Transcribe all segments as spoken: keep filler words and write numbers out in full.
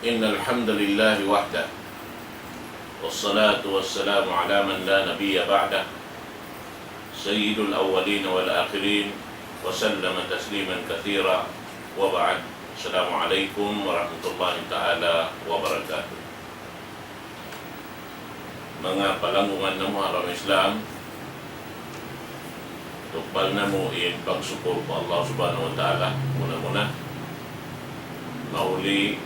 إن الحمد لله وحده، والصلاة والسلام على من لا نبي بعده، سيد الأولين والآخرين، وسلم تسليما كثيرا، وبعد. السلام عليكم ورحمة الله تعالى وبركاته. Manga palanggungan namu' ha agama Islam, tukbal namu' in pagsukur pa Allah Subhanahu wa Ta'ala, muna-muna. Mahuli,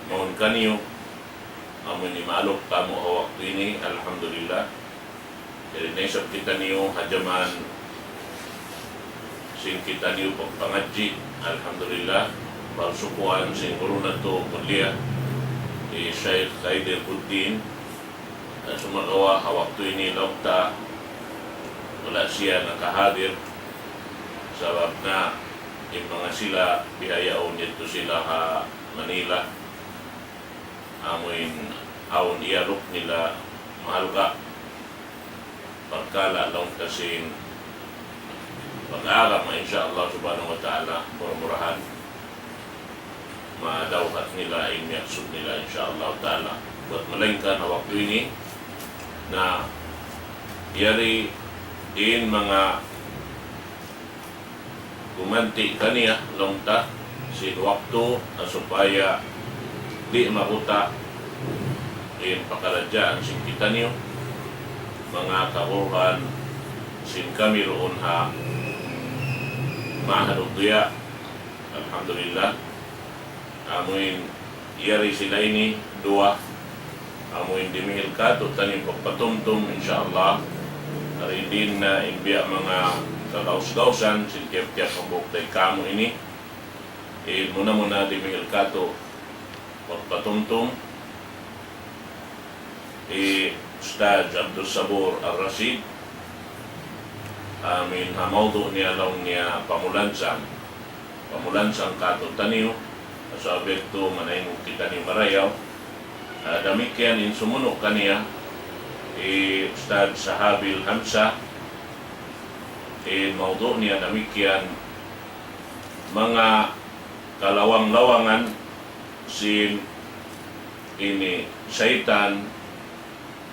mawn kaniyu, amu ini maaluk kamu' ha waktu ini, alhamdulillah. Jari na isab kitaniyu ha jaman sin kitaniyu pagpangadji', alhamdulillah, parsukuan sin guru natu' mulia, hi Shaykh Khair Irkuddin, na sumagawa' ha waktu ini laung ta wala' siya nakahadir, sabab na in manga sila bihaun yadtu sila ha Manila, amuin awn iyaluk nila mahalga' parkala' laung ta sin pag-agama, insya Allah Subhanahu wa Ta'ala, mura-murahan madawhat nila in miyaksud nila, insya Allah Ta'ala. Buat malaingkan ha waktu ini na yari in manga gumanti' kaniya laung ta sin waktu, ha supaya di' mabuta' in pakaradjaan sin kitaniyu, manga kaguruhan sin kami duun ha Ma'had Diya. Alhamdulillah. Amuin yari sila ini duwa, amuin dimihil kātu'niyu pagpatumtum, insya Allah. Ari din na in biya' manga kagaus-gausan sin tiyap-tiyap hambuuk dayn kāmu' ini. In muna-muna dimihil kātu' pagpatumtum hi Ustadz Abdul Sabur Ar-Rashid, amuin ha mawdu' niya laung niya pamulansang, pamulansang kātu'niyu, sabab yadtu manaynung kitaniyu marayaw. Ah, damikkiyan in sumunu' kaniya, hi Ustadz Sahabil Hamsa, in mawdu' niya damikkiyan, manga kalawang-lawangan sin ini saytan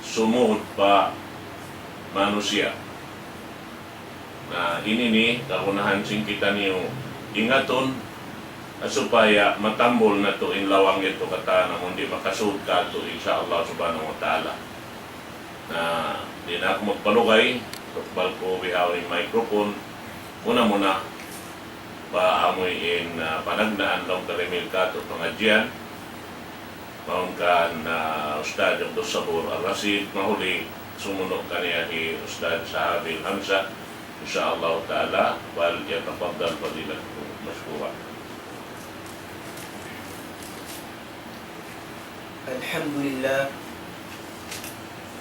sumud pa manusiya'. Na, ini ini kagunahan sin kitaniyu ingatun, ah, supaya matambul natu' in lawang yadtu katan amun di' makasud kātu', insya Allah Subhanahu wa Ta'ala. Na, di' na aku magpalugay, tukbal ku bihaun in microphone. Muna-muna, pa amuin, ah, panagnaan laung ta dimihil kātu' pangadjian. Mawn kan, ah, Ustadz Abdul Sabur Ar-Rashid, mahuli sumunu' kaniya hi Ustadz Sahabil Hamsa. Insya Allah Ta'ala, فليتفضل فضيلته مشكورا. الحمد لله.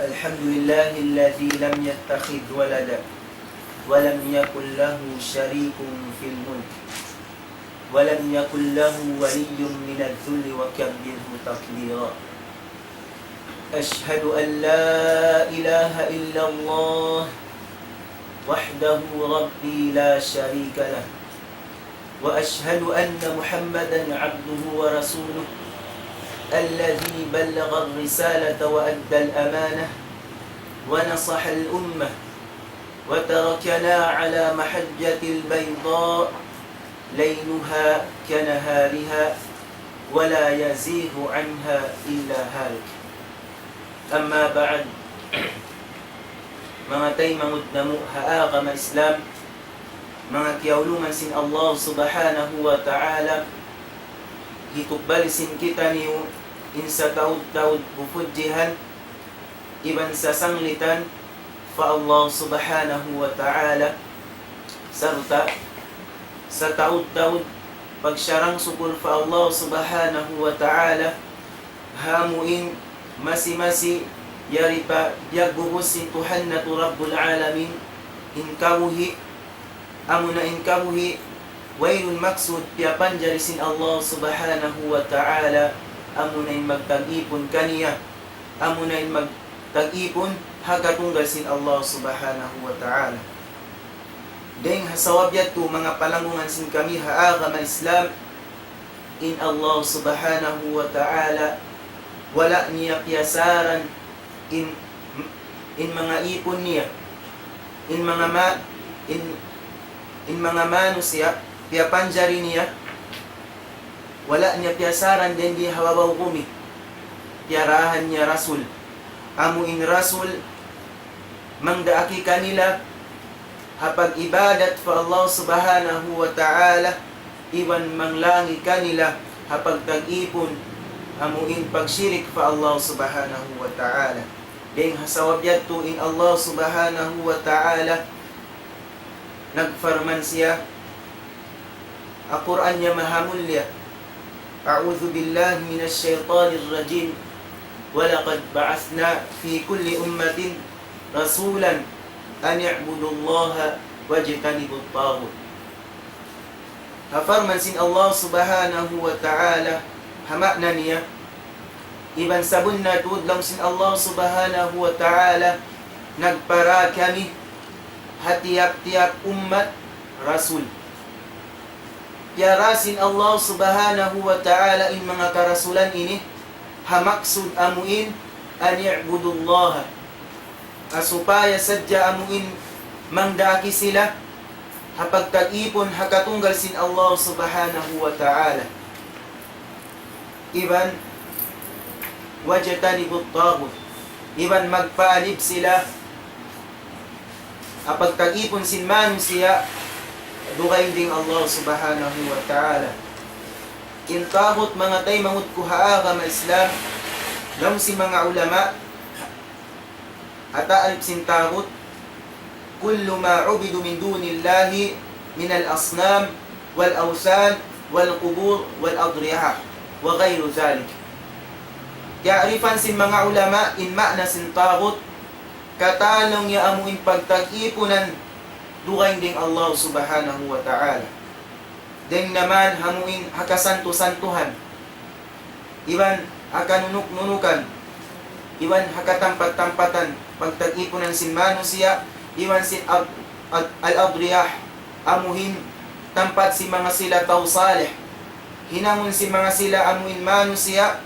الحمد لله الذي لم يتخذ ولدا ولم يكن له شريك في الملك ولم يكن له ولي من الذل وكبره تكبيرا. أشهد أن لا إله إلا الله وحده ربي لا شريك له، وأشهد أن محمدا عبده ورسوله الذي بلغ الرسالة وأدى الأمانة ونصح الأمة وتركنا على محجة البيضاء ليلها كنهارها ولا يزيغ عنها إلا هالك. أما بعد، manga taymanghud namu' ha agama Islam, manga kiyaulungan sin Allah Subhanahu wa Ta'ala, hitukbal sin kitaniyu in sataud-taud pupudjihan iban sasanglitan pa Allah Subhanahu wa Ta'ala, sarta' sataud-taud pagsarang-sukul pa Allah Subhanahu wa Ta'ala, ha amuin masi-masi yari pa biyagbubus sin Tuhan natu' Rabbul Alamin in kabuhi', amuna in kabuhi' wayruun maksud piyapanjari sin Allah Subhanahu wa Ta'ala, amuna in magtag-ipun kaniya, amuna in magtag-ipun ha katunggal sin Allah Subhanahu wa Ta'ala. Dayng ha sabab yadtu, manga palanggungan sin kami ha agama Islam, In Allah Subhanahu wa Ta'ala, wala' niya piyasaran in, in manga īpun niya, in manga ma-, in, in manga manusiya', piyapanjari niya, wala' niya piyasaran dayn di ha babaw bumi, piyarahan niya rasul. Amu in rasul, mangdaak kanila ha pag-ibadat pa Allah Subhanahu wa Ta'ala, iban manglangi kanila ha pagtag-īpun, amu in pagshirik pa Allah Subhanahu wa Ta'ala. Dayn ha sabab yadtu in Allah Subhanahu wa Ta'ala nagparman siya, ha Qur'an niya mahamulliya, أعوذ بالله من الشيطان الرجيم. ولقد بعثنا في كل أمة رسولا أن اعبدوا الله واجتنبوا الطاغوت. Ha parman sin Allah Subhanahu wa Ta'ala, ha maana niya, iban sabunnal tuud laung sin Allah Subhanahu wa Ta'ala, nagpara kami ha tiyap-tiyap ummat rasul. Piyara sin Allah Subhanahu wa Ta'ala in manga karasulan ini, ha maksud amu in, أن اعبدوا الله. Ha supaya sadja amu in mangdaak sila ha pagtag-īpun ha katunggal sin Allah Subhanahu wa Ta'ala. Iban, واجتنبوا الطاغوت. Iban magpaalib sila ha pagtag-īpun sin manusiya' dugaing dayn Allah Subhanahu wa Ta'ala. In taghut, manga taymanghud ku ha agama Islam, laung sin manga ulama, ha ta'rif sin taghut, كل ما عبد من دون الله من الأصنام والأوثان والقبور والأضرحة وغير ذلك. Tiya'rifan sin manga ulama in ma'na sin taghut, katan laung niya amu in pagtag-īpunan dugaing dayn Allah Subhanahu wa Ta'ala. Dayn naman amu in ha kasantu-santuhan, iban ha kanunuk-nunukan, iban ha katampat-tampatan, pagtag-īpunan sin manusiya', iban sin ab-, ad-, al-adriyah, amu in tampat sin manga sila tau salih. Hinangun sin manga sila amu in manusiya',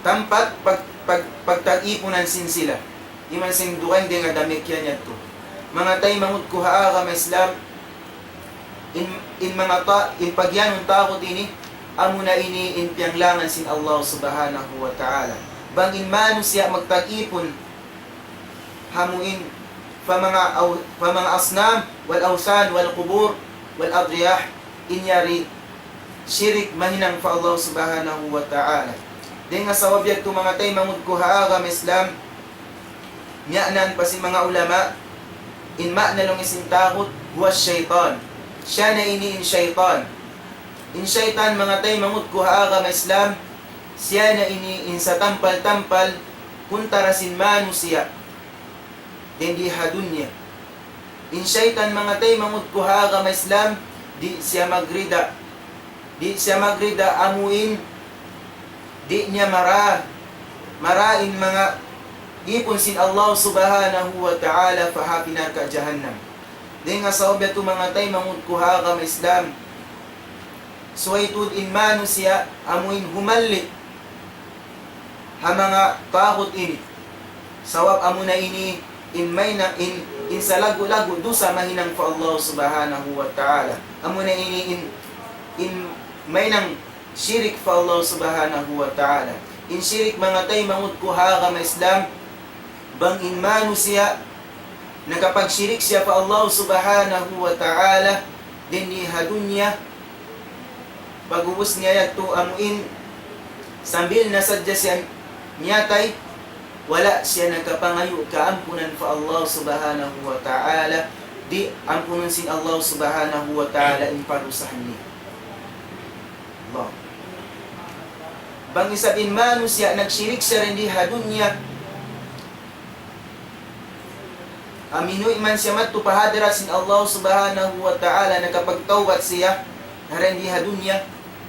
tampat pag-, pag-, pagtag-īpunan sin sila. Iban sin dugaing dayn ha damikkiyan yadtu. Manga taymanghud ku ha agama Islam, in, in manga ta-, in pagiyanun taghut ini, amuna ini in piyanglangan sin Allah Subhanahu wa Ta'ala. Bang in manusiya' magtag-īpun, amu in, pa manga aw-, pa manga asnam, wal awthan, wal qubur, wal adriyah, in yari shirik mahinang pa Allah Subhanahu wa Ta'ala. Dayn ha sabab yadtu, manga taymanghud ku ha agama Islam, miya'nan pa sin manga ulama, in ma'na laung sin taghut, هو الشيطان. Siya na ini in saytan. In saytan, manga taymanghud ku ha agama Islam, siya na ini in satampal-tampal kuntara sin manusiya' dayn di ha dunya. In saytan, manga taymanghud ku ha agama Islam, di' siya magrida. Di' siya magrida amu in di' niya mara, mara in manga īpun sin Allah Subhanahu wa Ta'ala pa api narka' jahannam. Dayn ha sabab yadtu, manga taymanghud ku ha agama Islam, subay tuud in manusiya' amu in humalli' ha manga taghut ini. Sabab amuna ini in mayna-, in, in salaggu'-laggu' dusa mahinang pa Allah Subhanahu wa Ta'ala. Amuna ini in, in mahinang shirik pa Allah Subhanahu wa Ta'ala. In shirik, manga taymanghud ku ha agama Islam, bang in manusiya' nakapagshirik siya pa Allah Subhanahu wa Ta'ala dayn di ha dunya, pag'ubus niya yadtu amu in sambil na sadja siya miyatay, wala' siya nakapangayu' kaampunan pa Allah Subhanahu wa Ta'ala, di' ampunun sin Allah Subhanahu wa Ta'ala in parusahan niya. Allah. Bang isab in manusiya' nagshirik siya dayn di ha dunya, amu in uwi' man siya madtu pa hadarat sin Allah Subhanahu wa Ta'ala, nakapagtawbat siya, dayn di ha dunya,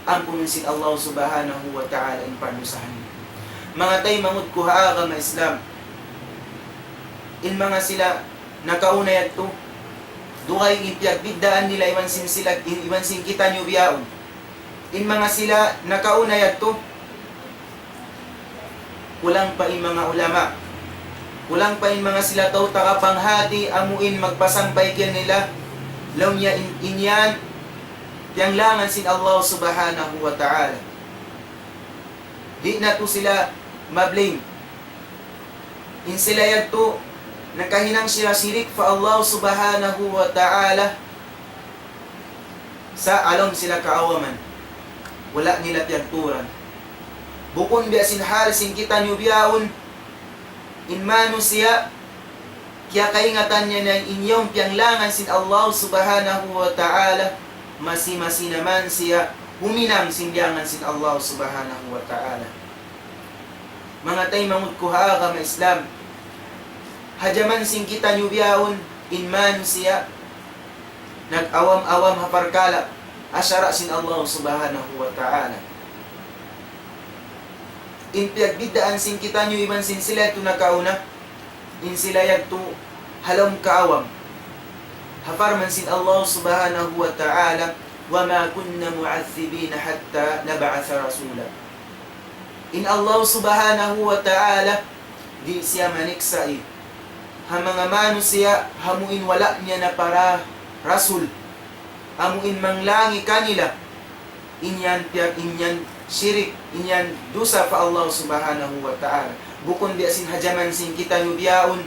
ampunun sin Allah Subhanahu wa Ta'ala in parusahan niya. Manga taymanghud ku ha agama Islam, in manga sila nakauna yadtu, dugaing in piyagbiddaan nila iban sin sila, iban sin kitaniyu bihaun. In manga sila nakauna yadtu, kulang pa in manga ulama, kulang pa in manga sila tau taga panghati, amu in magpasampay kanila, laung niya in, in yan, piyanglangan sin Allah Subhanahu wa Ta'ala. Di' natu' sila ma-blame. In sila yadtu, nakahinang sila shirik pa Allah Subhanahu wa Ta'ala, sa' awn sila kaawaman. Wala' nila piyagturan. Bukun biya' sin hal sin kitaniyu bihaun, in manusiya', kiyakaingatan niya na in yaun piyanglangan sin Allah Subhanahu wa Ta'ala, masi-masi na man siya huminang sin liyangan sin Allah Subhanahu wa Ta'ala. Manga taymanghud ku ha agama Islam, ha jaman sin kitaniyu bihaun, in manusiya' nag-awam-awam ha parkala' ha sara' sin Allah Subhanahu wa Ta'ala. In piyagbiddaan sin kitaniyu iban sin sila yadtu nakauna, in sila yadtu ha lawm kaawam. Ha parman sin Allah Subhanahu wa Ta'ala, وما كنا معذبين حتى نبعث رسولا. In Allah Subhanahu wa Ta'ala, di' siya maniksa' ha manga manusiya', amu in wala' niya napara rasul, amu in manglangi kanila, in yan piya-, in yan shirik, in yan dusa pa Allah Subhanahu wa Ta'ala. Bukun biya' sin ha jaman sin kitaniyu bihaun,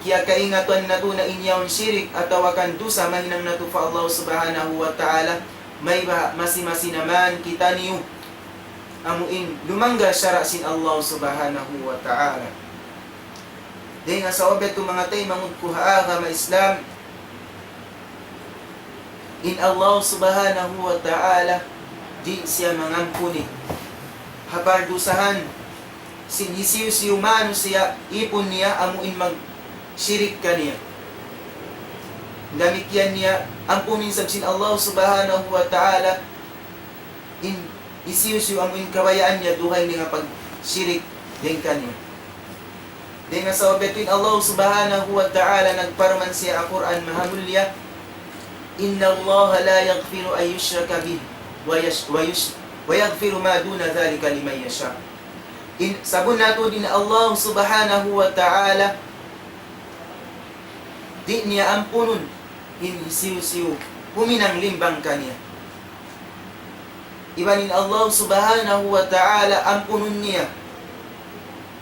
kiyakaingatan natu' na in yaun shirik atawa kan dusa mahinang natu' pa Allah Subhanahu wa Ta'ala, mayta' masi-masi na man kitaniyu amu in lumanggal sara' sin Allah Subhanahu wa Ta'ala. Dayn ha sabab yadtu manga taymanghud ku ha agama Islam, in Allah Subhanahu wa Ta'ala di' siya mangampuni ha pardusahan sin hisiyu-siyu manusiya' ipun niya amu in magshirik kaniya. Damikkiyan niya ampunun isab sin Allah Subhanahu wa Ta'ala in hisiyu-siyu amu in kabayaan niya dugaing dayn ha pagshirik dayn kaniya. Dayn ha sabab yadtu in Allah Subhanahu wa Ta'ala nagparman siya ha Qur'an Mahamulliya, إن الله لا يغفر أن يشرك به ويش-، ويش-، ويغفر ما دون ذلك لمن يشاء. In, sabunnal tuud in Allah Subhanahu wa Ta'ala, di' niya ampunun in hisiyu-siyu huminang limbang kaniya. Iban in Allah Subhanahu wa Ta'ala ampunun niya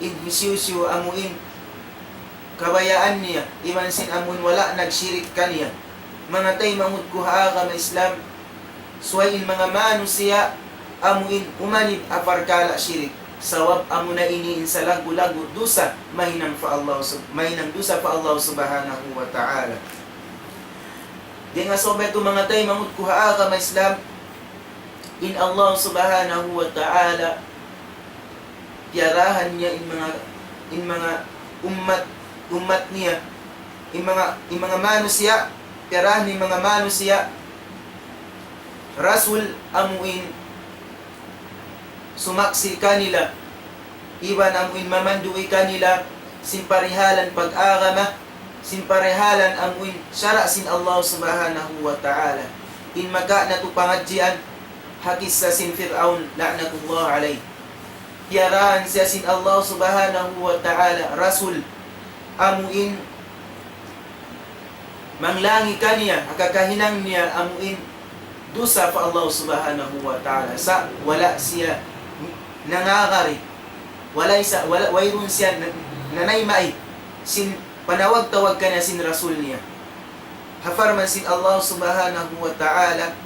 in hisiyu-siyu amu in kabayaan niya, iban sin amun wala' nagshirik kaniya. Manga taymanghud ku ha agama Islam, subay in manga manusiya' amu in umanib ha parkala' shirik. Sabab amuna ini in salaggu'-laggu' dusa mahinang pa Allah sub-, mahinang dusa pa Allah Subhanahu wa Ta'ala. Dayn ha sabab yadtu manga taymanghud ku ha agama Islam, in Allah Subhanahu wa Ta'ala, piyarahan niya in manga, in manga ummat, ummat niya, in manga, in manga manusiya', piyarahan niya in manga manusiya', rasul amu in sumaksi' kanila, iban amu in mamandu' kanila, sin parihalan pag-agama, sin parihalan amu in sara' sin Allah Subhanahu wa Ta'ala. In makawa' natu' pangadjian, ha kissa sin Fir'aun, la'natullah alayh. Piyarahan siya sin Allah Subhanahu wa Ta'ala, rasul, amu in manglangi kaniya, ha kakahinang niya amu in dusa pa Allah Subhanahu wa Ta'ala. Sa' wala' siya nangagari, wala' siya, wala', wayruun siya na-, nanayma' sin panawag-tawag kaniya sin rasul niya. Ha parman sin Allah Subhanahu wa Ta'ala,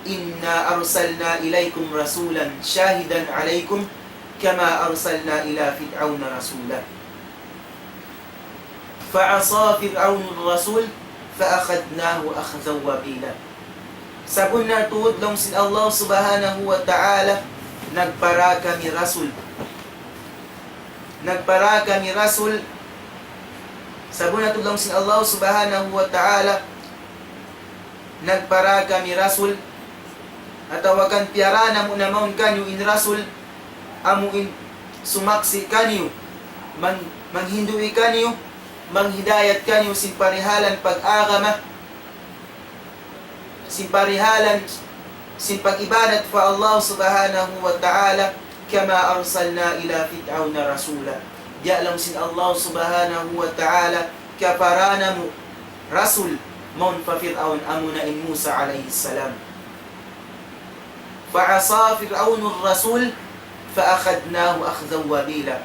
إنا أرسلنا إليكم رسولا شاهدا عليكم كما أرسلنا إلى فرعون رسولا فعصى فرعون الرسول فأخذناه أخذا وبيلا. Sabunnal tuud laung sin Allah Subhanahu wa Ta'ala, nagpara kami rasul. Nagpara kami rasul. Sabunnal tuud laung sin Allah Subhanahu wa Ta'ala, nagpara kami rasul, atawa kan piyara namu' na mawn kaniyu in rasul, amu in sumaksi' kaniyu, mang-, manghindu' kaniyu, manghidayat kaniyu sin parihalan pag-agama, sin parihalan sin pag-ibadat pa Allah Subhanahu wa Ta'ala, كما أرسلنا إلى فرعون رسولا. Biya' laung sin Allah Subhanahu wa Ta'ala, kiyapara namu' rasul mawn pa Fir'aun, amuna in Musa alayhi salam. فعصى فرعون الرسول فأخذناه أخذا وبيلا.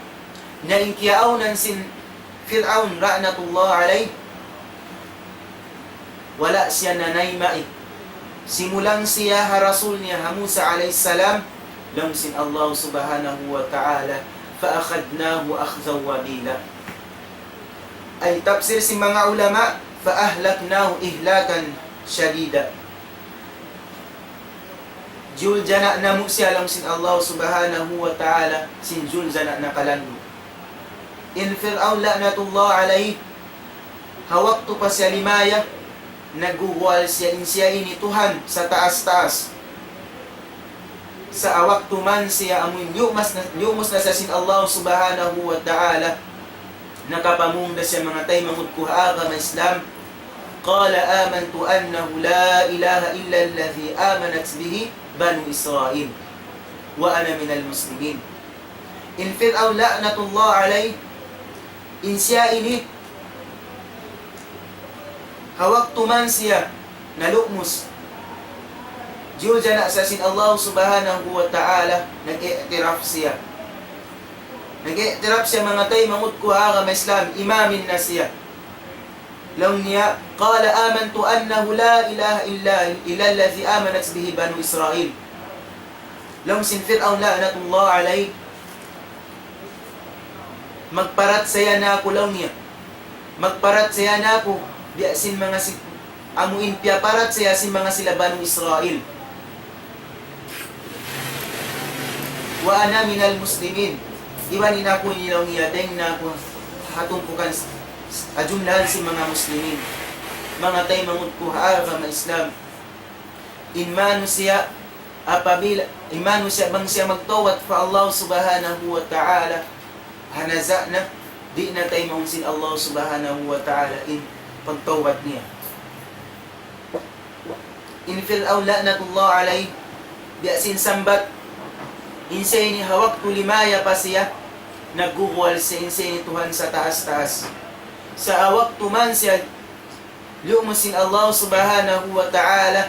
Na in kiyaawnan sin Fir'aun la'natullah alayh, wala' siya nanayma'. Simulang siya ha rasul niya ha Musa alayhi salam, laung sin Allah Subhanahu wa Ta'ala, فأخذناه أخذا وبيلا. Ay tafsir sin manga ulama, فأهلكناه إهلاكا شديدا. Juljana' namu' siya laung sin Allah Subhanahu wa Ta'ala, sin juljana' nakalandu'. In Fir'aun la'natullah alayh, ha waktu pa siya limaya, nagguguwal siya in siya ini Tuhan sa taas-taas. Sa' waktu man siya amuin liyumus na, liyumus na siya sin Allah Subhanahu wa Ta'ala, nakapamung da siya manga taymanghud ku ha agama Islam. قال آمنت أنه لا إله إلا الذي آمنت به بنو إسرائيل وأنا من المسلمين. In Fir'aun la'natullah alayh, in siya ini, ha waktu man siya nalumus, juljana' siya sin Allah Subhanahu wa Ta'ala, nag-i'tiraf siya. Nag-i'tiraf siya manga taymanghud ku ha agama Islam, imamin na siya. Laung niya, قال آمنت أنه لا إله إلا، إلا الذي آمنت به بنو إسرائيل. Laung sin Fir'aun la'natullah alayh, magparachaya na aku laung niya. Magparachaya na aku, biya' sin manga si-, amuin piyaparachaya sin manga sila Banu Israil. وأنا من المسلمين. Iban in aku ini laung niya, dayng na aku ha tumpukan s-, s-, ha jumlahan sin manga muslimin. Manga taymanghud ku ha agama Islam. In manusiya', apabila, in manusiya' bang siya magtawbat pa Allah Subhanahu wa Ta'ala, ha naza' na, di' na taymaun sin Allah Subhanahu wa Ta'ala in pagtawbat niya. In Fir'aun la'natullah alayh, biya' sin sambat, in siya ini ha waktu limaya pa siya, nagguguwal siya in siya ini Tuhan sa taas-taas. Sa' ha waktu man siya liyumus sin Allah Subhanahu wa Ta'ala,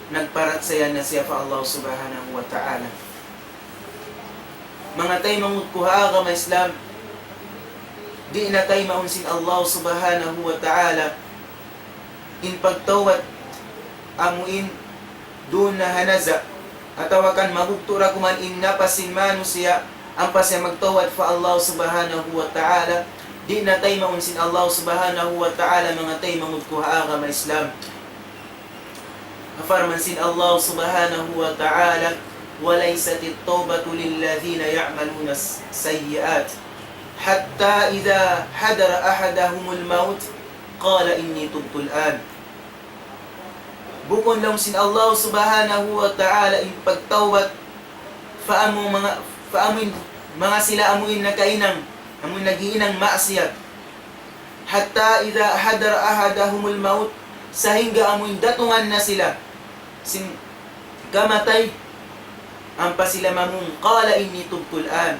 nagparachaya na siya pa Allah Subhanahu wa Ta'ala. Manga taymanghud ku ha agama Islam, di' na taymaun sin Allah Subhanahu wa Ta'ala in pagtawbat amu in duun na ha naza', atawa kan mabugtu' ra kuman in napas sin manusiya', ampa siya magtawbat pa Allah Subhanahu wa Ta'ala, di' na taymaun sin Allah Subhanahu wa Ta'ala, manga taymanghud ku ha agama Islam. Ha parman sin Allah Subhanahu wa Ta'ala, وليست التوبة للذين يعملون السيئات حتى إذا حضر أحدهم الموت قال إني تبت الآن. Bukun laung sin Allah Subhanahu wa Ta'ala in pagtawbat pa amu manga, pa amu in, manga sila amu in nakahinang, amu in naghihinang maksiyat. حتى إذا حضر أحدهم الموت, sahingga amu in datungan na sila sin kamatay, ampa sila mamung, قال إني تبت الآن.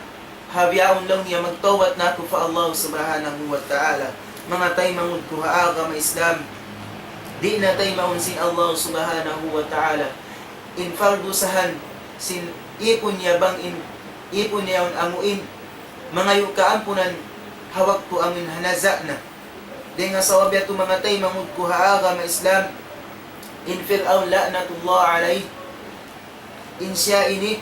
Ha bihaun laung niya magtawbat na aku pa Allah Subhanahu wa Ta'ala. Manga taymanghud ku ha agama Islam, di' na taymaun sin Allah Subhanahu wa Ta'ala in pardusahan sin ipun niya bang in ipun niya yaun amu in mangayu' kaampunan ha waktu amu in ha naza' na. Dayn ha sabab yadtu manga taymanghud ku ha agama Islam, in Fir'aun la'natullah alayh, in siya ini,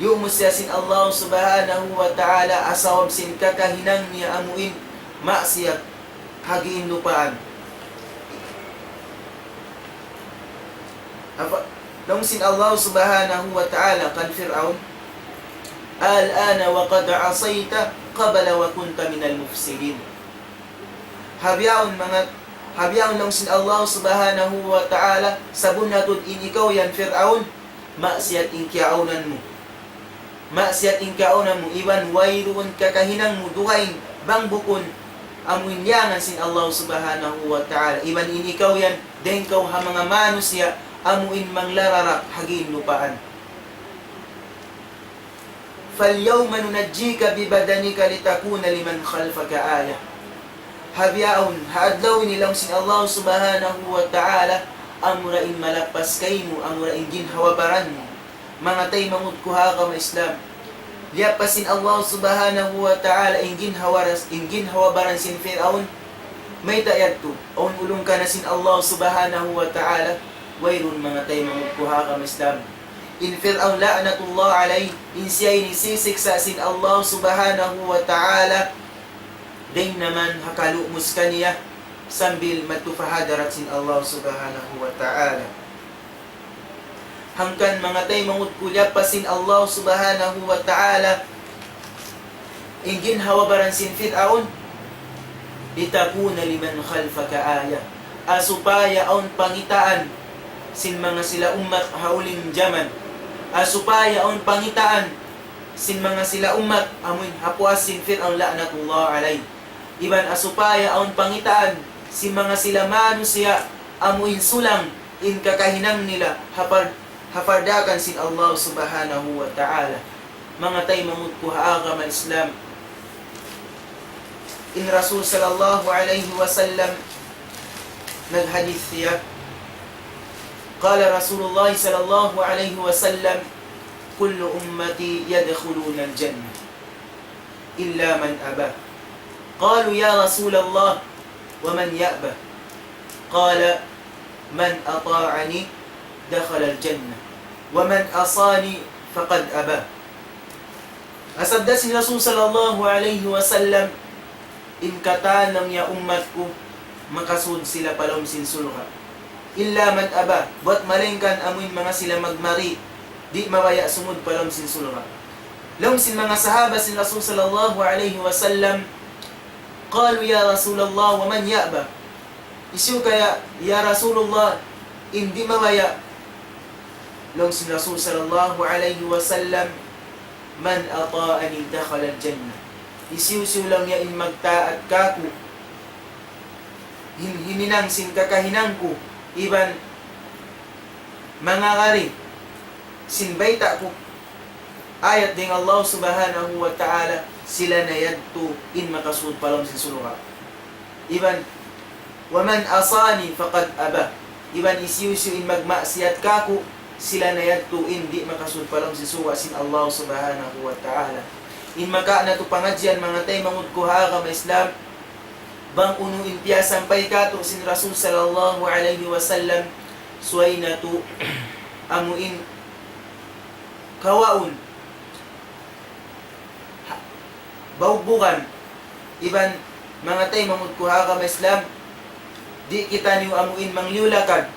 liyumus siya sin Allah Subhanahu wa Ta'ala ha sabab sin kakahinang niya amu in maksiyat ha giin lupaan. Apa, laung sin Allah Subhanahu wa Ta'ala kan Fir'aun, الآن وقد عصيت قبل وكنت من المفسدين. Ha bihaun manga, ha bihaun laung sin Allah Subhanahu wa Ta'ala, sabunnal tuud in ikaw yan Fir'aun, maksiyat in kiyaawnan mu. Maksiyat in kiyaawnan mu, iban wayruun kakahinang mu dugaing bang bukun amu in liyangan sin Allah Subhanahu wa Ta'ala. Iban in ikaw yan, dayn kaw ha manga manusiya', amu in manglarara ha giin lupaan. فاليوم ننجيك ببدنك لتكون لمن خلفك آية. Ha bihaun, ha adlaw ini laung sin Allah Subhanahu wa Ta'ala, amura in malappas kaymu, amura in ginhawa-baran mu. Manga taymanghud ku ha agama Islam. Liyappas sin Allah Subhanahu wa Ta'ala in ginhawa-, in ginhawa-baran sin Fir'aun. Mayta' yadtu, awn ulung-kana sin Allah Subhanahu wa Ta'ala, wayruun manga taymanghud ku ha agama Islam. In Fir'aun la'natullah alayh, in siya ini sisiksa' sin Allah Subhanahu wa Ta'ala, dayn naman ha kalumus kaniya, sambil madtu pa hadarat sin Allah Subhanahu wa Ta'ala. Hangkan manga taymanghud ku, liyappas sin Allah Subhanahu wa Ta'ala in ginhawa-baran sin Fir'aun, لتكون لمن خلفك آية. Ha supaya awn pangitaan sin manga sila ummat ha huling jaman. Ha supaya awn pangitaan sin manga sila ummat, amuin ha puas sin Fir'aun la'natullah alayh. Iban ha supaya awn pangitaan sin manga sila manusiya', amuin sulang in kakahinang nila ha par-, ha pardakan sin Allah Subhanahu wa Ta'ala. Manga taymanghud ku ha agama Islam. In Rasul sallallahu alayhi wasallam naghadith siya. قال رسول الله صلى الله عليه وسلم: كل أمتي يدخلون الجنة إلا من أبى. قالوا: يا رسول الله، ومن يأبى؟ قال: من أطاعني دخل الجنة، ومن عصاني فقد أبى. Sabda sin Rasul sallallahu alayhi wasallam, in katan laung niya ummat ku, makasud sila pa lawm sin surga'. إلا من أبى, buwat malaingkan amuin manga sila magmari, di' mabaya' sumud pa lawm sin surga'. Laung sin manga sahaba sin Rasul sallallahu alayhi wasallam, قالوا: يا رسول الله، ومن يأبى؟ Hisiyu kaya, ya Rasulullah, in di' mabaya'? Laung sin Rasul sallallahu alayhi wasallam, من أطاعني دخل الجنة. Hisiyu-siyu laung niya in magtaat kaku', hin-, himinang sin kakahinang ku, iban mangagad sin bayta' ku, ayat dayn Allah Subhanahu wa Ta'ala, sila na yadtu in makasud pa lawm sin surga'. Iban, ومن عصاني فقد أبى. Iban hisiyu-siyu in magmaksiyat kaku', sila na yadtu in di' makasud pa lawm sin surga' sin Allah Subhanahu wa Ta'ala. In makawa' natu' pangadjian manga taymanghud ku ha agama Islam, bang unu in piyasampay kātu' sin Rasul sallallahu alayhi wasallam, subay natu' amuin kawaun, ha-, baubugan, iban manga taymanghud ku ha agama Islam, di' kitaniyu amuin mangliyulakad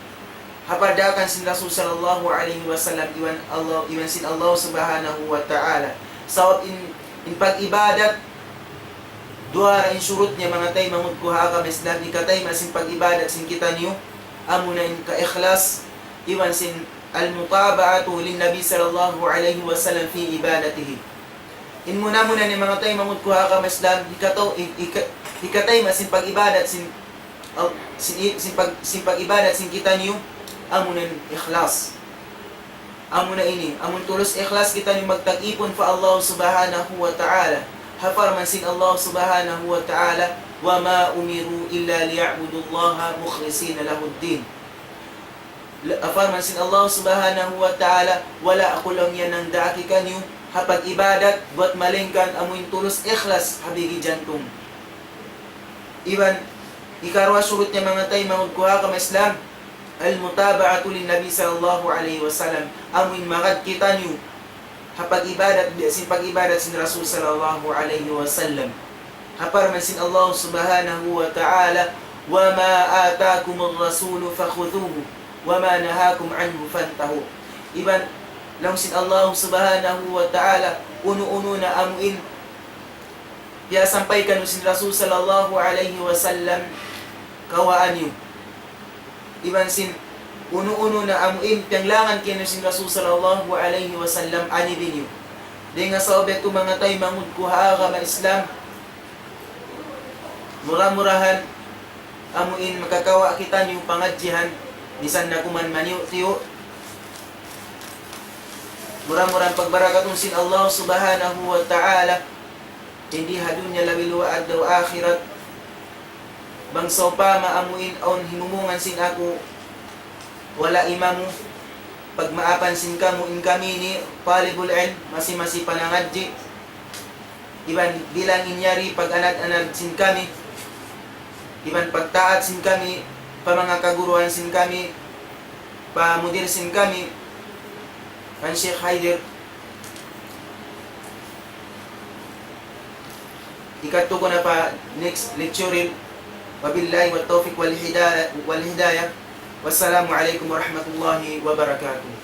ha pardakan sin Rasul sallallahu alayhi wasallam, iban Allah, iban sin Allah Subhanahu wa Ta'ala. Sabab in, in pag-ibadat, duwa ra in shurut niya manga taymanghud ku ha agama Islam, hikatayma' sin pag-ibadat sin kitaniyu, amuna in kaikhlas, iban sin المتابعة للنبي صلى الله عليه وسلم في عبادته. In muna-muna ini manga taymanghud ku ha agama Islam, hikataw-, hi-, hika-, hikatayma' sin pag-ibadat sin, aw, sin i-, sin pag-, sin pag-ibadat sin kitaniyu, amuna in ikhlas. Amuna ini, amun tulus ikhlas kitaniyu magta'at pa Allah Subhanahu wa Ta'ala. Ha parman sin Allah Subhanahu wa Ta'ala, وما أمروا إلا ليعبدوا الله مخلصين له الدين. La-, parman sin Allah Subhanahu wa Ta'ala, wala' aku laung niya nagdaak kaniyu ha pag-ibadat, buwat malaingkan amuin tulus ikhlas ha bigi jantung. Iban, hikaruwa shurut niya manga taymanghud ku ha agama Islam, المتابعة للنبي صلى الله عليه وسلم. Amuin magad kitaniyu ha pag-ibadat, biya' sin pag-ibadat sin Rasul sallallahu alayhi wasallam. Ha parman sin Allah Subhanahu wa Ta'ala, وما آتاكم الرسول فخذوه وما نهاكم عنه فانتهوا. Iban, laung sin Allah Subhanahu wa Ta'ala, unu-unu na amuin piyasampay kaniyu sin Rasul sallallahu alayhi wasallam, kawaa niyu. Iban sin unu-unu na amuin piyanglangan kaniyu sin Rasul sallallahu alayhi wasallam, anibi niyu. Dayn ha sabab yadtu manga taymanghud ku ha agama Islam, mura-murahan amuin makakawa' kitaniyu pangadjihan, Misan na kuman maniyu'-tiyu'. Mura-murahan pagbarakatun sin Allah Subhanahu wa Ta'ala. Di ha dunya labi luwa' adlaw akhirat. Bang sawpama amu in awn himumungan sin aku, wala' imamu, pagmaapan sin kamu in kami ini, talibul ilm, masi-masi pa nangadji'. Iban bilang in yari pag-anad-anad sin kami, iban pagtaat sin kami, pa manga kaguruhan sin kami, pa mudir sin kami, kan Sheikh Haider. Ikatu ku na pa next lecture. Wabillahi wa tawfiq wal hidayah, wal hidayah. Wassalamu alaikum warahmatullahi wabarakatuh.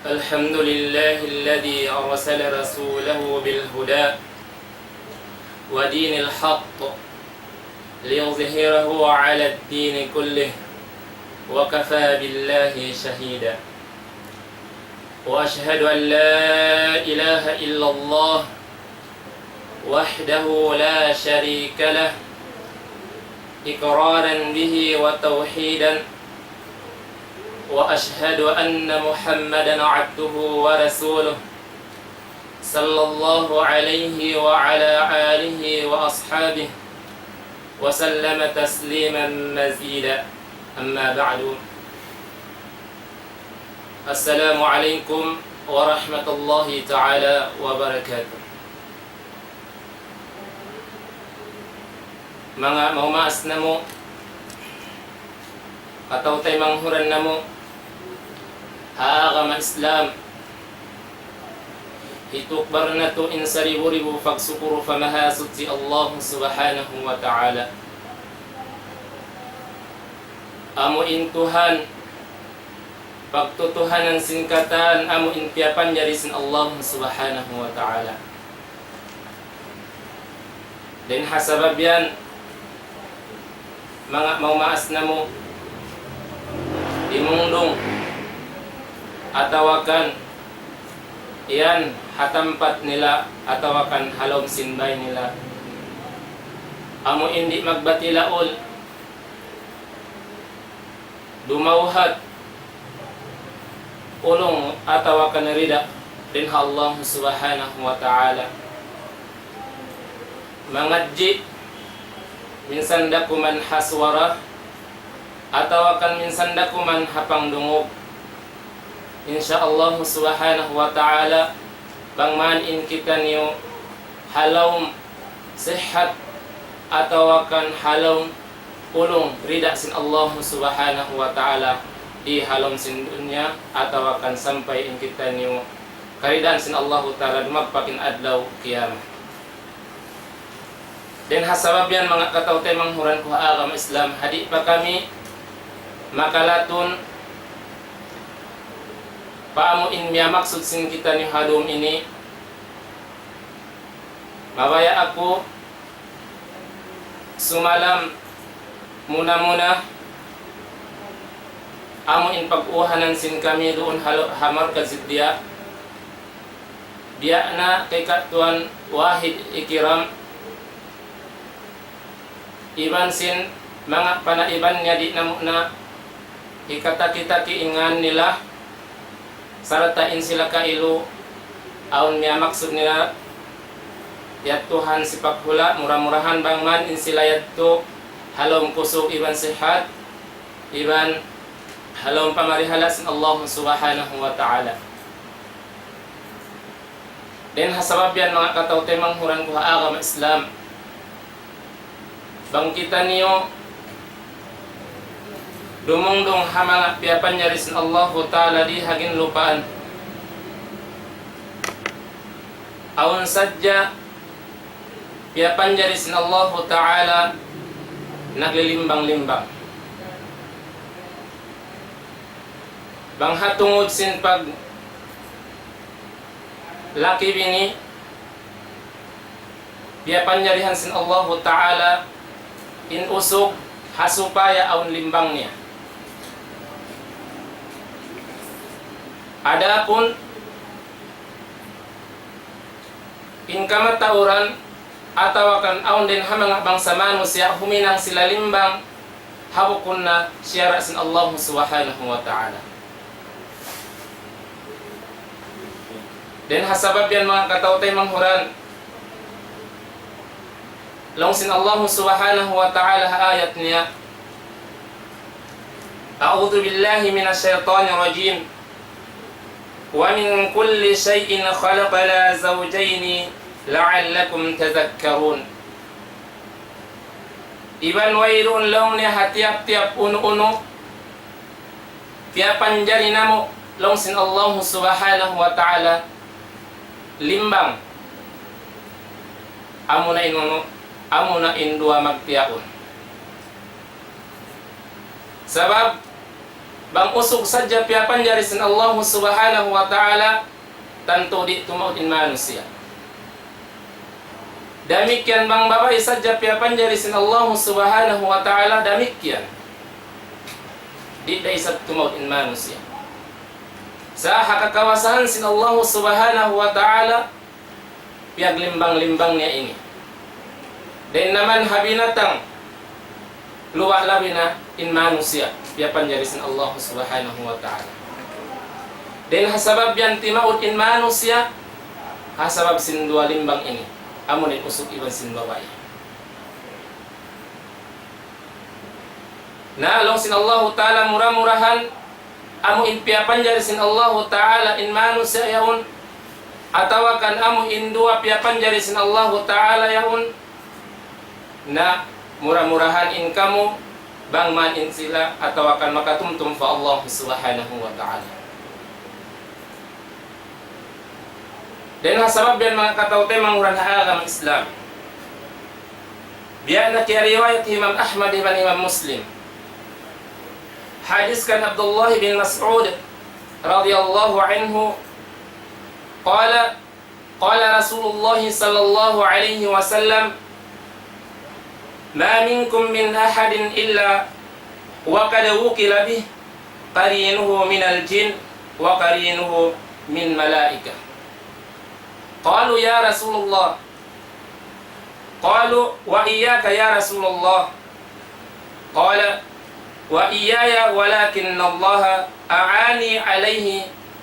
الحمد لله الذي أرسل رسوله بالهدى ودين الحق ليظهره على الدين كله وكفى بالله شهيدا. وأشهد أن لا إله إلا الله وحده لا شريك له إقرارا به وتوحيدا، وأشهد أن محمدا عبده ورسوله صلى الله عليه وعلى آله وأصحابه وسلم تسليما مزيدا. أما بعد. السلام عليكم ورحمة الله تعالى وبركاته. Manga maumaas namu', kataw-taymanghuran namu' ha agama Islam, hitukbal natu' in saribu-ribu pagsukul pa Mahasuchi Allah Subhanahu wa Ta'ala. Amu in Tuhan, pagtutuhanan sin katan, amu in piyapanjari sin Allah Subhanahu wa Ta'ala. Dayn ha sabab yan, manga maumaas namu', dimungdung, atawa kan yan ha tampat nila, atawa kan ha lawm sin bāy nila. Amu in di' magbatilaul, dumawhat ulung atawa kan rida dayn ha Allah Subhanahu wa Ta'ala. Mangadji', minsan da kuman ha suwara, atawa kan minsan da kuman ha pangdungug. Insya Allah Subhanahu wa Ta'ala, bang man in kitaniyu ha lawm sihat atawa kan ha lawm ulung rida sin Allah Subhanahu wa Ta'ala di ha lawm sin dunya atawa kan sampay in kitaniyu karidaan sin Allahu Ta'ala dumagpak in adlaw qiyamah. Dayn ha sabab yan, manga kataw-taymanghuran ku ha agama Islam, ha di' pa kami makalatun pa amu in miyamaksud sin kitaniyu ha dum ini, mabaya' aku sumalam muna-muna amu in pag-uhanan sin kami duun ha, ha Markaz Diya. Biya' na kay Katuan Wahid Ikiram, iban sin manga panaiban niya di' namu' na hikataki-taki in ngan nila, sarta' in sila kailu, awn miyamaksud nila yadtu ha Sipakhula, mura-murahan bang man in sila yadtu ha lawm kusug iban sihat, iban ha lawm pamarihala sin Allah Subhanahu wa Ta'ala. Dayn ha sabab yan, manga kataw-taymanghuran ku ha agama Islam, bang kitaniyu dumungdung ha manga piyapanjari sin Allahu Ta'ala di ha ginlupaan, awn sadja Piyapanjari sin Allahu Ta'ala naglilimbang-limbang. Bang ha tungud sin pag laki bini, piyapanjarihan sin Allahu Ta'ala in usug ha supaya awn limbang niya. Adapun in kamatauran atawa kan awn dayn ha manga bangsa manusiya' huminang sila limbang, ha bukun na siyara' sin Allah Subhanahu wa Ta'ala. Dayn ha sabab yan, manga kataw-taymanghuran, laung sin Allah Subhanahu wa Ta'ala ha ayat niya, أعوذ بالله من الشيطان الرجيم. ومن كل شيء خلقنا زوجين لعلكم تذكرون. Iban wayruun laung niya ha tiyap-tiyap unu-unu, piyapanjari namu' laung sin Allahu Subhanahu wa Ta'ala limbang. Amuna in unu, amuna in duwa magtiyaun. Sabab, bang usug sadja piyapanjari sin Allahu Subhanahu wa Ta'ala, tantu di' tumaud in manusiya'. Damikkiyan bang babai sadja piyapanjari sin Allahu Subhanahu wa Ta'ala, damikkiyan. Di' da isab tumaud in manusiya'. Sa' ha kakawasahan sin Allahu Subhanahu wa Ta'ala, piyaglimbang-limbang niya ini. Dayn naman ha binatang, luwa' labi na in manusiya', piyapanjari sin Allah Subhanahu wa Ta'ala. Dayn ha sabab yan timaud in manusiya', ha sabab sin duwa limbang ini, amu in usug iban sin babai. Na laung sin Allahu Ta'ala, mura-murahan amu in piyapanjari sin Allahu Ta'ala in manusiya' yaun, atawa kan amu in duwa piyapanjari sin Allahu Ta'ala yaun, na mura-murahan in kamu bang man in sila atawa kan makatumtum pa Allah Subhanahu wa Ta'ala. Dayn ha sabab yan, manga kataw-taymanghuran ha agama Islam, biya' na kiyariwayat Imam Ahmad iban Imam Muslim. Hadis kan Abdullah bin Mas'ud radiyallahu anhu, قال، قال رسول الله صلى الله عليه وسلم: ما منكم من أحد إلا وقد وكل به قرينه من الجن وقرينه من ملائكة. قالوا: يا رسول الله، قالوا: وإياك يا رسول الله. قال: وإياي، ولكن الله أعاني عليه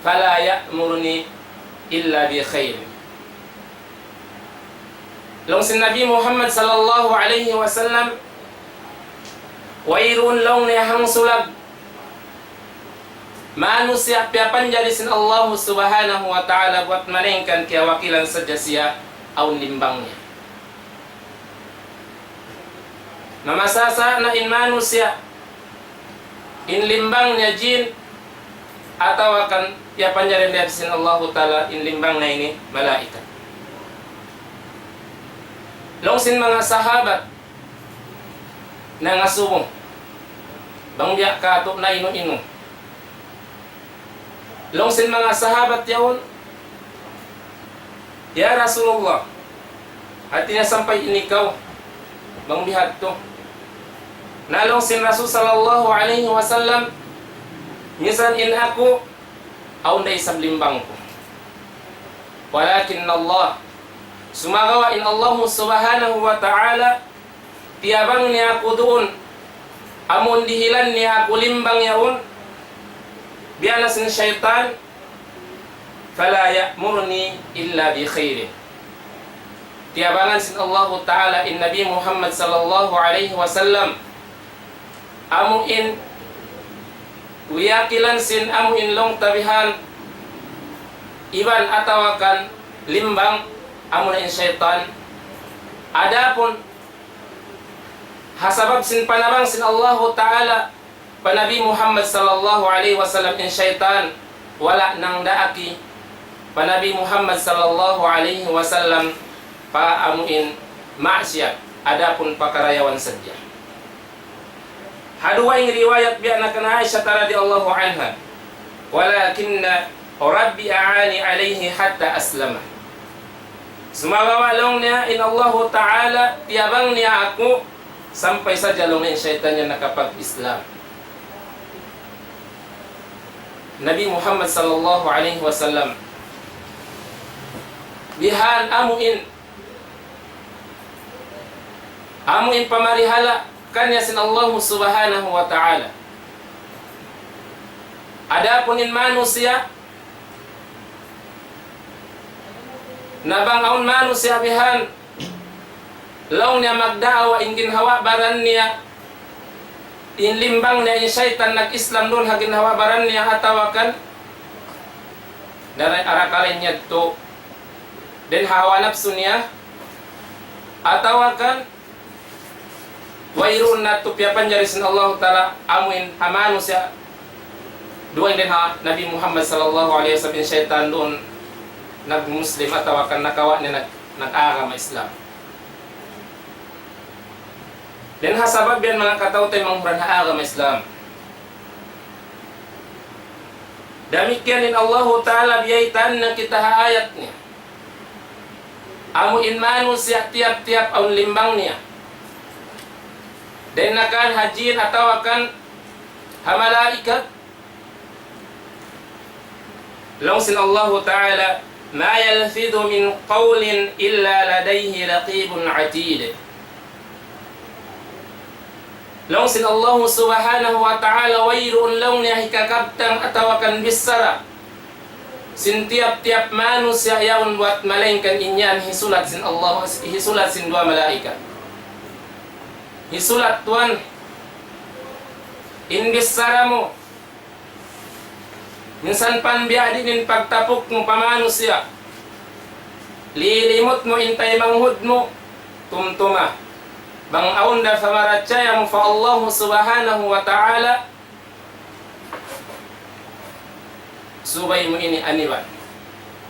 فلا يأمرني إلا بخير. Laung sin Nabi Muhammad sallallahu alayhi wasallam, wayruun laung niya hangsulag manusiya' piyapanjari sin Allahu Subhanahu wa Ta'ala buwat malaingkan kiyawakilan sadja siya awn limbang niya. Mamasasa na in manusiya' in limbang niya jin, atawa kan piyapanjari niya sin Allahu Ta'ala in limbang niya ini malaikat. Laung sin manga sahabat, nangasubu bang biya' katu' na inu-inu. Laung sin manga sahabat yaun, "Ya Rasulullah, hati niya sampay in ikaw bang bihadtu." Na laung sin Rasul sallallahu alayhi wasallam, "Misan in aku, awn da isab limbang ku. Walakin Allah, sumagawa' in Allahu Subhanahu wa Ta'ala, tiyabang niya aku duun, amun dihilan niya aku limbang yaun, biya' na sin saytan, fala ya'muruni illa bi khairin." Tiyabangan sin Allahu Ta'ala in Nabi Muhammad sallallahu alayhi wasallam, amu in wiyakilan sin amu in laung ta bihan, iban atawa kan limbang, amu na in saytan. Adapun ha sabab sin panabang sin Allahu Ta'ala pa Nabi Muhammad sallallahu alayhi wasallam in saytan, wala' nangdaak pa Nabi Muhammad sallallahu alayhi wasallam pa amu in maksiat, adapun pakarayawan sadja. Ha dugaing riwayat biya' na kan Aisha radhiyallahu anha, ولكن ربي أعاني عليه حتى أسلم. Sumagawa' laung niya in Allahu Ta'ala tiyabang niya aku sampay sadja laung niya in saytan yan nakapag-Islam. Nabi Muhammad sallallahu alayhi wasallam. Bihan amu in, amu in pamarihala kaniya sin Allahu Subhanahu wa Ta'ala. Adapun in manusiya', na bang awn manusiya' bihan, laung niya magdaawa in ginhawa-baran niya, in limbang niya, in saytan nag-Islam duun ha ginhawa-baran niya, atawa kan, daray arakala niya tu, dayn ha hawa napsu niya, atawa kan, wayruun na tu piyapanjari sin Allahu Ta'ala, amu in ha manusiya', dugaing dayn ha Nabi Muhammad sallallahu alayhi wasallam, in saytan duun nag-Muslim atawa kan nakawa' niya nag-, nag-agama Islam. Dayn ha sabab yan manga kataw-taymanghuran ha agama Islam. Damikkiyan in Allahu Ta'ala biyaytaan na kita ha ayat niya. Amu in manusiya' tiyap-tiyap awn limbang niya. Dayn na kan ha jin atawa kan ha malaikat. Laung sin Allahu Ta'ala, ما يلفظ من قول إلا لديه رقيب عتيد. Laung sin Allahu Subhanahu wa Ta'ala, wayruun laung niya hikakabtang atawa kan bichara sin tiyap-tiyap manusiya' yaun buwat malaingkan in yan hisulat sin Allah, hisulat sin duwa malaikat. Hisulat tuwan in bichara mu. Minsan pa biya' diin in pagtapuk mu pa manusiya'. Lilimut mu in taymanghud mu, tumtuma. Bang awn da pamarachaya mu pa Allahu Subhanahu wa Ta'ala, subay mu ini aniban.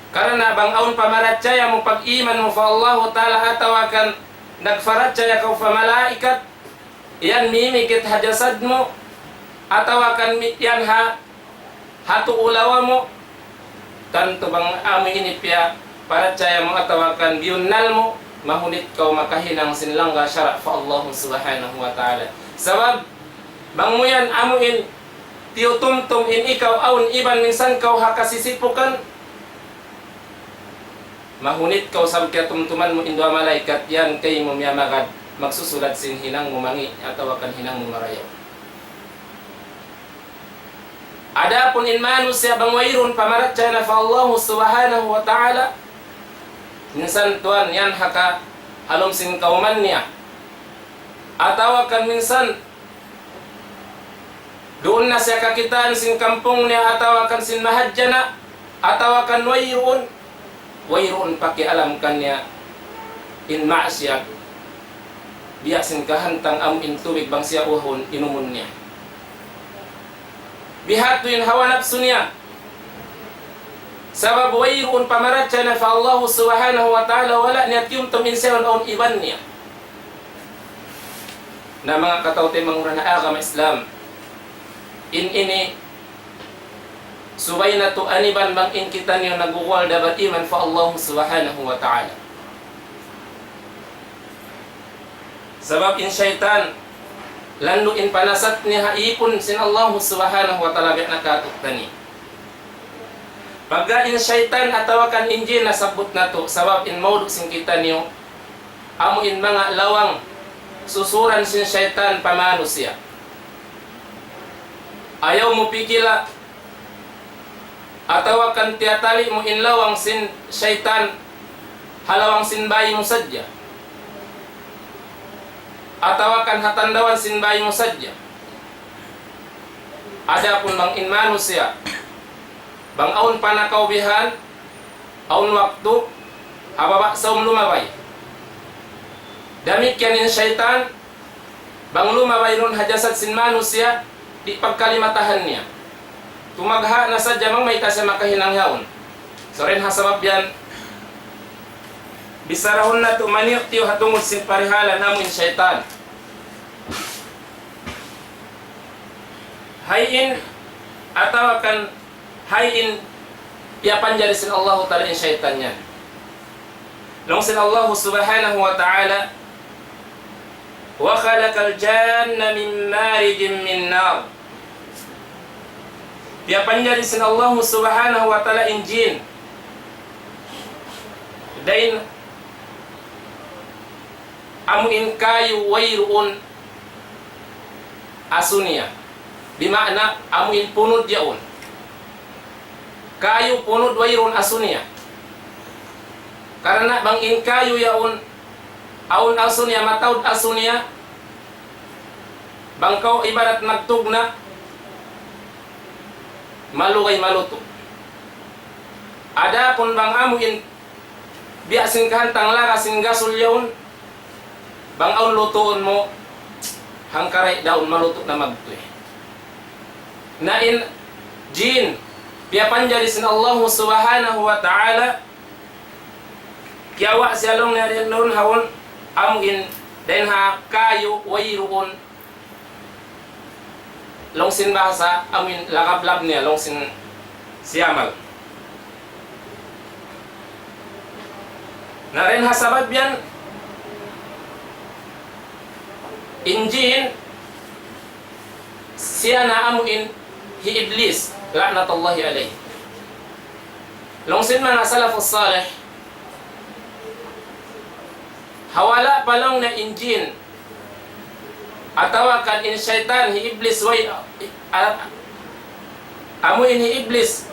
Karna' bang awn pamarachaya mu, pag-iman mu pa Allahu Ta'ala, atawa kan nagparachaya kaw pa malaikat, yan mimikit ha jasad mu, atawa kan mi-, yan ha, ha tuu lawa mu, tantu bang amu ini piyaparachaya mu atawa kan biyunnal mu, mahunit kaw makahinang sin langgal sara' pa Allahu Subhanahu wa Ta'ala. Sabab, bang mu yan amu in tiyutumtum in ikaw awn iban minsan kaw ha kasisipukan, mahunit kaw sabab kiyatumtuman mu in duwa malaikat yan kaymu miyamagad, magsusulat sin hinang mu mangi' atawa kan hinang mu marayaw. Adapun in manusiya' bang wayruun pamarachaya niya pa Allahu Subhanahu wa Ta'ala, minsan tuwan yan ha ka-, ha lawm sin kawman niya, atawa kan minsan duun na siya kakitaan sin kampung niya atawa kan sin mahadjana', atawa kan wayruun, wayruun pakialam kaniya in maksiat. Biya' sin kahantang amu in tubig bang siya uhun inumun niya. Bihadtu in hawa napsu niya. Sabab wayruun pamarachaya niya pa Allahu Subhanahu wa Ta'ala, wala' niya tiyumtum in siya awn iban niya. Na manga kataw-taymanghuran ha agama Islam, in ini subay natu' aniban bang in kitaniyu naguguwal da bariman pa Allahu Subhanahu wa Ta'ala. Sabab in saytan, landu' in panasat niya ha ipun sin Allahu Subhanahu wa Ta'ala biya' na kātu'niyu. Pagga in saytan atawa kan in jin nasabbut natu', sabab in mawdu' sin kitaniyu, amu in manga lawang susuran sin saytan pa manusiya'. Ayaw mu pikila, atawa kan tiyatali' mu in lawang sin saytan ha lawang sin bāy mu sadja, atawa kan ha tandawan sin bāy mu sadja. Adapun bang in manusiya', bang awn panakaw bihan, awn waktu, ha baba' sawm lumabay. Damikkiyan in saytan, bang lumabay duun ha jasad sin manusiya', di' pagkalimatahan niya. Tumagha' na sadja bang mayta' siya makahinang yaun. So, dayn ha sabab yan, Bisarahun natu' maniyu'-tiyu' ha tungud sin parihalan amu in saytan. Hain atawa kan hain piyapanjari sin Allahu Ta'ala in saytan yan. Laung sin Allahu Subhanahu wa Ta'ala, وخلق الجان من مارج من نار. Piyapanjari sin Allahu Subhanahu wa Ta'ala in jin dayn amu in kayu wayruun asu niya. Bima'na amu in punud yaun. Kayu punud wayruun asu niya. Karna' bang in kayu yaun awn asu niya, mataud asu niya, bang kaw ibarat nagtugna', malugay malutu'. Adapun bang amu in biya' sin kahantang laga sin gasul yaun, bang awn lutuun mu, hangkaray daun malutu' na magtuy. Na in jin, piyapanjari sin Allahu Subhanahu wa Ta'ala, kiyawa' siya laung niya dayn duun ha unu, amu in dayn ha kayu wayruun, laung sin bahasa amu in lagablab niya, laung sin Siyamal. Na dayn ha sabab yan, in jin, siya na amu in hi Iblis, la'natullahi alayh. Laung sin manga salafus salih, ha wala' pa laung niya in jin, atawa kan in saytan, hi Iblis, way, a-, amu in hi Iblis,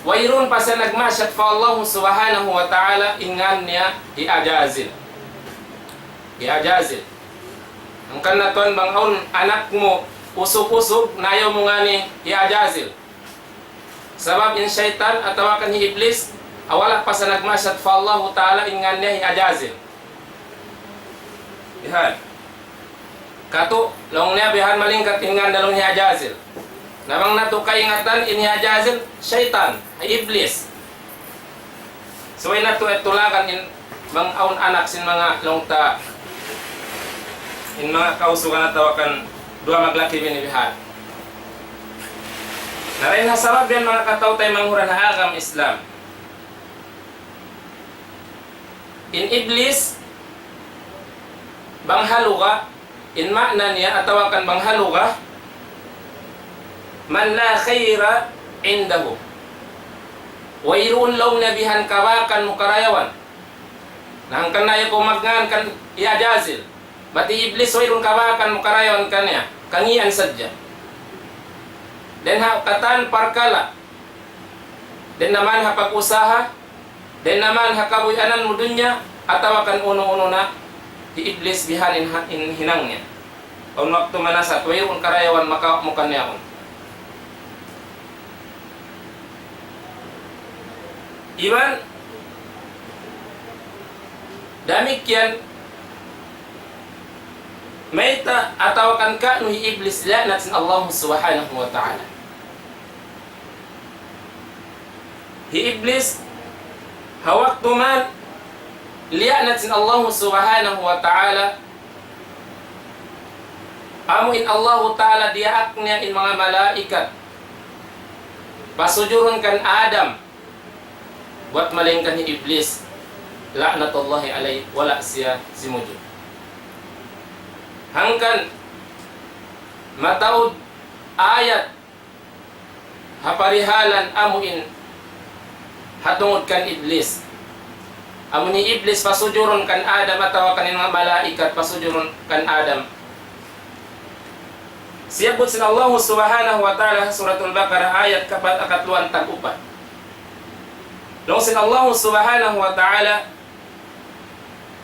wayruun pa siya nagmaksiyat pa Allahu Subhanahu wa Ta'ala, in ngan niya hi Ajazil. Hi Ajazil. Hangkan na tuwan bang awn anak mu, usug-usug, na ayaw mu ngani hi Ajazil. Sabab in saytan atawa kan hi Iblis, ha wala' pa siya nagmaksiyat pa Allahu Ta'ala, in ngan niya hi Ajazil. Bihan. Katu', laung niya bihan malingkat in ngan da laung hi Ajazil. Na bang natu' kaingatan in hi Ajazil, saytan, hi Iblis. Subay natu' tulakan in bang awn anak sin manga laung ta, in manga kausugan atawa kan duwa maglaki bini bihan. Na dayn ha sabab yan manga kataw-taymanghuran ha agama Islam. In Iblis, bang ha lugha, in maana niya atawa kan bang ha lugha, من لا خير عنده. Wayruun laung niya bihan kabakan mu karayawan. Na hangkan na ayaw kaw magngan kan hi Ajazil. Bat hi Iblis wayruun kabakan mu karayawan kaniya. Kangian sadja. Dayn ha katan parkala'. Dayn naman ha pag-usaha. Dayn naman ha kabuhianan mu dunya, atawa kan unu-unu na, hi Iblis bihan in ha-, in hinang niya. Awn waktu manasat, wayruun karayawan maka-, mu kaniya yaun. Iban, damikkiyan, mayta' atawa kan kaunu hi Iblis la'nat sin Allah Subhanahu wa Ta'ala. Hi Iblis, ha waktu man, liya'nat sin Allahu Subhanahu wa Ta'ala, amu in Allahu Ta'ala diyaak niya in manga malaikat, pasujurun kan Adam, buwat malaingkan hi Iblis, la'natullahi alayh, wala' siya simujud. Hangkan, mataud ayat, ha parihalan amu in ha tungud kan Iblis. Amu in hi Iblis pasujurun kan Adam atawa kan in manga malaikat pasujurun kan Adam. Siyabbut sin Allahu Subhanahu wa Ta'ala ha Suratul Baqarah ayat kapat-, katluan tag-upat. Laung sin Allahu Subhanahu wa Ta'ala,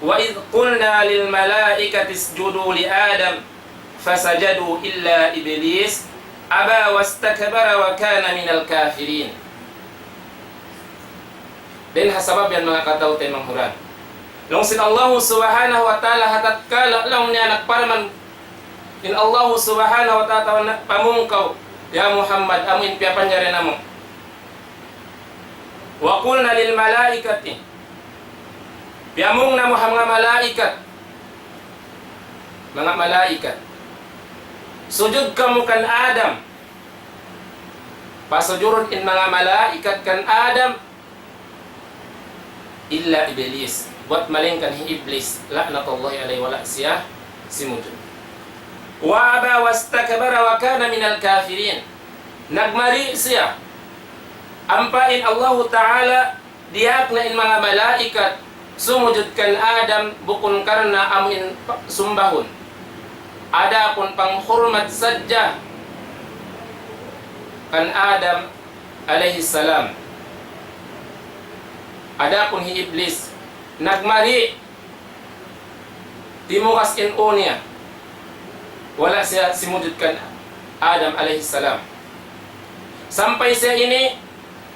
وإذ قلنا للملائكة اسجدوا لآدم فسجدوا إلا إبليس أبى واستكبر وكان من الكافرين. Dayn ha sabab yan manga kataw-taymanghuran. Laung sin Allahu Subhanahu wa Ta'ala ha tatkala laung niya nagparman in Allahu Subhanahu wa Ta'ala pamung kaw, ya Muhammad, amu in piyapanjari namu'. وقلنا للملائكة. Piyamung namu' ha manga malaikat. Manga malaikat. Sujud kamu kan Adam. Pasujurun in manga malaikat kan Adam. Illa Iblis. Buwat malaingkan hi Iblis. La'natullahi alayhi, wala' siya simujud. وأبى واستكبر وكان من الكافرين. Nagmari' siya. Ampa in Allahu Ta'ala diyaak na in manga malaikat sumujud kan Adam bukun karna' amu in pa-, sumbahun. Adapun panghurmat sadja kan Adam alayhi salam. Adapun hi Iblis, nagmari', timugas in ū niya. Wala' siya simujud kan Adam alayhi salam. Sampay siya ini,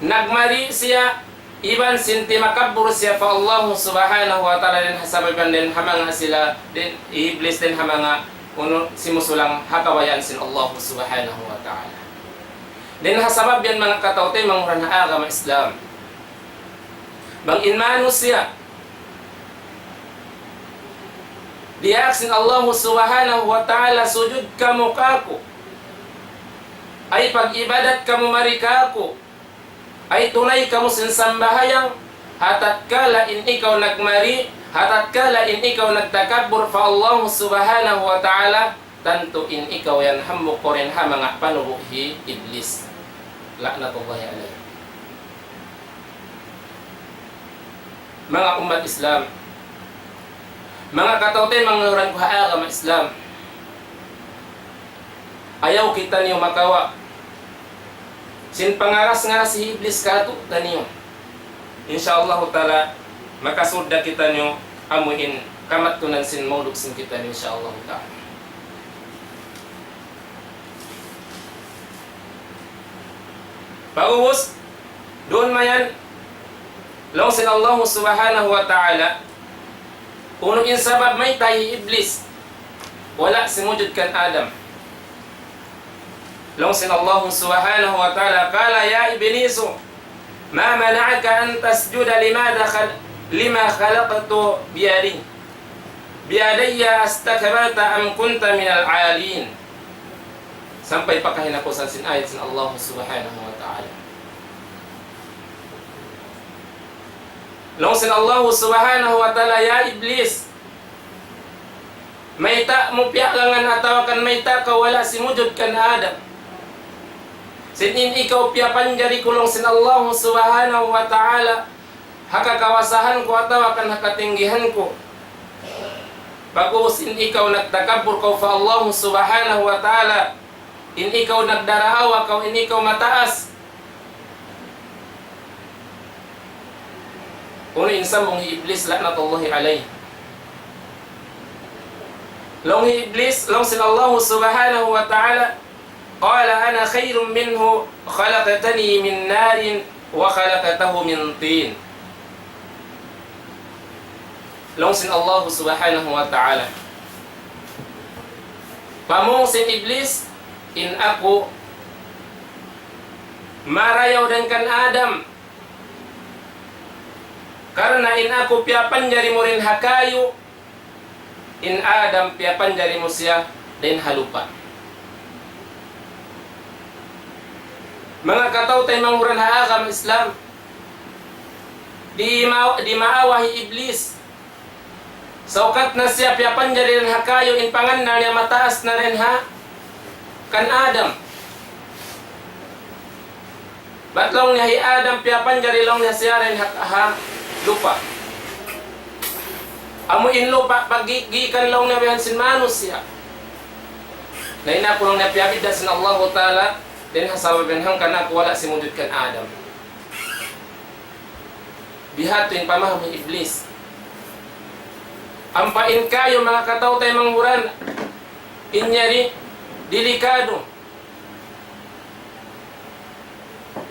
nagmari' siya, iban sin timakabbur siya pa Allah Subhanahu wa Ta'ala, dayn ha sabab yan dayn ha manga sila, dayn Iblis dayn ha manga unu simusulang ha kabayaan sin Allah Subhanahu wa Ta'ala. Dayn ha sabab yan manga kataw-taymanghuran ha agama Islam. Bang in manusiya', diyaak sin Allah Subhanahu wa Ta'ala, sujud kamu kāku', ay pag-ibadat kamu mari kāku', ay tunay kamu sin sambahayang, ha tatkala in ikaw nagmari', ha tatkala in ikaw nagtakabbur pa Allah Subhanahu wa Ta'ala, tantu in ikaw yan hambuuk dayn ha manga panubu' hi Iblis. La'natullahi alayhi. Manga ummat Islam, manga kataw-taymanghuran ku ha agama Islam, ayaw kitaniyu makawa' sin pangaras-ngaras hi Iblis kātu'niyu. Insya Allahu Ta'ala, makasud da kitaniyu amu in kamattunan sin mauduk sin kitaniyu, insya Allahu Ta'ala. Pag'ubus, duun mayan, laung sin Allah Subhanahu wa Ta'ala, unu in sabab mayta' hi Iblis wala' simujud kan Adam. Laung sin Allah Subhanahu wa Ta'ala, قال يا إبليس ما منعك أن تسجد لما خل-، لما خلقت بيدي، بيدي أستكبرت أم كنت من العالين. Sampay pa kahinapusan sin ayat sin Allah Subhanahu wa Ta'ala. Laung sin Allah Subhanahu wa Ta'ala, "Ya Iblis, mayta' mu piyagangan atawa kan mayta' kaw wala' simujud kan Adam? Sin in ikaw piyapanjari ku," laung sin Allah Subhanahu wa Ta'ala, "ha kakawasahan ku atawa kan ha katinggihan ku. Pag'ubus in ikaw nagtakabbur kaw pa Allah Subhanahu wa Ta'ala, in ikaw nagdaraawa kaw, in ikaw mataas." Unu in sambung hi Iblis, la'natullahi alayh. Laung hi Iblis, laung sin Allah Subhanahu wa Ta'ala, قال أنا خير منه خلقتني من نار وخلقته من طين. Laung sin Allah Subhanahu wa Ta'ala. Pamung sin Iblis, "In aku marayaw dayn kan Adam, karna' in aku piyapanjari mu dayn ha kayu, in Adam piyapanjari mu siya dayn ha lupa'." Manga kataw-taymanghuran ha agama Islam, di' ma-, di' maawa hi Iblis. Saukat na siya piyapanjari dayn ha kayu, in pangannal niya mataas na dayn ha kan Adam. Bat laung niya hi Adam piyapanjari laung niya siya dayn ha, ha lupa'. Amu in lupa' paggi-, gikan laung niya bihan sin manusiya'. Na in aku laung niya piyabidda' sin Allahu Ta'ala, dayn ha sabab yan hangkan aku wala' simujud kan Adam. Bihadtu in pamaham hi Iblis. Ampa in kayu manga kataw-taymanghuran, in yari delikadu.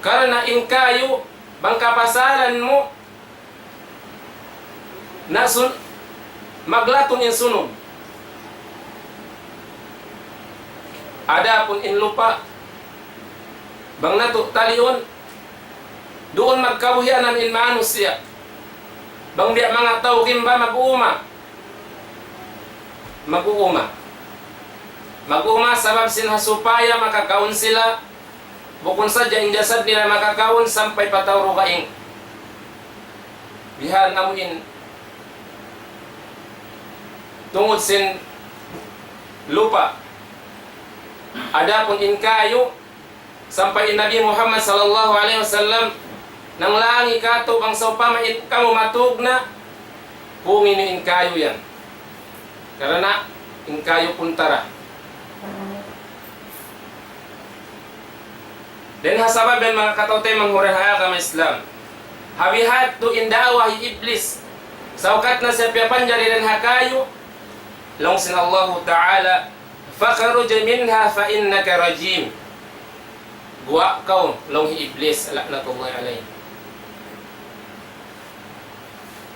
Karna' in kayu, bang kapasalan mu, na sun-, maglatun in sunug. Adapun in lupa', bang natu' taliun, duun magkabuhianan in manusiya'. Bang biya' manga tau kimba mag-uuma. Mag-uuma. Mag-uuma sabab sin ha supaya makakaun sila, bukun sadja in jasad nila makakaun sampay pa tau dugaing. Bihan amu in tungud sin lupa'. Adapun in kayu, sampay in Nabi Muhammad sallallahu alayhi wasallam nanglangi kātu' bang sawpama in kamu matug na, pungi niyu in kayu yan. Karna' in kayu kuntara. Dayn ha sabab yan, manga kataymanghuran ha agama Islam, ha bihadtu in daawa hi Iblis, sawkat na siya piyapanjari dayn ha kayu, laung sin Allahu Ta'ala, فاخرج منها فإنك رجيم. Guwa' kaw, laung hi Iblis, la'natullahi alayh.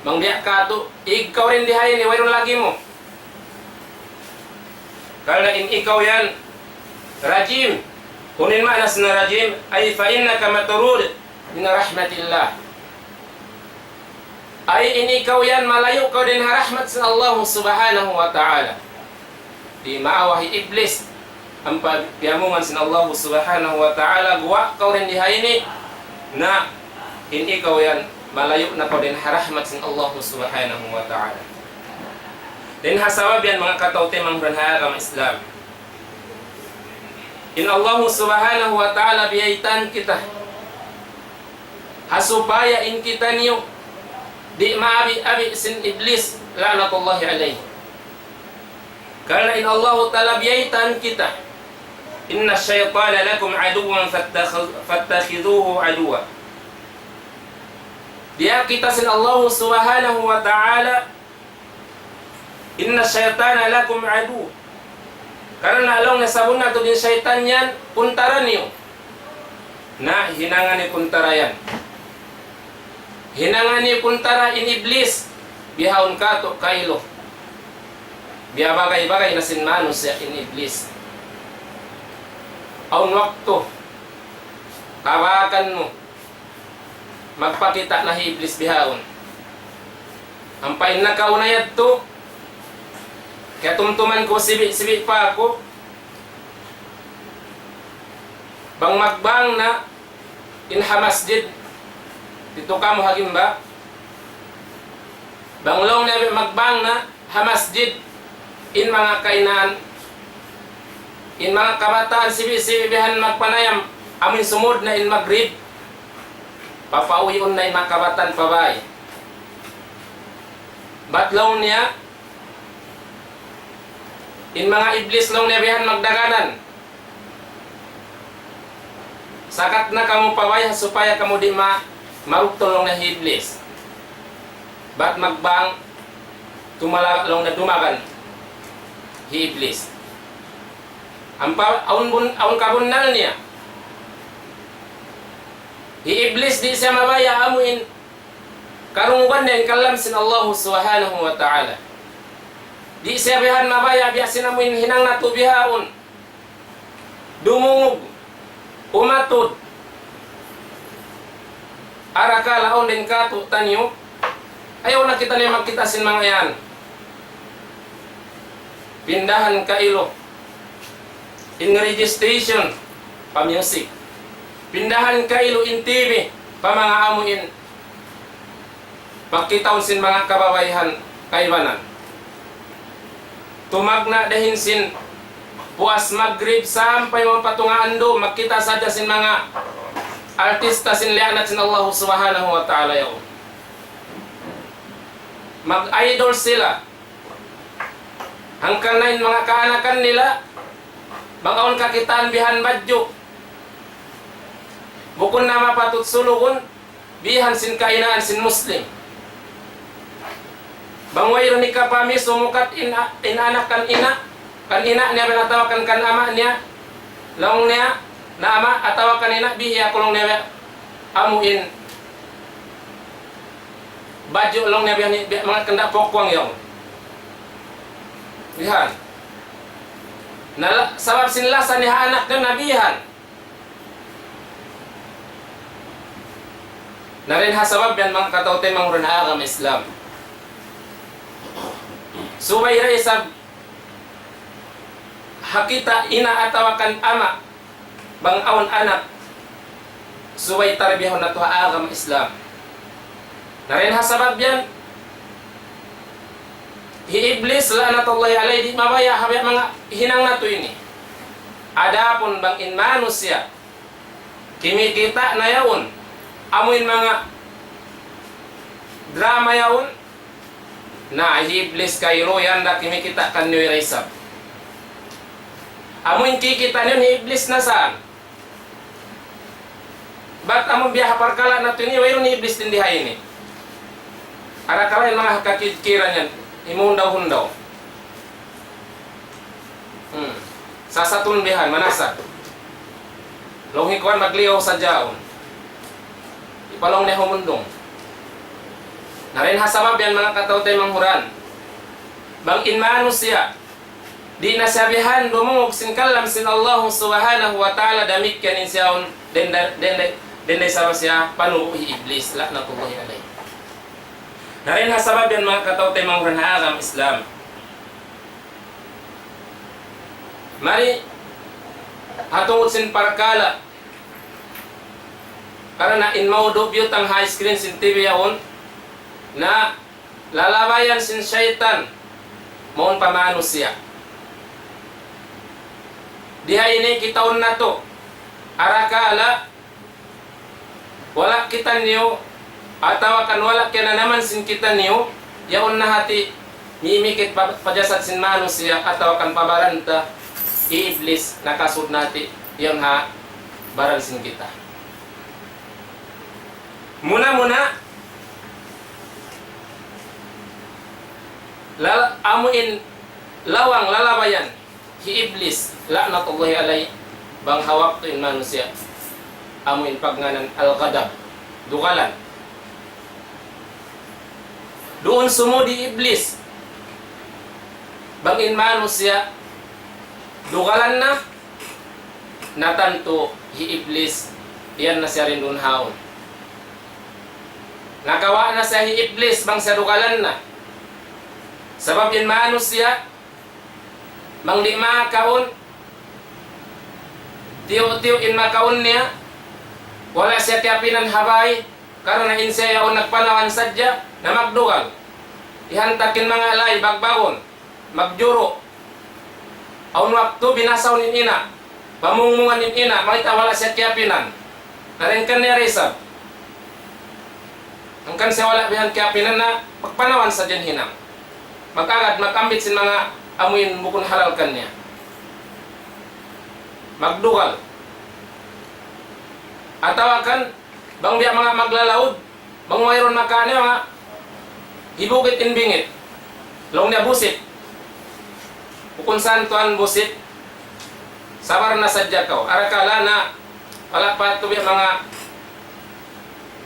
Bang biya' kātu', ig kaw dayn di ha ini, wayruun lagi' mu. Karna' in ikaw yan, rajim. Unu in maana sin rajim, أي فإنك مطرود من رحمة الله. Ay in ikaw yan, malayu' kaw dayn ha rahmat sin Allah subhanahu wa ta'ala. Di' maawa hi Iblis, ampa piyamungan sin Allah subhanahu wa ta'ala, guwa' kaw dayn di ha ini, na in ikaw yan, malayu' na kaw dayn ha rahmat sin Allah subhanahu wa ta'ala. Dayn ha sabab yan, manga kataymanghuran ha agama Islam, in Allah subhanahu wa ta'ala biyaytaan kita ha supaya in kitaniyu di' maabi-abi sin Iblis, la'natullahi alayh. Karna' in Allahu Ta'ala biyaytaan kita, إن الشيطان لكم عدو فاتخذ-، فاتخذوه عدوا. Biyaytaan kita sin Allahu subhanahu wa ta'ala, إن الشيطان لكم عدو. Karna' laung niya sabunnal tuud in saytan yan, kuntara niyu. Na, hinanga niyu kuntara yan. Hinanga niyu kuntara in Iblis, bihaun kātu' kailu. Biyabagay-bagay na sin manusiya' in Iblis. Awn waktu, kabakan mu, magpakita' na hi Iblis bihaun. Ampa in nakauna yadtu, kiyatumtuman ku sibi'-sibi' pa aku, bang magbang na in ha masjid, didtu kamu ha gimba, bang laung niya magbang na, ha masjid, in manga kainaan, in manga kabataan sibi'-sibi' bihan magpanayam, amun sumud na in magrib, papauwiun na in manga kabataan pa bāy. Bat laung niya, in manga iblis laung niya bihan magdaganan. Sakat na kamu pa bāy supaya kamu di' ma-, marugtul laung niya hi Iblis. Bat magbang, tumala-, laung niya dumagan hi Iblis. Ampa awn bun-, awn kabunnal niya. Hi Iblis di' siya mabaya' amu in karungugan niya in kalam sin Allah Subhanahu wa Ta'ala. Di' siya bihan mabaya' biya' sin amu in hinang natu' bihaun. Dumungug, umatud. Arakala' awn dayn kātu'niyu, ayaw na kitaniyu magkita' sin manga yan. Pindahan kailu in registration pa music. Pindahan kailu in T V pa manga amu in pagkitaun sin manga kababaihan kaibanan. Tumagna' dayn sin puas magrib sampay mapatungaan du, magkita' sadja sin manga artista sin liyaanat sin Allah Subhanahu wa Ta'ala yaun. Mag-idol sila. Hangkan na in manga kaanakan nila, bang awn kakitaan bihan badju'. Bukun na mapatut sulugun, bihan sin kainaan sin Muslim. Bang wayruun hikapami sumukat in, in anak kan ina', kan ina' niya atawa kan, kan ama' niya, laung niya, na ama' atawa kan ina', bihi aku laung niya, amu in badju' laung niya bihan, biya' manga kanda' pokwang yaun. Bihan. Na la-, sabab sin lasa niya ha anak niya na bihan. Dayn ha sabab yan, manga kataymanghuran ha agama Islam, subay da isab ha kita' ina' atawa kan ama', bang awn anak, subay tarbiyahun natu' ha agama Islam. Dayn ha sabab yan, hi Iblis la'natullahi alayhi di' mabaya' ha biya' manga hinang natu' ini. Adapun bang in manusiya', kimikita' na yaun, amu in manga drama yaun, na hi Iblis kailu yan da kimikita' kaniyu da isab. Amu in kikita' niyu hi Iblis na saan. Bat amu biya' ha parkala' natu' ini, wayruun hi Iblis dayn di ha ini. Arakala' in manga kakidkiran yan, himundaw-hundaw. Hmm. Sasatun bihan, manasat. Laung hi kuwan magliyaw sadja yaun. Hipalaung niya humundung. Na dayn ha sabab yan, manga kataymanghuran, bang in manusiya', di' na siya bihan dumungug sin kalam sin Allah Subhanahu wa Ta'ala, damikkiyan in siya yaun, dayn da, dayn da, dayn da isab siya panubu' hi Iblis, la'natullahi alayhi. Na dayn ha sabab yan, manga kataymanghuran ha agama Islam. Mari, ha tungud sin parkala', karna' in maudu' biyutang ha screen sin T V yaun, na lalabayan sin saytan, mawn pa manusiya'. Di ha ini kitaun natu', arakala' wala' kitaniyu, atawa kan wala' kiyananaman sin kitaniyu, yaun na hati mimikit pa, pa jasad sin manusiya', atawa kan pa baran ta, hi Iblis nakasud na hati, yaun ha baran sin kita. Muna-muna, lal-, amu in lawang lalabayan hi Iblis, la'natullahi alayhi, bang ha waktu in manusiya', amu in pagngānan al-ghadab, dugalan. Duun sumud hi Iblis, bang in manusiya', dugalan na, na tantu hi Iblis, yan na siya duun ha yaun. Nakawa' na siya hi Iblis, bang siya dugalan na. Sabab in manusiya', bang di' makaun, tiyu'-tiyu' in makaun niya, wala' siya kiyapinan ha bay, karna' in siya yaun nagpanawan sadja, na magdugal. Ihantak in manga lay, bagbagun, magjuru'. Awn waktu binasahun in ina', pamungmungan in ina', mayta' wala' siya kiyapinan. Na dayn kaniya da isab. Hangkan siya wala' bihan kiyapinan na magpanawan sadja in hinang. Mag-agad, mag-ambit sin manga amu in bukun halal kaniya. Magdugal. Atawa kan, bang biya' manga maglalaud, bang wayruun makaun niya, manga hibugit in bingit. Laung niya busit. Bukun san tuwan busit. Sabar na sadja kaw. Arakala' na, wala' pa tuud biya' manga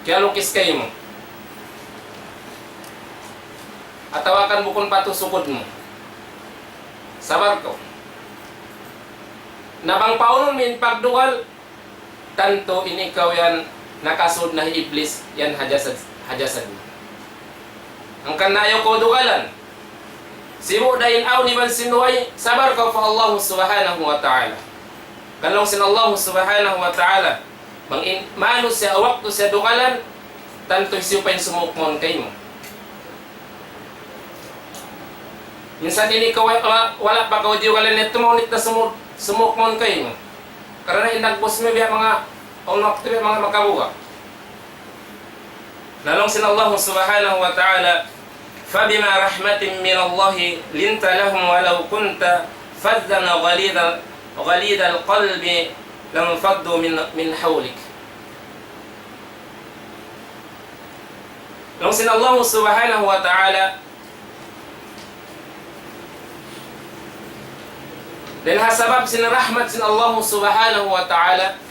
kiyalukis kaymu. Atawa kan bukun pa tuud sukud mu. Sabar kaw. Na bang paunun mu in pagdugal, tantu in ikaw yan nakasud na hi Iblis yan ha jasad, ha jasad mu. Hangkan na ayaw kaw dugalan. Sibu' da in awn iban sin way, sabar kaw pa Allah Subhanahu wa Ta'ala. Laung sin Allah Subhanahu wa Ta'ala, bang in manusiya' waktu siya dugalan, tantu hisiyu pa in sumuk mawn kaymu. Minsan ini kaw wa-, wa-, wala' pa kaw diyugalan niya, tumaw nit na sumu-, sumuk mawn kaymu. Karna' in dagbus mu biya' manga, awn waktu biya' manga makabuga'. Laung sin Allah Subhanahu wa Ta'ala, فبما رحمة من الله لنت لهم ولو كنت فظا غليظ، غليظ القلب لانفضوا من، من حولك. Laung sin Allah Subhanahu wa Ta'ala, dayn ha sabab sin rahmat sin Allah Subhanahu wa Ta'ala,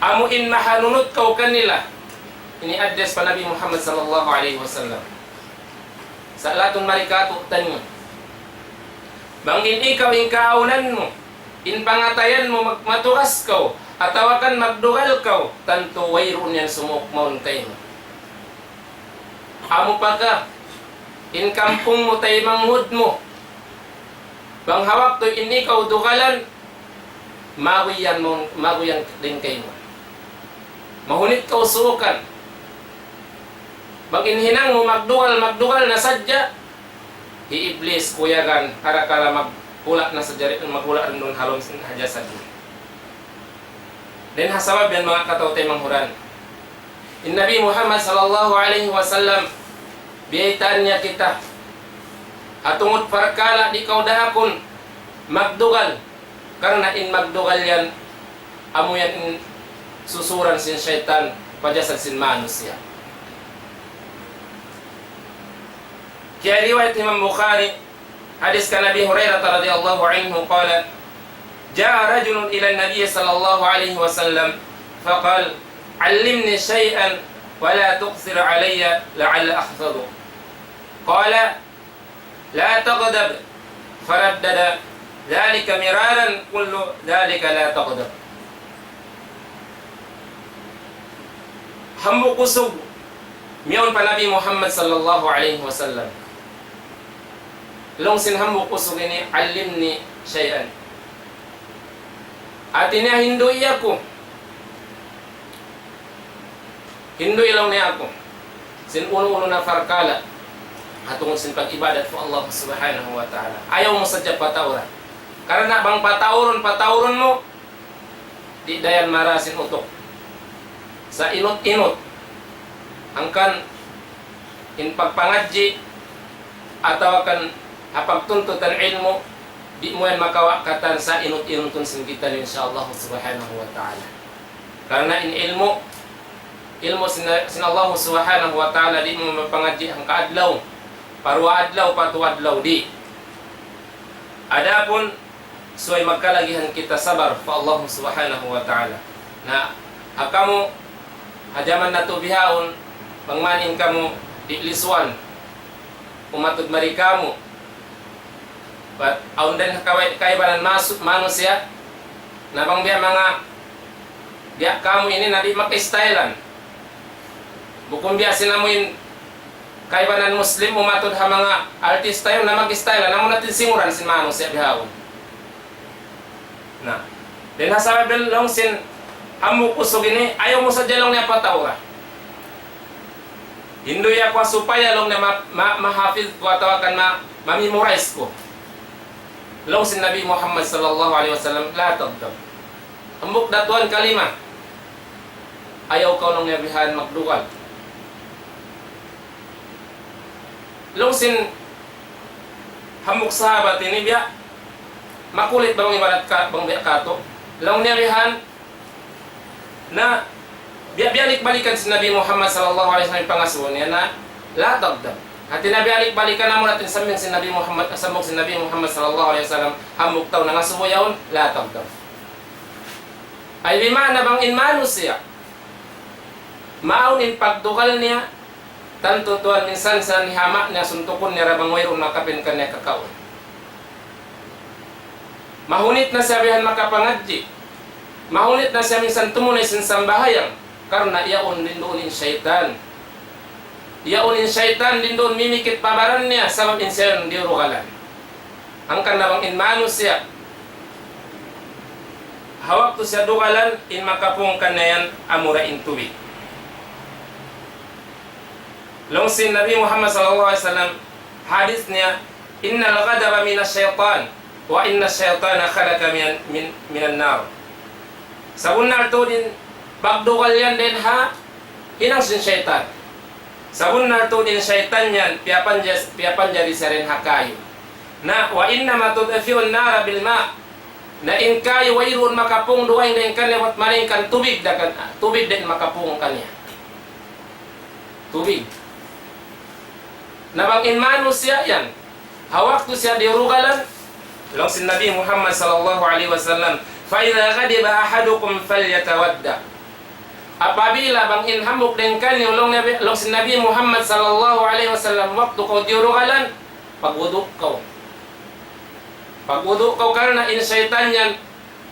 amu in mahanunut kaw kanila, ini address pa Nabi Muhammad sallallahu alayhi wasallam. Sa' latun mari katu'taniyu. Bang in ikaw in kaawnan mu, in pangatayan mu mag-, matugas kaw, Atawa kan magdugal kaw, tantu wayruun yan sumuk mawn kaymu. Amu pa ka, in kampung mu, taymanghud mu. Bang ha waktu in ikaw dugalan, maguyan mu, maguyan din kaymu. Mahunit kaw suukan. Bang in hinang mu magdugal, magdugal na sadja, hi Iblis kuyagan, parakala' maghula' na sadja, maghula' duun ha lawm sin jasad mu. Dayn ha sabab yan, manga kataymanghuran, in Nabi Muhammad sallallahu alayhi wasallam, biyaytaan niya kita ha tungud parakala' di' kaw dahakun magdugal, karna' in magdugal yan, amu yan in susuran sin saytan pa jasad sin manusiya'. Kiyariwayat Imam Bukhari, hadis kan Abi Hurairah radhiyallahu anhu qala, جاء رجل إلى النبي صلى الله عليه وسلم فقال: علمني شيئا ولا تكثر علي لعلي أحفظه. قال: لا تغضب. فردد ذلك مرارا، كل ذلك لا تغضب. Hambuuk usug miyawn pa Nabi Muhammad sallallahu alayhi wasallam. Laung sin hambuuk usug ini, علمني شيئا. Hati niya, hindui aku. Hindui laung niya aku sin unu-unu na parkala' ha tungud sin pag-ibadat pa Allah Subhanahu wa Ta'ala. Ayaw mu sadja patauran. Karna' bang pataurun, pataurun mu, di' da yan mara sin utuk. Sa' inut-inut. Hangkan in pagpangadji' atawa kan ha pagtuntut sin ilmu', di' mu yan makawa' katan sa' inut-inutun sin kita, insya Allah Subhanahu wa Ta'ala. Karna' in ilmu', ilmu' sin, sin Allah Subhanahu wa Ta'ala, di' mu mapangadji' hangka adlaw, pa duwa adlaw, pa tū adlaw, di'. Adapun subay magkalagihan kita sabar pa Allah Subhanahu wa Ta'ala. Na, ha kamu, ha jaman natu' bihaun, bang man in kamu di' lisuan, umatud mari kamu. Bat, awn dayn ha kaway-, kaibanan masu-, manusiya', na bang biya' manga, biya' kamu ini na di' maka-stylean. Bukun biya' sin amu in kaibanan Muslim umatud ha manga artista yaun na mag-style, amu na in singuran sin manusiya' bihaun. Na, dayn ha sabab laung sin hambuuk usug ini, ayaw mu sadja laung niya pataura. Hindui aku supaya laung niya ma-, ma-, ma-hafiz ku atawa kan ma-, ma-memorize ku. Laung sin Nabi Muhammad sallallahu alayhi wasallam, لا تغضب. Hambuuk da tuwan kalima. Ayaw kaw laung niya bihan magdugal. Laung sin hambuuk sahabat ini biya' makulit bang ibarat ka, bang biya' katu'. Laung niya bihan, na biya', biyalik-balikan sin Nabi Muhammad sallallahu alayhi wasallam in pangasubu niya na, لا تغضب. Hati niya biyalik-balikan, amu na in sambung sin Nabi Muhammad, sambung sin Nabi Muhammad sallallahu alayhi wasallam, hambuuk tau nangasubu yaun, لا تغضب. Ay bima'na bang in manusiya', maawn in pagdugal niya, tantu tuwan minsan sa' nihama' niya suntukun niya ra bang wayruun makapin kaniya kakaun. Mahunit na siya bihan makapangadji'. Mahunit na siya minsan tumunay sin sambahayang. Karna' yaun duun in saytan. Yaun in saytan duun mimikit pa baran niya, sabab in siya diyurugalan. Hangkan na bang in manusiya', ha waktu siya dugalan, in makapung kaniya yan amura in tubig. Laung sin Nabi Muhammad sallallahu alayhi wasallam, hadith niya, إن الغضب من الشيطان، وإن الشيطان خلق من، من، من النار. Sabunnal tuud in pagdugal yan dayn ha hinang sin saytan. Sabunnal tuud in saytan yan, piyapanjari, piyapanjari siya dayn ha kayu. Na, وإنما تطفئ النار بالماء. Na in kayu wayruun makapung dugaing dayn kaniya, bat malayngkan tubig da kan, tubig da in makapung kaniya. Tubig. Na bang in manusiya' yan, ha waktu siya diyurugalan, laung sin Nabi Muhammad sallallahu alayhi wasallam, فإذا غضب أحدكم فليتوضأ. Apabila bang in hambuuk dayn kaniyu, laung Nabi, laung sin Nabi Muhammad sallallahu alayhi wasallam, waktu kaw diyurugalan, pagwudu' kaw. Pagwudu' kaw karna' in saytan yan,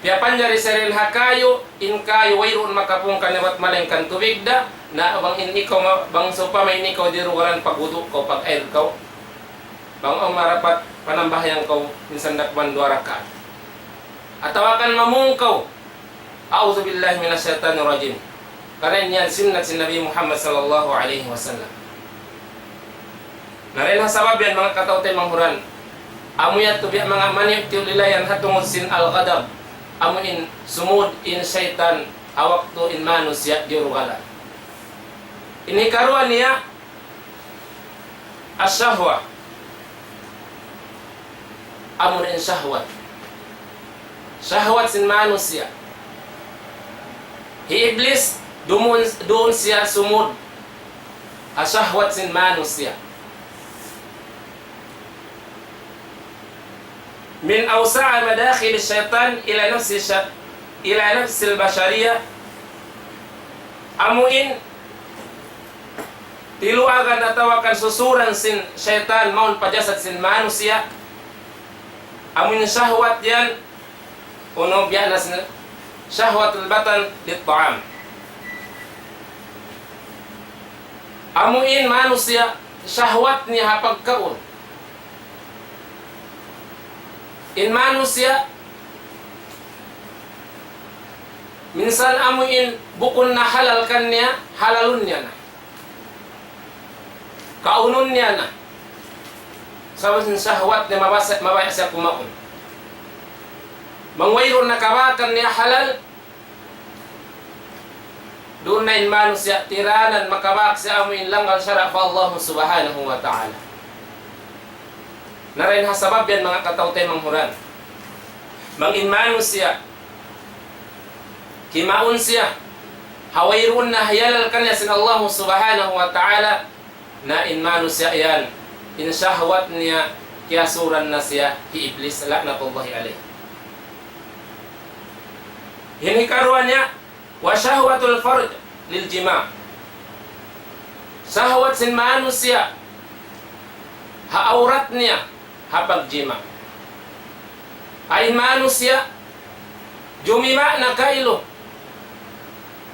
Piyapanjari sin ha kayu, in kayu wayruun makapungkan ibat malaingkan tubig da, na bang in ikaw ma-, bang sawpama in ikaw dirugalan pagwudu' kaw, pag-air kaw, bang awn marapat panambahayang kaw, minsan dakman duwa rakaat. Atawa kan mamung kaw, أعوذ بالله من الشيطان الرجيم. Karna' yan sunnat sin Nabi Muhammad sallallahu alayhi wasallam. Na dayn ha sabab yan, manga kataw-taymanghuran, amu yadtu biya' manga maniyu' tiyulilayan ha tungud sin al-ghadab, amu in sumud in saytan ha waktu in manusiya' diyurugala. In hikaruwa niya, الشهوة. Amu in shahwat. Shahwat sin manusiya'. Hi Iblis, dumun, duun siya sumud ha shahwat sin manusiya'. من أوسع مداخل الشيطان إلى نفس الش-، إلى نفس البشرية. Amu in tiluagan atawa kan susuran sin saytan mawn pa jasad sin manusiya'. Amu in shahwat yan, unu biya' na sin shahwatul batan lit ta'am. Amu in manusiya', shahwat niya ha pagkaun. In manusiya', minsan amu in bukun na halal kaniya, halalun niya na. Kaunun niya na. Sabab sin shahwat niya mabaya', mabaya' siya kumaun. Bang wayruun na kabakan niya halal, duun na in manusiya' tiranan makabak siya amu in langgal sara' pa Allah subhanahu wa ta'ala. Na dayn ha sabab yan, manga kataw-taymanghuran, bang in manusiya' kimaun siya ha wayruun na hiyalal kaniya sin Allah subhanahu wa ta'ala, na in manusiya' yan, in shahwat niya, kiyasuran na siya hi Iblis, la'natullahi alayh. In hikaruwa niya, وشهوة الفرج للجماع. Shahwat sin manusiya' ha awrat niya ha pagjima'. Ay manusiya', jumima' na kailu.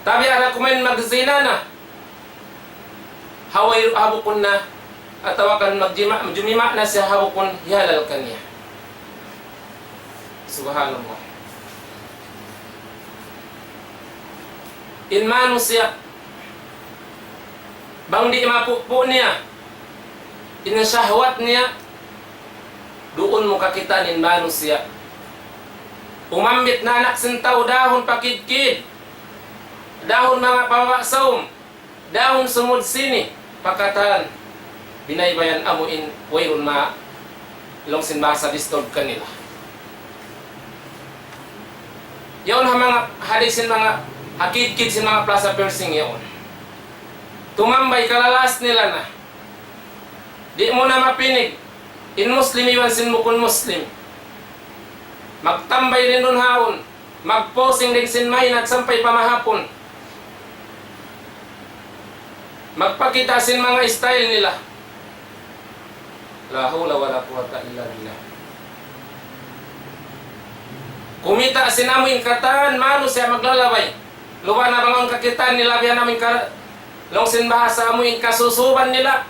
Tabi' ada kumain magzina na. Ha way, ha bukun na, atawa kan magjima', jumima' na siya ha bukun hiyalal kaniya. Subhanallah. In manusiya', bang di' mapupu' niya in shahwat niya, duun mu kakitaan in manusiya'. Umambit na anak sin tau, dahun pakidkid, dahun manga pamaba' saum, dahun sumud sini, pa katan, binaybayan amu in wayruun ma, laung sin bahasa, disturb kanila. Yaun ha manga, hali sin manga, ha kidkid sin manga plaza piercing yaun. Tumambay kalalas nila na. Di' mu na mapinig in Muslim iban sin bukun Muslim. Magtambay duun haun. Magposing dayn sin mahinang sampay pa mahapun. Magpakita' sin manga style nila. La hawla wala quwwata illa billah. Kumita' sin amu in katan manusiya' maglalabay. Luba na bang awn kakitaan nila biya' na amu in ka-, laung sin bahasa amu in kasusuban nila.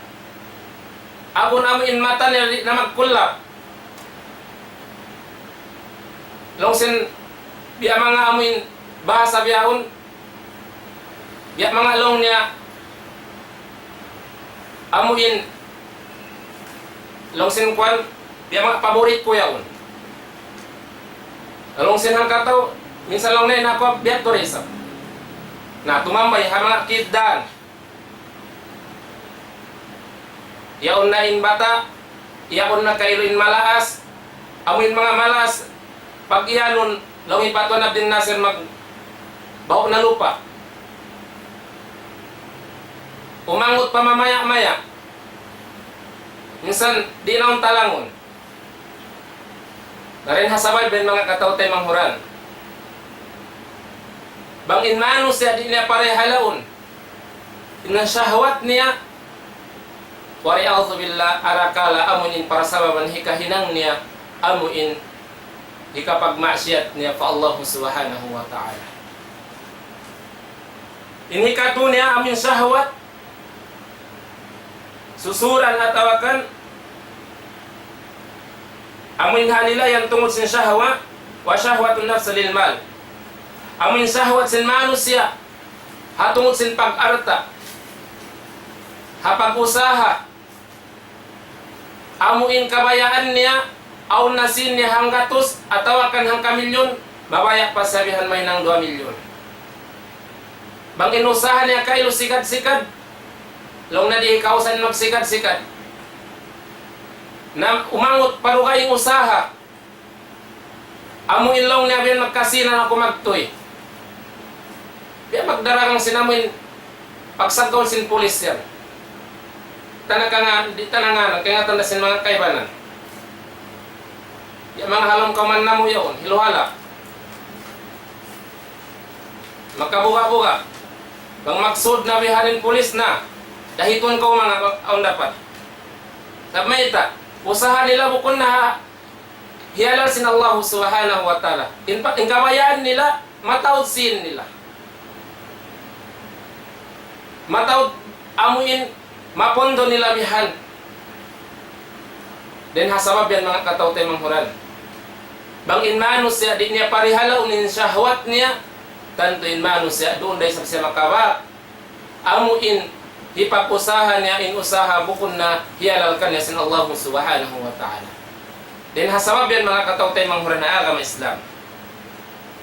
Agun amu in mata nila di' na magkullap. Laung sin biya' manga amu in bahasa bihaun, biya' manga laung niya amu in laung sin kuwan, biya' manga paborit ku yaun. Laung sin hangkatau, minsan laung niya in aku biya' tuud isab. Na, tumambay ha manga kiddan. Yaun na in bata', yaun na kailu in malaas, amu in manga malaas, pag-iyanun, laung hi Pa Tuan Abdul Nasir, magbahu' na lupa'. Umangut pa mamaya-maya. Minsan, di' na awn talangun. Na dayn ha sabab yan, manga kataw-taymanghuran. Bang in manusiya' di' niya parihalaun in shahwat niya, wal iyadhu billah, arakala' amu in parasababan hikahinang niya, amu in hikapagmaksiyat niya pa Allah Subhanahu wa Ta'ala. In hikatu niya amuin shahwat, susuran atawa kan amuin halilayan tungud sin shahwa, وشهوة النفس للمال. Amuin shahwat sin manusiya' ha tungud sin pag-alta', ha pag-usaha, amuin kabayaan niya, awn na sīn niya hanggatus, atawa kan hangkamilyun, mabaya' pa sabihan mahinang duwa milyun. Bang in usaha niya kailu sikad-sikad, laung niya di' kausan magsikad-sikad. Na umangut pa dugaing usaha, amuin laung niya biya' magkasīnan aku magtuy. Biya' magdaragang sin amuin pagsaggaun sin pulis yan. Tanaka nga, di' tanaka nga, kaingatan da sin manga kaibanan. Ya manga halom kaw man namu' yaun, hiluhala. Makabuga-buga. Bang maksud na biharin pulis na, dahitun kaw manga awn dapat. Sabab mayta', usaha nila bukun na hiyalal sin Allah Subhanahu wa Ta'ala. In pa-, in kabayaan nila, mataud sīn nila. Mataud amuin mapondo nila bihan. Dayn ha sabab yan manga kataw-taymanghuran. Bang in manusiya' di' niya parihalaun in shahwat niya, tantu in manusiya' duun da isab siya makabak. Amuin hipag-usaha niya in usaha bukun na hiyalal kaniya sin Allah Subhanahu wa Ta'ala. Dayn ha sabab yan manga kataw-taymanghuran ha agama Islam.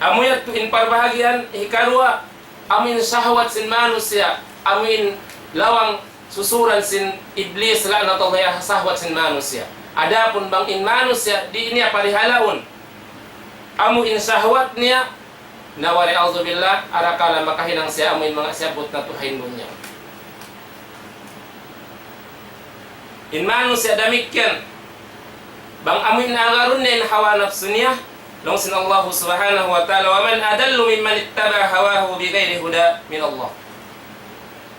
Amu yadtu in parbahagian hikaruwa, amuin shahwat sin manusiya', amuin lawang susuran sin Iblis la'natullahi alayhi ha shahwat sin manusiya'. Adapun bang in manusiya' di' niya parihalaun amuin shahwat niya, na wal iyadhu billah, arakala' makahinang siya amuin manga siyabbut natu' ha dunya. In manusiya' damikkiyan, bang amuin agarun niya in hawa napsu niya, laung sin Allah Subhanahu wa Ta'ala, ومن أضل ممن اتبع هواه بغير هدى من الله.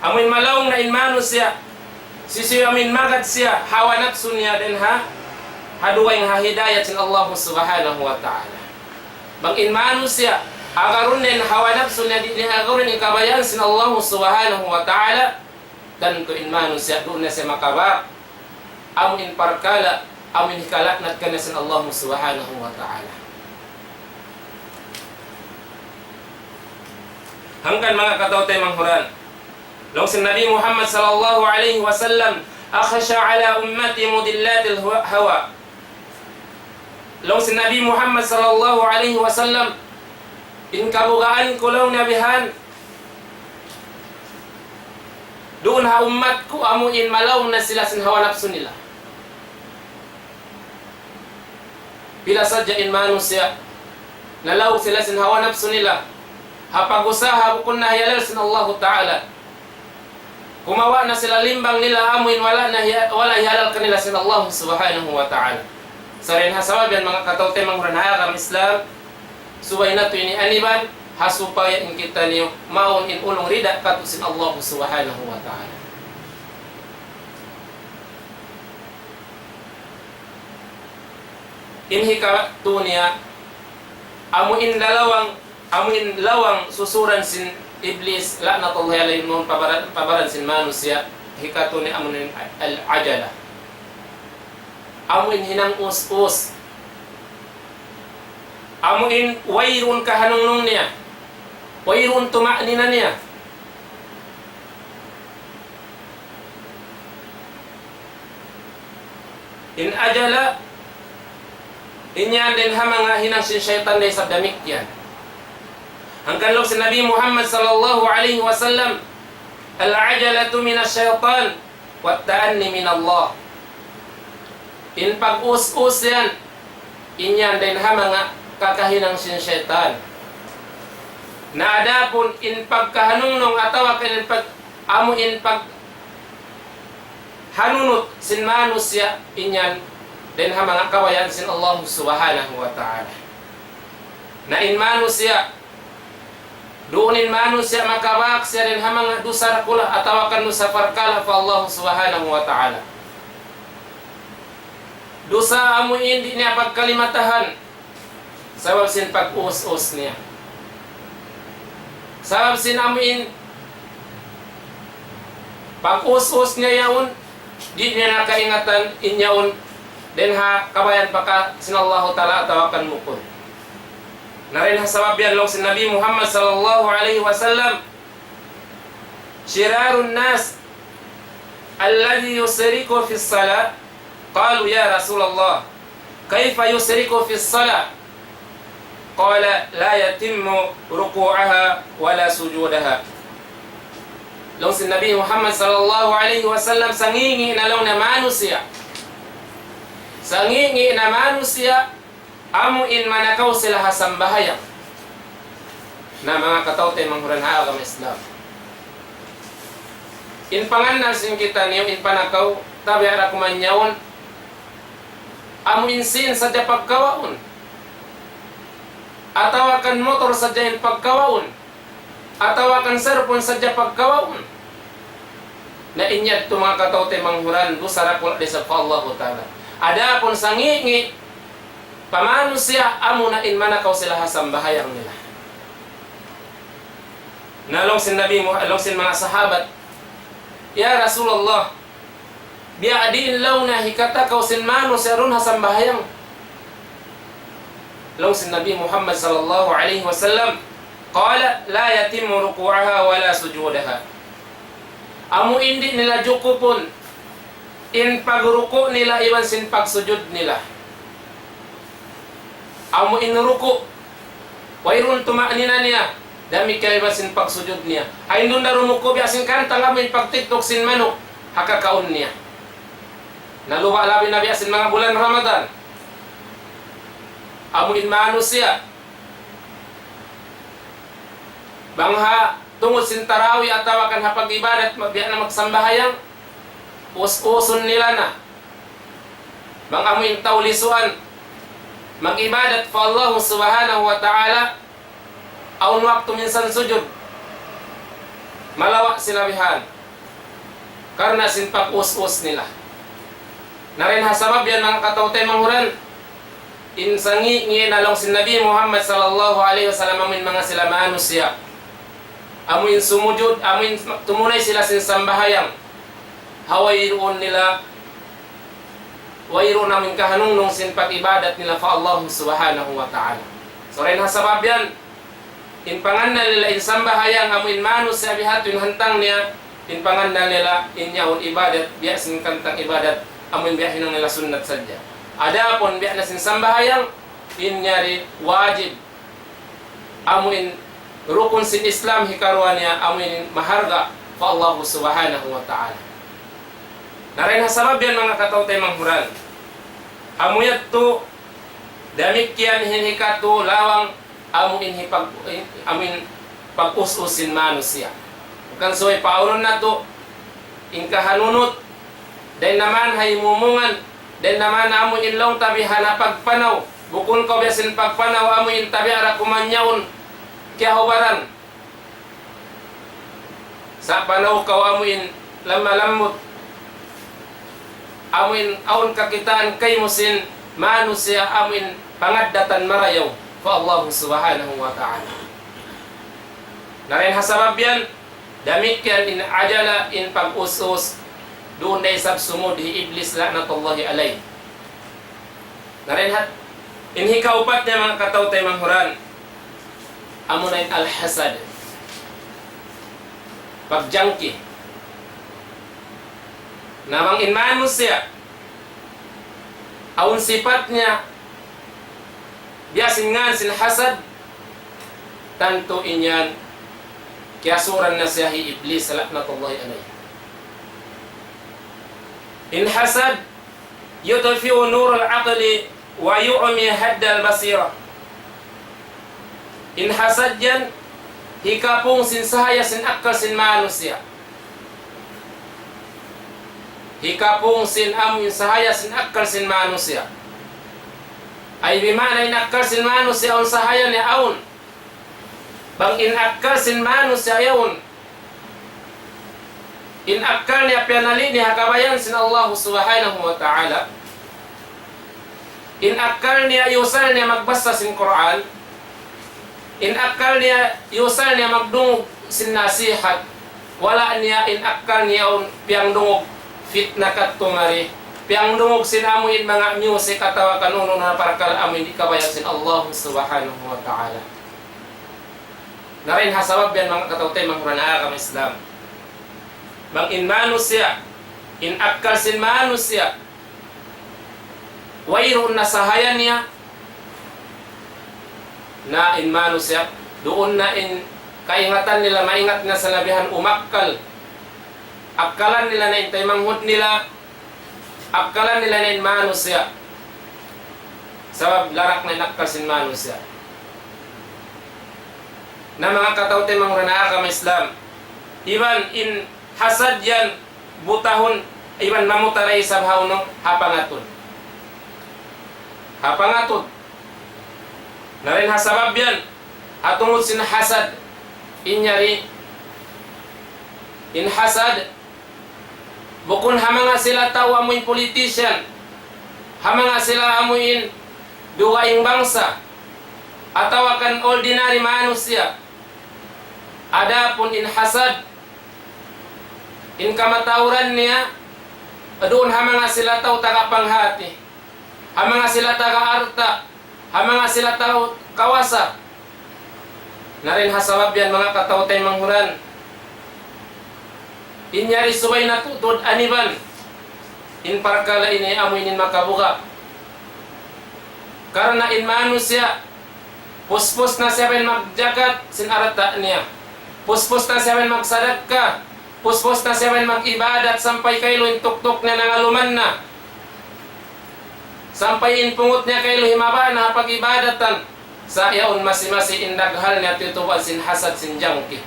Amuin malaung na in manusiya', hisiyu amuin magad siya, hawa napsu niya dayn ha, ha dugaing ha hidayat sin Allah Subhanahu wa Ta'ala. Bang in manusiya', agarun niya in hawa napsu niya, di' niya agarun in kabayaan sin Allah Subhanahu wa Ta'ala, tantu in manusiya' duun na siya makabak amuin parkala', amuin hikala'nat kaniya sin Allah Subhanahu wa Ta'ala. Hangkan manga kataw-taymanghuran. Laung sin Nabi Muhammad sallallahu alayhi wasallam, أخشى على أمتي مضلات الهوى. Laung sin Nabi Muhammad sallallahu alayhi wasallam, in kabugaan ku laung niya bihan, duun ha ummat ku amuin malaung na sila sin hawa napsu nila. Pila sadja in manusiya', nalaung sila sin hawa napsu nila, ha pag-usaha bukun na hiyalal sin Allahu Ta'ala. Kumawa' na sila limbang nila amuin wala' na hiya-, wala' hiyalal kanila sin Allah Subhanahu wa Ta'ala. Sa' dayn ha sabab yan manga kataw-taymanghuran ha agama Islam, subay natu' ini aniban, ha supaya in kitaniyu mawn in ulung rida katu' sin Allah Subhanahu wa Ta'ala. In hikatu niya, amuin lalawang, amuin lawang susuran sin Iblis, la'natullahi alayhi, mawn pa baran, pa baran sin manusiya', hikatu niya amuin al-ajala. Amuin hinang us-us. Amuin wayruun kahanungnung niya. Wayruun tuma'nina niya. In ajala, in yan dayn ha manga hinang sin saytan da isab damikkiyan. Hangkan laung sin Nabi Muhammad sallallahu alayhi wasallam, العجلة من الشيطان والتأني من الله. In pag-us-us yan, in yan dayn ha manga kakahinang sin saytan. Na adapun in pagkahanungnung atawa kan in pag-, amu in paghanunut sin manusiya', in yan dayn ha manga kabayaan sin Allah Subhanahu wa Ta'ala. Na in manusiya', duun in manusiya' makabak siya dayn ha manga dusa dakula' atawa kan dusa parkala' pa Allah Subhanahu wa Ta'ala. Dusa amu in di' niya pagkalimatahan. Sabab sin pag-us-us niya. Sabab sin amuin pag-us-us niya yaun, di' niya na kaingatan in yaun, dayn ha kabayaan pa ka sin Allahu Ta'ala atawa kan bukun. Na dayn ha sabab yan laung sin Nabi Muhammad sallallahu alayhi wasallam, شرار الناس الذي يسرع في الصلاة. قالوا: يا رسول الله، كيف يسرع في الصلاة؟ قال: لا يتم ركوعها ولا سجودها. Laung sin Nabi Muhammad sallallahu alayhi wasallam, sangi'-ngi' na laung niya manusiya'. Sangi'-ngi' na manusiya', amu in manakaw sila ha sambahayang. Na manga kataw-taymanghuran ha agama Islam. In pangannal sin kitaniyu, in panakaw, tabiya' da kuman yaun, amu in sin sadja pagkawaun. Atawa kan motor sadja in pagkawaun. Atawa kan cellphone sadja pagkawaun. Na in yadtu manga kataw-taymanghuran, dusa dakula' da isab pa Allahu Ta'ala. Adapun sangi'-ngi' pa manusiya', amuna in manakaw sila ha sambahayang nila. Na laung sin Nabi Mu-, laung sin manga sahabat, "Ya Rasulullah, biya' diin laung na hikatakaw sin manusiya' duun ha sambahayang?" Laung sin Nabi Muhammad sallallahu alayhi wasallam, قال: لا يتم ركوعها ولا سجودها. Amu in di' nila jukupun in pagruku' nila iban sin pagsujud nila. Amu in ruku', wayruun tuma'nina niya, damikkiyan iban sin pagsujud niya. Ay, duun da rumuku' biya' sin kantang amu in pagtiktuk sin manuk ha kakaun niya. Na luba' labi na biya' sin manga bulan Ramadan. Amu in manusiya', bang ha tungud sin tarawih atawa kan ha pag-ibadat, biya' na magsambahayang, us-usun nila na. Bang amu in tau lisuan mag-ibadat pa Allah Subhanahu wa Ta'ala, awn waktu minsan sujud, malawa' sila bihan. Karna' sin pag-us-us nila. Na dayn ha sabab yan, manga kataw-taymanghuran, in sangi'-ngi' na laung sin Nabi Muhammad sallallahu alayhi wasallam, amu in manga sila manusiya'. Amu in sumujud, amu in tumunay sila sin sambahayang. Ha wayruun nila, wayruun amu in kahanungnung sin pag-ibadat nila pa Allah Subhanahu wa Ta'ala. So, dayn ha sabab yan, in pangannal nila in sambahayang amu in manusiya' bihadtu in hantang niya, in pangannal nila in yaun ibadat, biya' sin kantang ibadat, amu in biya' hinang nila sunnat sadja. Adapun biya' na sin sambahayang, in yari wajib, amu in rukun sin Islam, hikaruwa niya amu in maharga pa Allah Subhanahu wa Ta'ala. Na dayn ha sabab yan, manga kataw-taymanghuran, amu yadtu damikkiyan in hikatu lawang amu in hipag-, amu in pag-us-us sin manusiya'. Bukun subay paulun natu' in kahanunut, dayn naman ha imumungan, dayn naman amu in laung ta bihan ha pagpanaw. Bukun kaw biya' sin pagpanaw amu in tabiya' da kuman yaun kiyahubaran. Sa' panaw kaw amu in lamma-lammut. Amu in awn kakitaan kaymu sin manusiya' amu in pangaddatan marayaw pa Allah Subhanahu wa Ta'ala. Na dayn ha sabab yan, damikkiyan in ajala, in pag-us-us, duun da isab sumud hi Iblis la'natullahi alayh. Na dayn ha, in hikaupat niya, manga kataw-taymanghuran, amuna in al-hasad. Pagjangki. Na bang in manusiya', awn sipat niya, biya' sin ngan sin hasad, tantu in yan, kiyasuran na siya hi Iblis, la'natullahi alayh. In hasad, يطفئ نور العقل ويعمي حد البصيرة. In hasad yan, hikapung sin sahaya sin akkal sin manusiya'. Hikapung sin amu in sahaya sin akkal sin manusiya'. Ay bima'na in akkal sin manusiya' awn sahaya niya awn. Bang in akkal sin manusiya' yaun, in akkal niya piyanali' niya ha kabayaan sin Allah Subhanahu wa Ta'ala. In akkal niya, iyusal niya magbasa sin Qur'an. In akkal niya, iyusal niya magdungug sin nasihat. Wala' niya in akkal niya yaun piyagdungug fitna kadtu-mari. Piyagdungug sin amu in manga music atawa kan unu-unu na parkala' amu in di' kabayaan sin Allah Subhanahu wa Ta'ala. Na dayn ha sabab yan, manga kataymanghuran ha agama Islam. Bang in manusiya', in akkal sin manusiya', wayruun na sahaya niya, na in manusiya', duun na in kaingatan nila, maingat na sa labihan umakkal. Akkalan nila na in taymanghud nila, akkalan nila na in manusiya'. Sabab larak na in akkal sin manusiya'. Na manga kataymanghuran ha agama Islam, iban in hasad yan, butahun, iban mamuta' da isab ha unu, ha pangatud. Ha pangatud. Na dayn ha sabab yan, ha tungud sin hasad, in yari, in hasad, bukun ha manga sila tau amu in politician, ha manga sila amu in dugaing bangsa, atawa kan ordinary manusiya'. Adapun in hasad, in kamatauran niya, duun ha manga sila tau taga panghati, ha manga sila taga alta', ha manga sila tau kawasa. Na dayn ha sabab yan, manga kataymanghuran, in yari subay natu' tuud aniban in parkala' ini amu in makabuga'. Karna' in manusiya', puspus na siya in magjakat sin alta' niya. Puspus na siya in magsadakka. Puspus na siya in mag-ibadat sampay kailu in tuktuk niya nangaluman na. Sampay in pungut niya kailu himaba na pag-ibadatan. Sa' yaun masi-masi in daghal niya tiyutubuan sin hasad, sin jangki.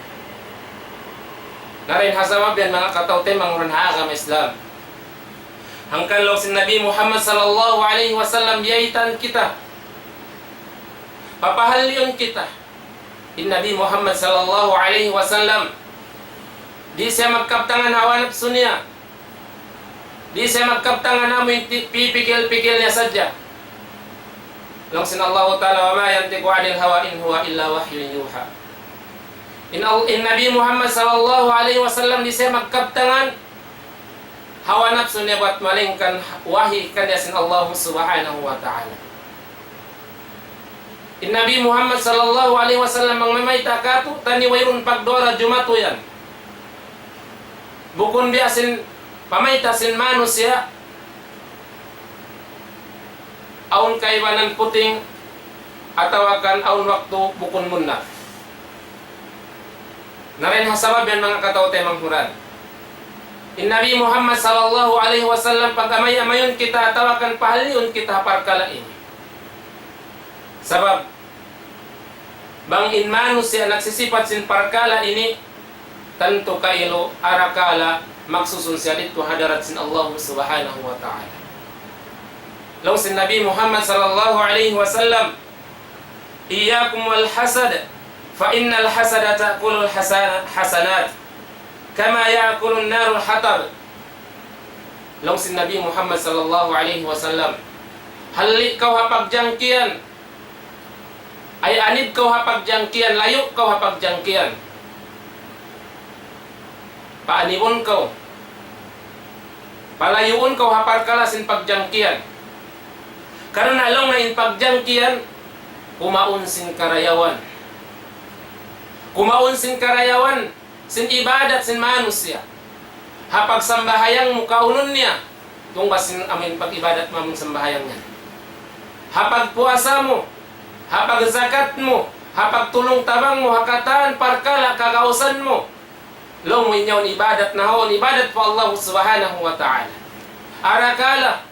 Na dayn ha sabab yan, manga kataymanghuran ha agama Islam. Hangkan laung sin Nabi Muhammad sallallahu alayhi wasallam, biyaytaan kita. Papahalliun kita. In Nabi Muhammad sallallahu alayhi wasallam, di' siya magkabtangan hawa napsu niya. Di' siya magkabtangan amu in ti-, pipikil-pikil niya sadja. Laung sin Allahu Ta'ala, وما ينطق عن الهوى إن هو إلا وحي يوحى. In Al-, in Nabi Muhammad sallallahu alayhi wasallam di' siya magkabtangan hawa napsu niya bat malaingkan wahi kaniya sin Allah Subhanahu wa Ta'ala. In Nabi Muhammad sallallahu alayhi wasallam bang mamayta' kātu'niyu, wayruun pagduwa jumatu yan. Bukun biya' sin pamayta' sin manusiya', awn kaibanan puting, atawa kan awn waktu bukun munna. Na dayn ha sabab yan, manga kataymanghuran, in Nabi Muhammad sallallahu alayhi wasallam, pag-amay-amayun kita atawa kan pahalliun kita ha parkala' ini. Sabab, bang in manusiya' nagsisipat sin parkala' ini, tantu kailu arakala' magsusun siya didtu ha hadarat sin Allah Subhanahu wa Ta'ala. Laung sin Nabi Muhammad sallallahu alayhi wasallam, إياكم والحسد فإن الحسد تأكل الحسن-، الحسنات كما يأكل النار الحطب. Laung sin Nabi Muhammad sallallahu alayhi wasallam, halli' kaw ha pagjangkian. Ay anib kaw ha pagjangkian, layu' kaw ha pagjangkian. Paanibun kaw. Palayuun kaw ha parkala' sin pagjangkian. Karna' laung niya in pagjangkian, kumaun sin karayawan. Kumaun sin karayawan sin ibadat sin manusiya'. Ha pagsambahayang mu kaunun niya, tunggal sin amu in pag-ibadat mu amun sambahayang yan. Ha pagpuasa mu, ha pagzakat mu, ha pagtulung-tabang mu, ha katan parkala' kagausan mu, laung mu in yaun ibadat na yaun, ibadat pa Allah Subhanahu wa Ta'ala. Arakala',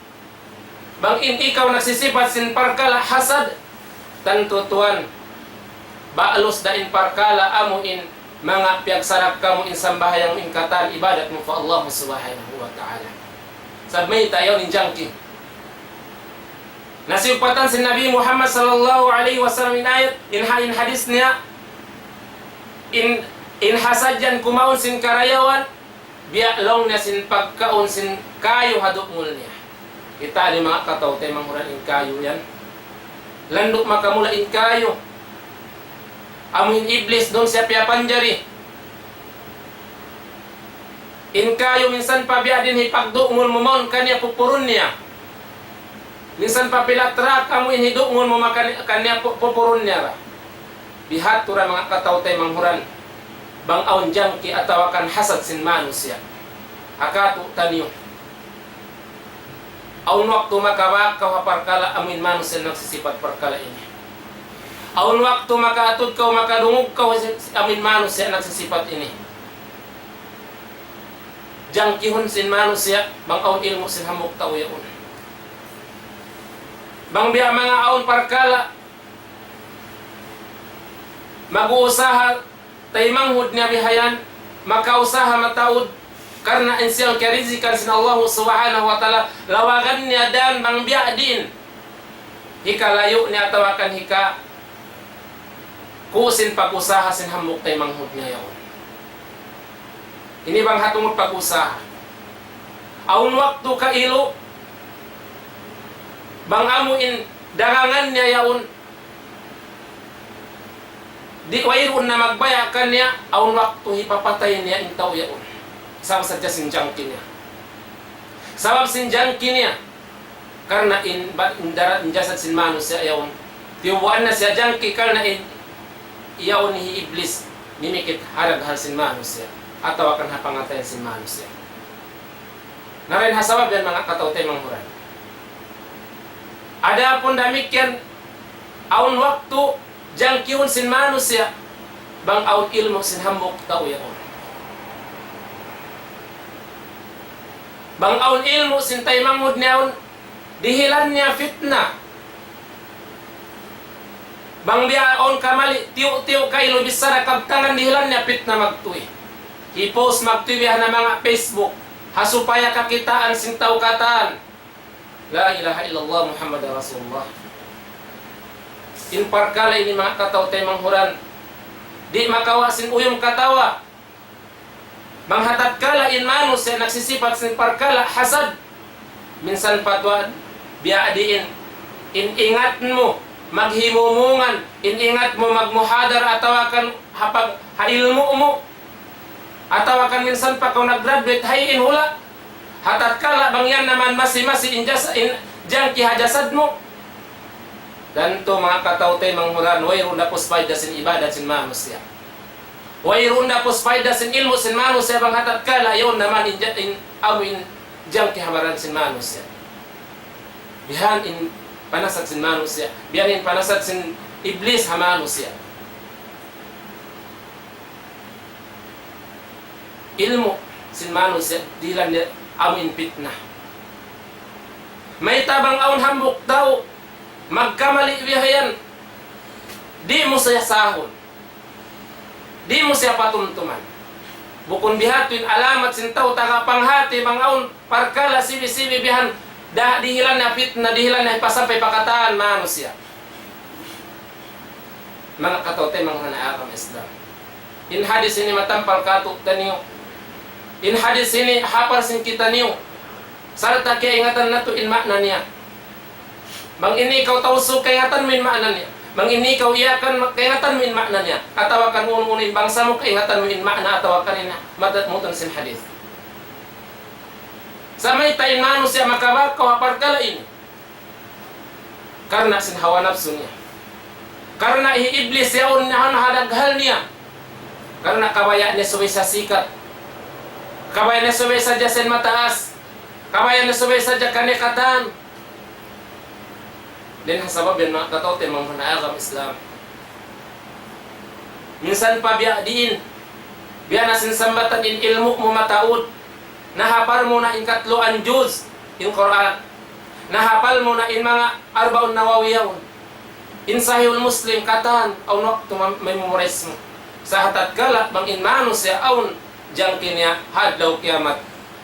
bang in ikaw nagsisipat sin parkala' hasad, tantu tuwan, ba'lus da in parkala' amu in manga piyagsarakka mu in sambahayang in katan ibadat mu pa Allah Subhanahu wa Ta'ala. Sabab mayta' yaun in jangki. Na siyugpatan sin Nabi Muhammad sallallahu alayhi wasallam in ayat, in ha-, in hadis niya, in, in hasad yan kumaun sin karayawan, biya' laung niya sin pagkaun sin kayu ha dungul niya. Kita' ini manga kataw-taymanghuran in kayu yan. Landu' makamula in kayu. Amu in Iblis duun siya piyapanjari. In kayu minsan pa biya' diin hipagdungul mu mawn kaniya pupurun niya. Minsan pa pila trak amu in hidungul mu makan kaniya pu-, pupurun niya ra. Bihadtu ra manga kataw-taymanghuran. Bang awn jangki atawa kan hasad sin manusiya'. Ha katu'taniyu. Awn waktu makabak kaw ha parkala' amu in manusiya' nagsisipat parkala' ini. Awn waktu makaatud kaw, makadungug kaw si-, amu in manusiya' nagsisipat ini. Jangkihun sin manusiya', bang awn ilmu' sin hambuuk tau yaun. Bang biya' manga awn parkala', mag-uusaha, taymanghud niya bihayan, makausaha mataud, karna' in siya kiyarizikan sin Allah Subhanahu wa Ta'ala, lawagan niya dan bang biya' diin. Hikalayu' niya atawa kan hika, ku sin pag-usaha sin hambuuk taymanghud niya yaun. Ini bang ha tungud pag-usaha. Awn waktu kailu, bang amu in dagangan niya yaun, di' wayruun na magbaya' kaniya, awn waktu hipapatay niya in tau yaun. Sabab sadja sin jangki niya. Sabab sin jangki niya. Karna' in ba-, in dara-, in jasad sin manusiya' yaun. Tiyubuan na siya jangki karna' in yaun hi Iblis mimikit ha daghal sin manusiya'. Atawa kan ha pangatayan sin manusiya'. Na dayn ha sabab yan manga kataw-taymanghuran. Adapun damikkiyan, awn waktu jangkihun sin manusiya', bang awn ilmu' sin hambuuk tau yaun. Bang awn ilmu' sin taymanghud niya yaun, dihilan niya fitna. Bang biya' awn kamali', tiyu'-tiyu' kailu bichara kabtangan dihilan niya fitna magtuy. Hi-post magtuy biya' na manga Facebook. Ha supaya kakitaan sin tau katan. La ilaha illallah Muhammadur Rasulullah. In parkala' ini manga kataw-taymanghuran. Di' makawa' sin uyum katawa. Bang ha tatkala in manusiya' nagsisipat sin parkala' hasad, minsan pa tuwan, biya' diin, in ingat mu maghimumungan, in ingat mu magmuhadara atawa kan ha pag-, ha ilmu' mu, atawa kan minsan pa kaw nag-graduate, hay in hula', ha tatkala bang yan naman masi-masi in jas-, in jangki ha jasad mu. Tantu manga kataw-taymanghuran, wayruun da pus fayda sin ibadat sin manusiya'. Wayruun da pus fayda sin ilmu' sin manusiya' bang ha tatkala yaun naman in ja-, in amu in jangki ha baran sin manusiya'. Bihan in panasat sin manusiya'. Bihan in panasat sin Iblis ha manusiya'. Ilmu' sin manusiya' dihilan niya amu in fitna. Mayta' bang awn hambuuk tau magkamali' bihayan, di' mu siya sahun. Di' mu siya patumtuman. Bukun bihadtu in alamat sin tau taga panghati bang awn parkala' sibi'-sibi' bihan da dihilan niya fitna, dihilan niya hipasampay pa katan manusiya'. Manga kataw-taymanghuran ha agama Islam. In hadis ini matampal kātu'niyu. In hadis ini hapal sin kitaniyu. Sarta' kaingatan natu' in ma'na niya. Bang ini kaw Tausug kaingatan mu in ma'na niya. Bang ini kaw Yakan kaingatan mu in ma'na niya. Atawa kan unu-unu in bangsa mu kaingatan mu in ma'na atawa kan in mata-, mutan sin hadis. Sa' mayta' in manusiya' makabak kaw ha parkala' ini. Karna' sin hawa napsu niya. Karna' hi Iblis yaun niya ha daghal niya. Karna' kabaya' niya subay sa sikat. Kabaya' niya subay sadja sin mataas. Kabaya' niya subay sadja kaniya katan. Dayn ha sabab yan, manga kataw-taymanghuran ha agama Islam. Minsan pa biya' diin, biya' na sin sambatan in ilmu' mu mataud. Nahapal mu na in katluan juz in Qur'an. Nahapal mu na in manga Arba'un Nawawi yaun. In Sahihul Muslim katan, awn waktu ma-, memorize mu. Sa' ha tatkala bang in manusiya' awn jangki niya ha adlaw kiyamat,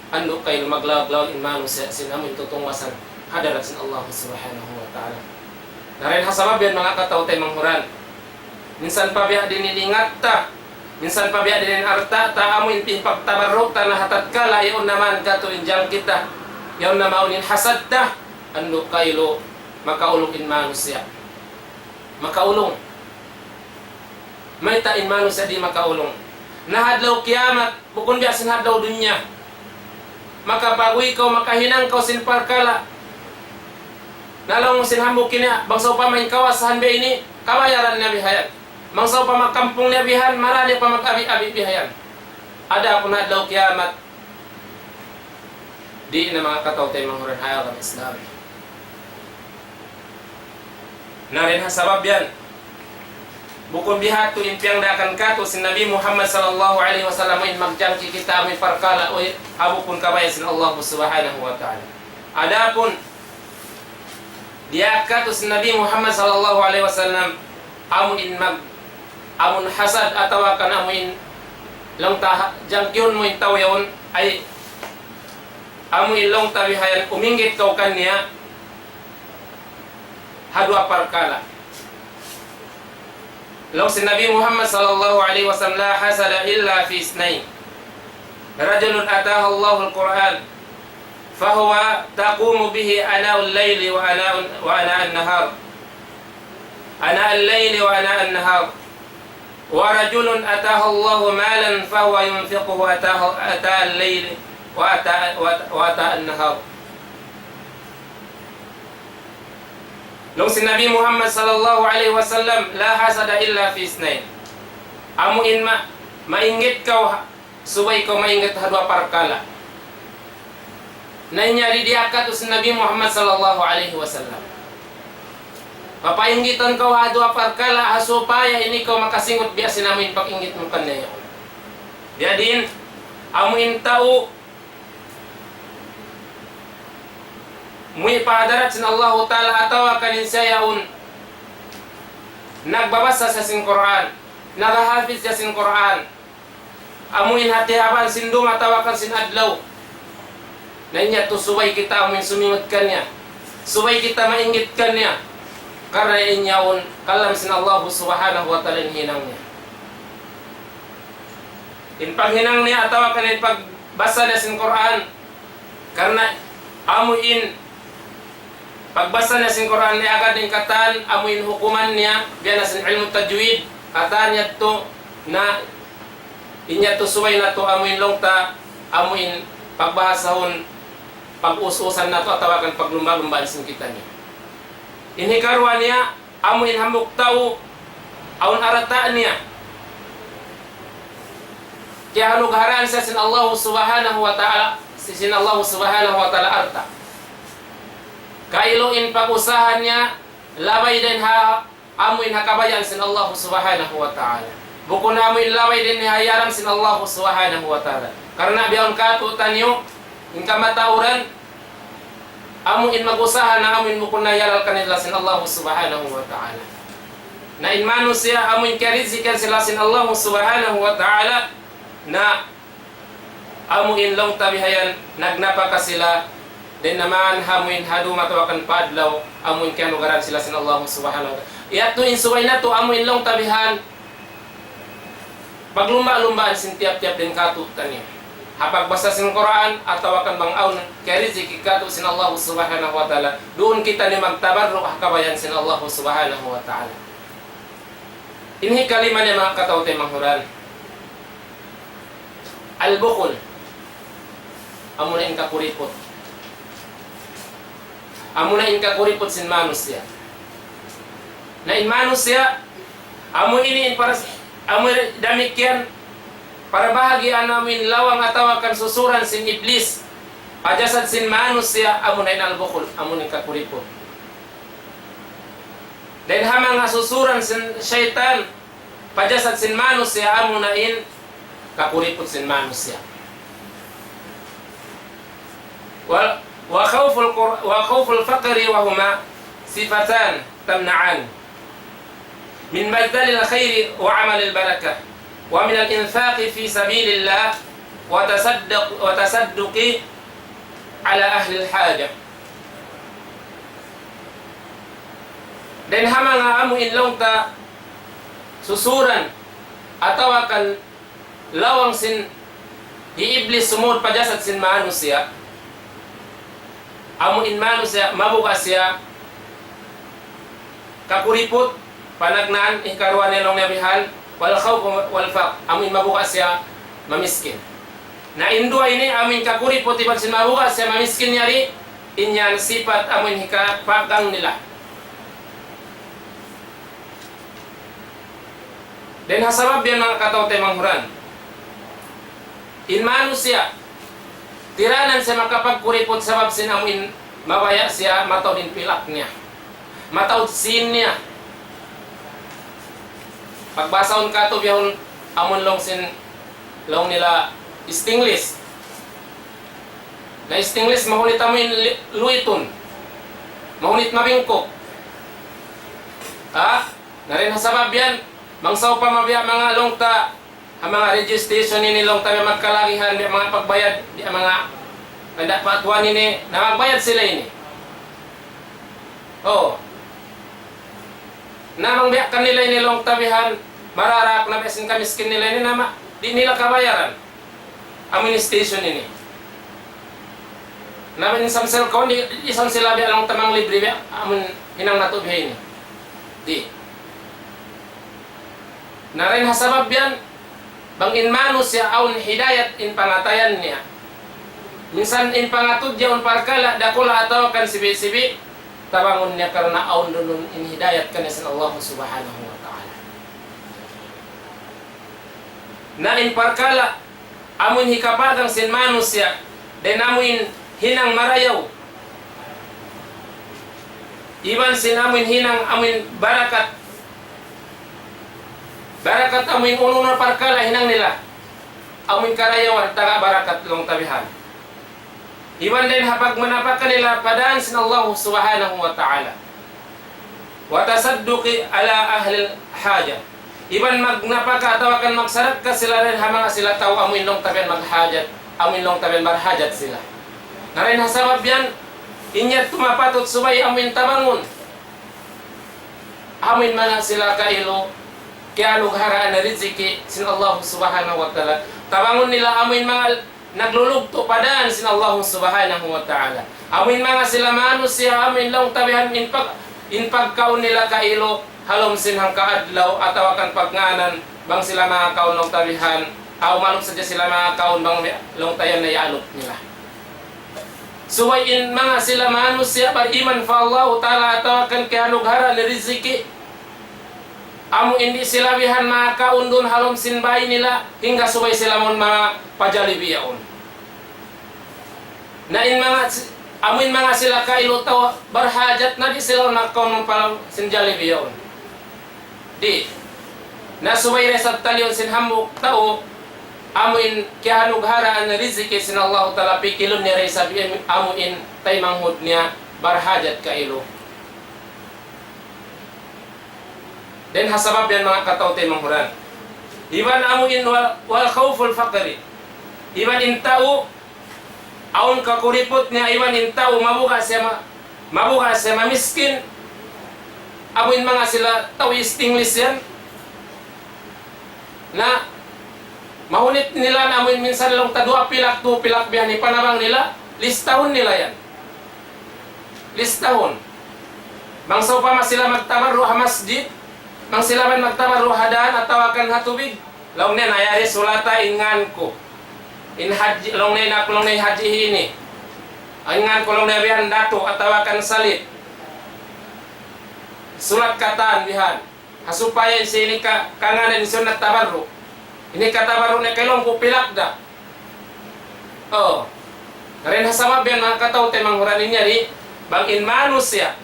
andu' kailu maglawag-lawag in manusiya' sin amu in tutungbasan ha hadarat sin Allah Subhanahu wa Ta'ala. Na dayn ha sabab yan, manga kataw-taymanghuran. Minsan pa biya' diin in ingat ta, minsan pa biya' diin in alta' ta, amu in pagtabarru' ta na ha tatkala yaun naman katu' in jangki ta, yaun naman in hasad ta, Andu' kailu makaulung in manusiya'. Makaulung. Mayta' in manusiya' di' makaulung? Na ha adlaw kiyamat, bukun biya' sin ha adlaw dunya. Makapag'uy kaw, makahinang kaw sin parkala'. Na laung sin hambuuk kaniya, bang sawpama in kawasahan biya' ini, kabayaran niya bihayan. Bang sawpama kampung niya bihan, marā niya pa mag-abi-abi bihayan. Adapun ha adlaw kiyamat, di' na, manga kataymanghuran ha agama Islam. Na dayn ha sabab yan, bukun bihadtu in piyangdaakan kātu' sin Nabi Muhammad sallallahu alayhi wasallam in magjangki kita amu in parkala', uy, ha bukun kabayaan sin Allah subhanahu wa ta'ala. Adapun diyaak kātu' sin Nabi Muhammad sallallahu alayhi wasallam, amu in mag-, amun hasad atawa kan amu in laung ta ha-, jangkihun mu in tau yaun, ay amu in laung ta bihayan uminggit kaw kaniya ha duwa parkala'. Laung sin Nabi Muhammad sallallahu alayhi wasallam, لا حسد إلا في اثنين، رجل آتاه الله القرآن فهو تقوم به آناء الليل وآناء، وآناء النهار، آناء الليل وآناء النهار، ورجل آتاه الله مالا فهو ينفقه آتاه، آتاء الليل وآتاء، وآتاء النهار. Laung sin Nabi Muhammad sallallahu alayhi wasallam, لا حسد إلا في اثنين. Amu in ma-, mainggit kaw ha-, subay kaw mainggit ha duwa parkala'. Na in yari diyaak kātu' sin Nabi Muhammad sallallahu alayhi wasallam. Papainggitan kaw ha duwa parkala' ha supaya in ikaw makasingut biya' sin amu in pag-inggit mu kaniya yaun. Biya' diin, amu in tau muwi' pa hadarat sin Allahu Ta'ala atawa kan in siya yaun nagbabasa siya sin Qur'an, naghahafiz siya sin Qur'an, amu in ha tiyaban sin dum atawa kan sin adlaw. Na in yadtu subay kita amu in sumingut kaniya. Subay kita mainggit kaniya. Karna' in yaun kalam sin Allahu subhanahu wa ta'ala in hinang niya. In paghinang niya atawa kan in pagbasa niya sin Qur'an, karna' amu in pagbasa niya sin Qur'an, niyagad in katan amu in hukuman niya, biya' na sin ilmu tajwid, katan yadtu na in yadtu subay natu' amu in laung ta, amu in pagbahasahun, pag-us-usan natu' atawa kan paglumba'-lumbaan sin kitaniyu. In hikaruwa niya, amu in hambuuk tau, awn alta' niya. Kiyahanugharaan siya sin Allahu subhanahu wa ta'ala, sin Allahu subhanahu wa ta'ala alta'. Kailu in pag-usaha niya, labay dayn ha, amu in ha kabayaan sin Allahu subhanahu wa ta'ala. Bukun amu in labay dayn ha iyaram sin Allahu subhanahu wa ta'ala. Karna' biya' yaun kātu'niyu, in kamatauran, amu in mag-usaha na amu in bukun na iyalal kanila sin Allahu subhanahu wa ta'ala. Na in manusiya' amu in kiyarizikihan sila sin Allahu subhanahu wa ta'ala, na amu in laung ta bihayan nagnapaka sila, dayn ha mayan amu in ha dum atawa kan pa adlaw, amu in kiyanugaran sila sin Allahu subhanahu wa ta'ala. Yadtu in subay natu' amu in laung ta bihan, paglumba'-lumbaan sin tiyap-tiyap dayn kātu'niyu. Ha pagbasa sin Qur'an, atawa kan bang awn kiyariziki kātu' sin Allahu subhanahu wa ta'ala, duun kitaniyu magtabarru' ha kabayaan sin Allahu subhanahu wa ta'ala. In hikalima niya manga kataymanghuran. Al-bukhul. Amuna in kakuriput. Amuna in kakuriput sin manusiya'. Na in manusiya', amu ini in para s-, amu ini damikkiyan, para bahagian amu in lawang atawa kan susuran sin Iblis. Pa jasad sin manusiya', amuna in al-bukhul, amuna in kakuriput. Dayn ha manga susuran sin saytan, pa jasad sin manusiya' amuna in kakuriput sin manusiya'. Wa, wa khawful qur-, wa khawful faqri wa huma sifatan tamna'an min badhalil khayri wa amalil barakah wa minal infaqi fi sabilillah wa tasaddaq-, wa tasadduqi ala ahlil hajah. Dayn ha manga amu in laung ta susuran atawa kan lawang sin hi Iblis sumud pa jasad sin manusiya'. Amu in manusiya', mabuga' siya kakuriput, panagnaan, hikaruwa niya laung niya bihan, والخوف والفقر, amu in mabuga' siya mamiskin. Na in duwa ini, amu in kakuriput iban sin mabuga' siya mamiskin yari, in yan sipat amu in hikapagang nila. Dayn ha sabab yan, manga kataw-taymanghuran, in manusiya', tiranan siya makapagkuriput sabab sin amu in mabaya' siya mataud in pilak niya, mataud sin niya. Pagbasahun katu' biyahun amun laung sin, laung nila stainless. Na stainless, mahunit amu in li-, luitun. Mahunit mabingkuk. Ha? Na dayn ha sabab yan, bang sawpama biya' manga laung ta, ha manga radio station ini laung ta biya' magkalagihan, biya' manga pagbayad, biya' manga, handa pa tuwan ini, na magbayad sila ini. Oh. Na bang biya' kanila ini laung ta bihan, mararak na biya' sin kamiskin nila ini, na ma-, di' nila kabayaran amun station ini. Na in samsel kaw, di', di' isab sila biya' laung ta manglibre biya' amun hinang natu' biha ini. Di'. Na dayn ha sabab yan, bang in manusiya' awn hidayat in pangatayan niya, minsan in pangatud yaun parkala' dakula' atawa kan sibi'-sibi', tabangun niya karna' awn duun in hidayat kaniya sin Allah Subhanahu wa Ta'ala. Na in parkala' amun hikapagang sin manusiya', dayn amun hinang marayaw, iban sin amun hinang amun barakat, barakat amun unu-unu parkala' hinang nila, amun karayawan taga barakat laung ta bihan. Iban dayn ha pagmanapaka nila pa dān sin Allah Subhanahu wa Ta'ala. وتصدق على أهل الحاجة. Iban magnapaka atawa kan magsarakka sila dayn ha manga sila tau amu in laung ta bihan maghajat, amu in laung ta bihan barhajat sila. Na dayn ha sabab yan, in yadtu mapatut subay amu in tabangun. Amu in manga sila kailu, kiyanugharaan riziki sin Allah Subhanahu wa Ta'ala. Tabangun nila amu in manga naglulugtu' pa dān sin Allah Subhanahu wa Ta'ala. Amu in manga sila manusiya', amu in laung ta bihan in pag-, in pagkaun nila kailu, ha lawm sin hangka adlaw, atawa kan pagngānan, bang sila makakaun laung ta bihan, aw malup sadja sila makakaun bang mi-, laung ta yan na iyaalup nila. Subay in manga sila manusiya' bariman pa Allah Ta'ala atawa kan kiyanugharaan riziki, amu in di' sila bihan makakaun duun ha lawm sin bāy nila, hangga subay sila mawn manga pa Jollibee yaun. Na in manga, amu in manga sila kailu tau barhajat na di' sila makakaun mawn pa lawm sin Jollibee yaun. Di'. Na subay da isab taliun sin hambuuk tau, amu in kiyanugharaan riziki sin Allah Ta'ala pikilun niya da isab in, amu in taymanghud niya barhajat kailu. Dayn ha sabab yan manga kataw-taymanghuran. Iban amu in wal-, والخوف الفقر. Iban in tau awn kakuriput niya iban in tau mabuga' siya ma-, mabuga' siya mamiskin. Amu in manga sila tau stainless yan. Na mahunit nila na amu in minsan laung ta duwa pilak, tū pilak bihan hipanabang nila, listahun nila yan. Listahun. Bang sawpama sila magtabarru' ha masjid, bang sila man magtabarru' ha dān atawa kan ha tubig, laung niya na yari sulata in ngān ku. In Haji, laung niya in aku laung niya Haji ini. In ngān ku laung niya bihan Datu' atawa kan Salit. Sulat katan bihan. Ha supaya in siya ini ka-, kangānan in siya nagtabarru'. Ini katabarru' niya kay laung ku pilak da. Oh. Dayn ha sabab yan manga kataw-taymanghuran ini yari, bang in manusiya'.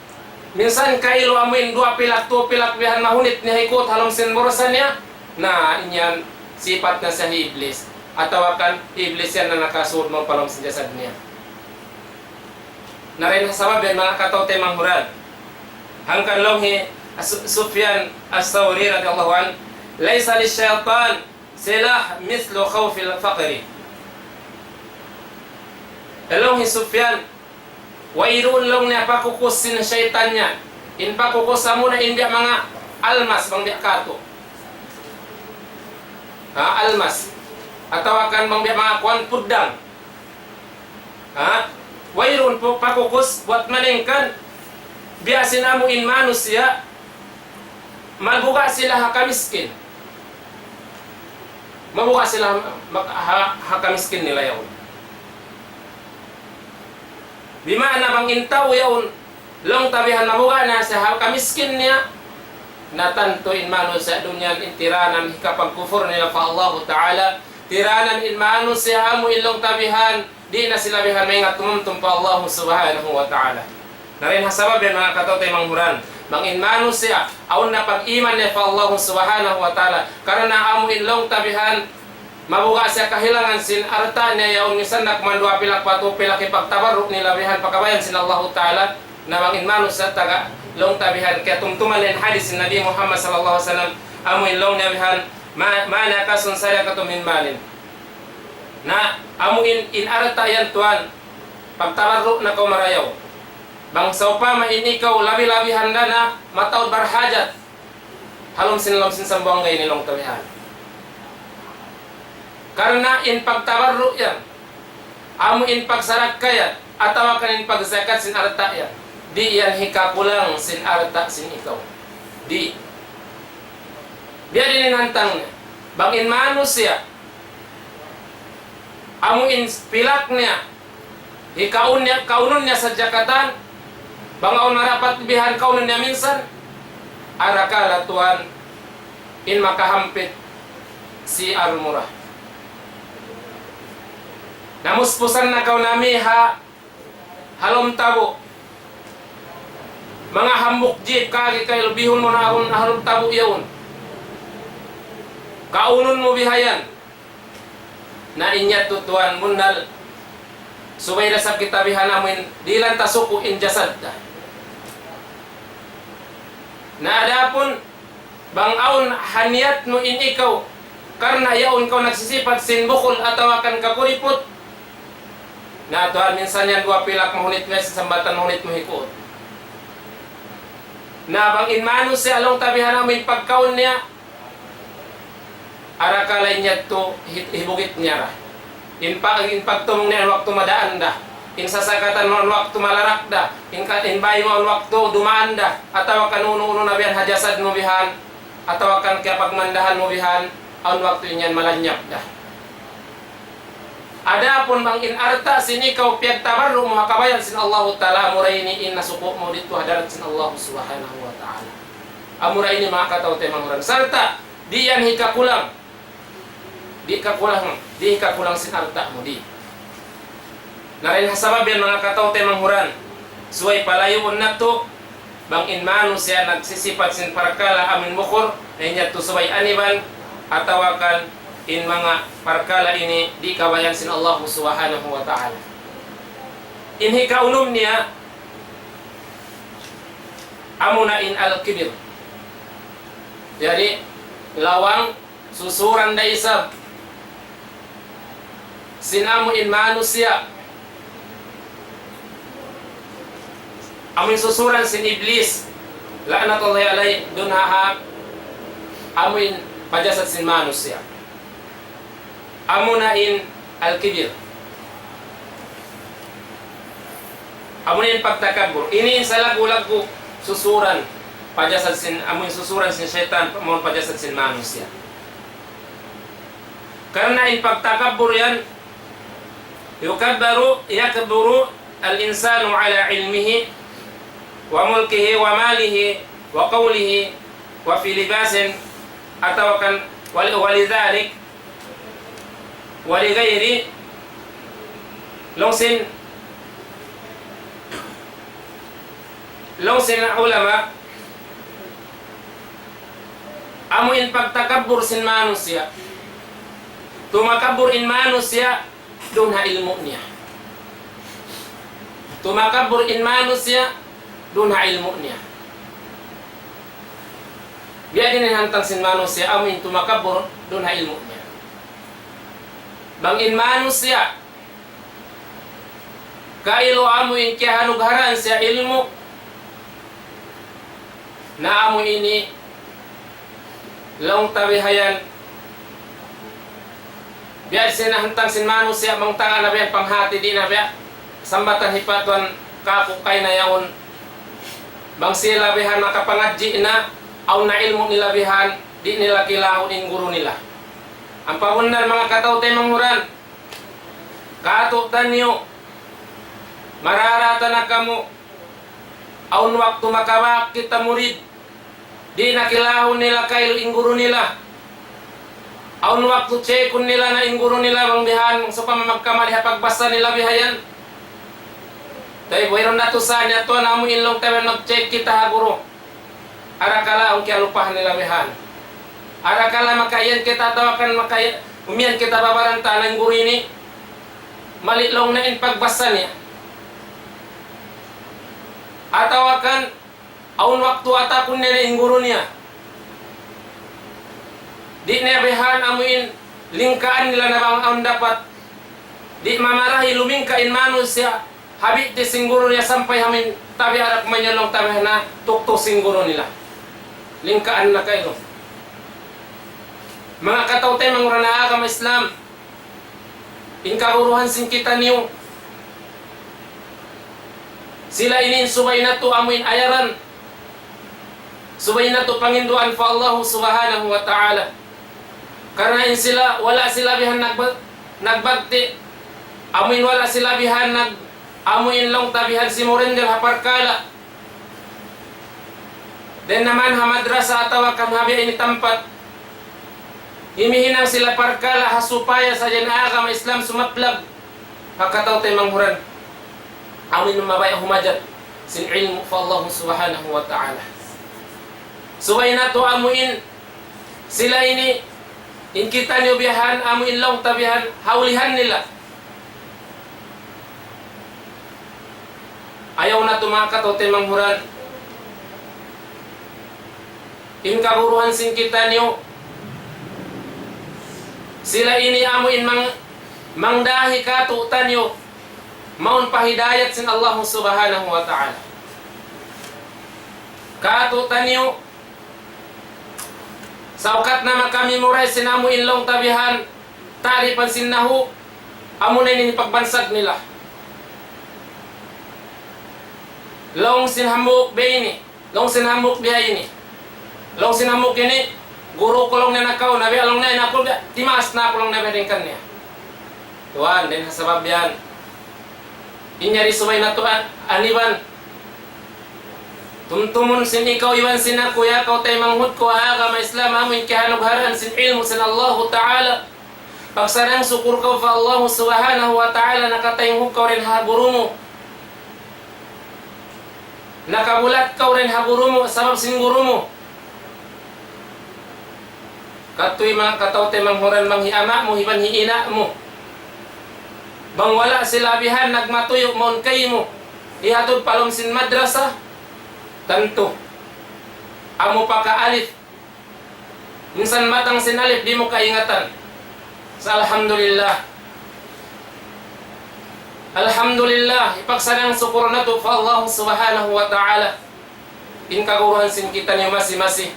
Minsan kailu amu in duwa pilak, tū pilak bihan mahunit niya hikut ha lawm sin bursa niya. Na, in yan sipat na siya hi Iblis. Atawa kan Iblis yan na nakasud mawn pa lawm sin jasad niya. Na dayn ha sabab yan manga kataw-taymanghuran. Hangkan laung hi Su-, Sufyan As-Sawri radiyallahu anhu, ليس للشيطان سلاح مثل خوف الفقر. Laung hi Sufyan, wayruun laung niya pakukus sin saytan niya. In pakukus amuna in biya' manga almas bang biya' katu'. Ha, almas. Atawa kan bang biya' manga kuwan puddang. Ha? Wayruun pu-, pakukus buat malayngkan biya' sin amu in manusiya', mabuga' sila ha kamiskin. Mabuga' sila ha, ha, ha kamiskin nila yaun. Bima'na bang in tau yaun, laung ta bihan, mabuga' na siya ha kamiskin niya, na tantu in manusiya' duun yan in tiranan hikapagkufur nila pa Allahu Ta'ala, tiranan in manusiya' amu in laung ta bihan, di' na sila bihan maingat tumumtum pa Allahu Subhanahu wa Ta'ala. Na dayn ha sabab yan, manga kataw-taymanghuran, bang in manusiya', awn na pag-iman niya pa Allahu Subhanahu wa Ta'ala, karna' amu in laung ta bihan, mabuga' siya kahilangan sin alta' niya yaun, misan na kuman duwa pilak pa tū pilak hipagtabarru' nila bihan pa kabayaan sin Allahu Ta'ala, na bang in manusiya' taga laung ta bihan, kiyatumtuman in hadith sin Nabi Muhammad sallallahu alayhi wasallam, amu in laung niya bihan, ma, ma naqasat sadaqatun min malin. Na, amu in, in alta' yan tuwan, pagtabarru' na kaw marayaw. Bang sawpama in ikaw labi-labihan da na mataud barhajat, ha lawm sin, lawm sin sambuwangga ini laung ta bihan. Karna' in pagtabarru' yan, amu in pagsarakka yan, atawa kan in pagzakat sin alta' yan, di' yan hikakulang sin alta' sin ikaw. Di'. Biya' diin in hantang niya. Bang in manusiya', amu in pilak niya, hikaun niya, kaunun niya sadja katan, bang awn marapat bihan kaunun niya minsan, arakala' tuwan in makahampit si Almura. Namuspusan na kaw nami ha, ha lawm tabu'. Manga hambuuk jeep, kagi kay lubihun mu na awn ha lawm tabu' yaun. Kaunun mu bihayan. Na in yadtu tuwan bunnal, subay da isab kita bihan amu in dihilan ta suku' in jasad ta. Na adapun bang awn ha niyat mu in ikaw, karna' yaun kaw nagsisipat sin bukul atawa kan kakuriput, na tuwan minsan yan duwa pilak mahunit mu, sin sambatan mahunit mu hikuut. Na bang in manusiya' laung ta bihan amu in pagkaun niya, arakala' in yadtu hi-, hibugit niya ra. In pa-, in pagtumung niya awn waktu madaan da. In sasakatan mu awn waktu malarak da. In ka-, in bāy mu awn waktu dumaan da. Atawa kan unu-unu na bihan ha jasad mu bihan. Atawa kan kiyapagmandahan mu bihan. Awn waktu in yan malanyap da. Adapun bang in alta' sin ikaw piyagtabarru' mu ha kabayaan sin Allahu Ta'ala, amura ini in nasuku' mu didtu ha hadarat sin Allahu Subhanahu wa Ta'ala. Amura ini manga kataw-taymanghuran. Sarta', di' yan hikakulang. Di' kakulang, di' hikakulang sin alta' mu, di'. Na dayn ha sabab yan manga kataw-taymanghuran, subay palayuun natu', bang in manusiya' nagsisipat sin parkala' amu in bukul, na in yadtu subay aniban, atawa kan in manga parkala' ini di' kabayaan sin Allahu Subhanahu wa Ta'ala. In hikaunum niya, amuna in al-kibir. Jadi, lawang susuran da isab sin amu in manusiya'. Amu in susuran sin Iblis, la'natullahi alayh, duun ha, ha amu in pajasad sin manusiya'. Amuna in al-kibir. Amuna in pagtakabbur. Ini in salaggu'-laggu' susuran pajasad sin, amu in susuran sin saytan, amu in pajasad sin manusiya'. Karna' in pagtakabbur yan, يكبر، يكبر الإنسان على علمه وملكه وماله وقوله وفي لباس، atawa kan ول-، ولذلك، ولغير، laung sin, laung sin ulama, amu in pagtakabbur sin manusiya'. Tumakabbur in manusiya' duun ha ilmu' niya. Tumakabbur in manusiya' duun ha ilmu' niya. Biya' diin in hantang sin manusiya' amu in tumakabbur duun ha ilmu' niya. Bang in manusiya' kailu amu in kiyahanugharaan siya ilmu', na amu ini laung ta bihayan, biya' sin hantang sin manusiya' bang taga na biya' panghati di' na biya'. Sambatan hipatuan kaku' kay na yaun. Bang sila bihan makapangadji' na, awn na ilmu' nila bihan, di' nila kilahun in guru nila. Ampa bunnal manga kataw-taymanghuran, katu' taniyu, mararata na kamu, awn waktu makabak kita murid, di' na kilahun nila kailu in guru nila. Awn waktu checkun nila na in guru nila bang bihan, bang sawpama magkamali ha pagbasa nila bihayan. Tayyib, wayruun na tuud sa niya tuwan amu in laung ta bihan mag-check kita ha guru. Arakala' awn kiyalupahan nila bihan. Arakala' makaiyan kita atawa kan makai-, umiyan kita babaran ta na in guru ini mali laung na in pagbasa niya. Atawa kan awn waktu atakun niya na in guru niya. Di' niya bihan amu in lingkaan nila na bang awn dapat. Di' mamarahi lumingka in manusiya' ha bitis sin guru niya sampay amu in tabi' arak manyulung tabi' na tuktu sin guru nila. Lingkaan na kailu. Manga kataw-taymanghuran ha agama Islam, in kaguruhan sin kitaniyu, sila ini in subay natu' amu in ayaran, subay natu' panginduan pa Allahu Subhanahu wa Ta'ala. Karna' in sila, wala' sila bihan nagba-, nagbagti', amu in wala' sila bihan nag-, amu in laung ta bihan simurender ha parkala'. Dayn naman ha madrasa atawa kan ha biya' ini tampat, himihinang sila parkala' ha supaya sadja in agama Islam sumaplag ha kataw-taymanghuran. Amu in mabaya' humajat sin ilmu' pa Allahu Subhanahu wa Ta'ala. Subay natu' amu in sila ini, in kitaniyu bihan, amu in laung ta bihan, ha ulihan nila. Ayaw natu' manga kataw-taymanghuran. In kaguruhan sin kitaniyu, sila ini amu in mang-, mangdahi katu'taniyu, mawn pa hidayat sin Allahu Subhanahu wa Ta'ala. Katu'taniyu, saukat na maka-memorize sin amu in laung ta bihan, ta'rifan sin nahu, amu na ini in pagbansag nila. Laung sin hambuuk biya' ini, laung sin hambuuk biya' ini. Laung sin hambuuk ini, guru ku laung niya nakauna, biya' laung niya in aku biya', timaas na aku laung niya biya' dayn kaniya. Tuwan, dayn ha sabab yan. In yari subay natu' an-, aniban. Tumtumun sin ikaw iban sin aku, ya kaw taymanghud ku ha agama Islam, amu in kiyanugharaan sin ilmu' sin Allahu Ta'ala. Pagsarang-sukul kaw pa Allahu Subhanahu wa Ta'ala, nakataymanghud kaw dayn ha guru mu. Nakabulat kaw dayn ha guru mu, sabab sin guru mu. Katu' in manga kataw-taymanghuran, bang hi ama' mu, iban hi ina' mu. Bang wala' sila bihan nagmatuyu' mawn kaymu, hiyatud pa lawm sin madrasa, tantu. Amu pa ka alif. Minsan matang sin alif, di' mu kaingatan. Sa' alhamdulillah. Alhamdulillah, hipagsarang-sukul natu' pa Allah Subhanahu wa Ta'ala. In kaguruhan sin kitaniyu masi-masi.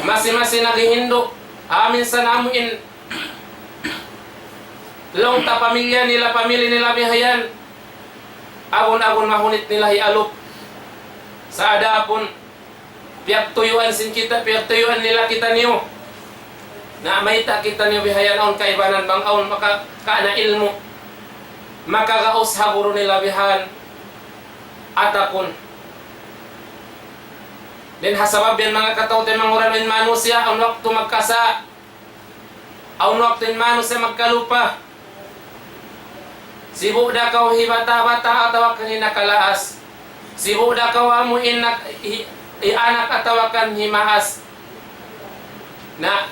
Masi-masi naghihindu'. Amin sa' namu' in laung ta pamilya nila, pamilya nila bihayan. Agun-agun mahunit nila hialup. Sa' adapun piyagtuyuan sin kita, piyagtuyuan nila kitaniyu. Na mayta' kitaniyu bihayan awn kaibanan bang awn maka-, kaana ilmu'. Makagaus ha guru nila bihan. Atakun. Dayn ha sabab yan manga kataw-taymanghuran in manusiya', awn waktu magkasa'. Awn waktu in manusiya' magkalupa. Sibu' da kaw hi bata'-bata' atawa kan hi nakalaas. Sibu' da kaw amu in nak-, hi, hi anak atawa kan hi maas. Na,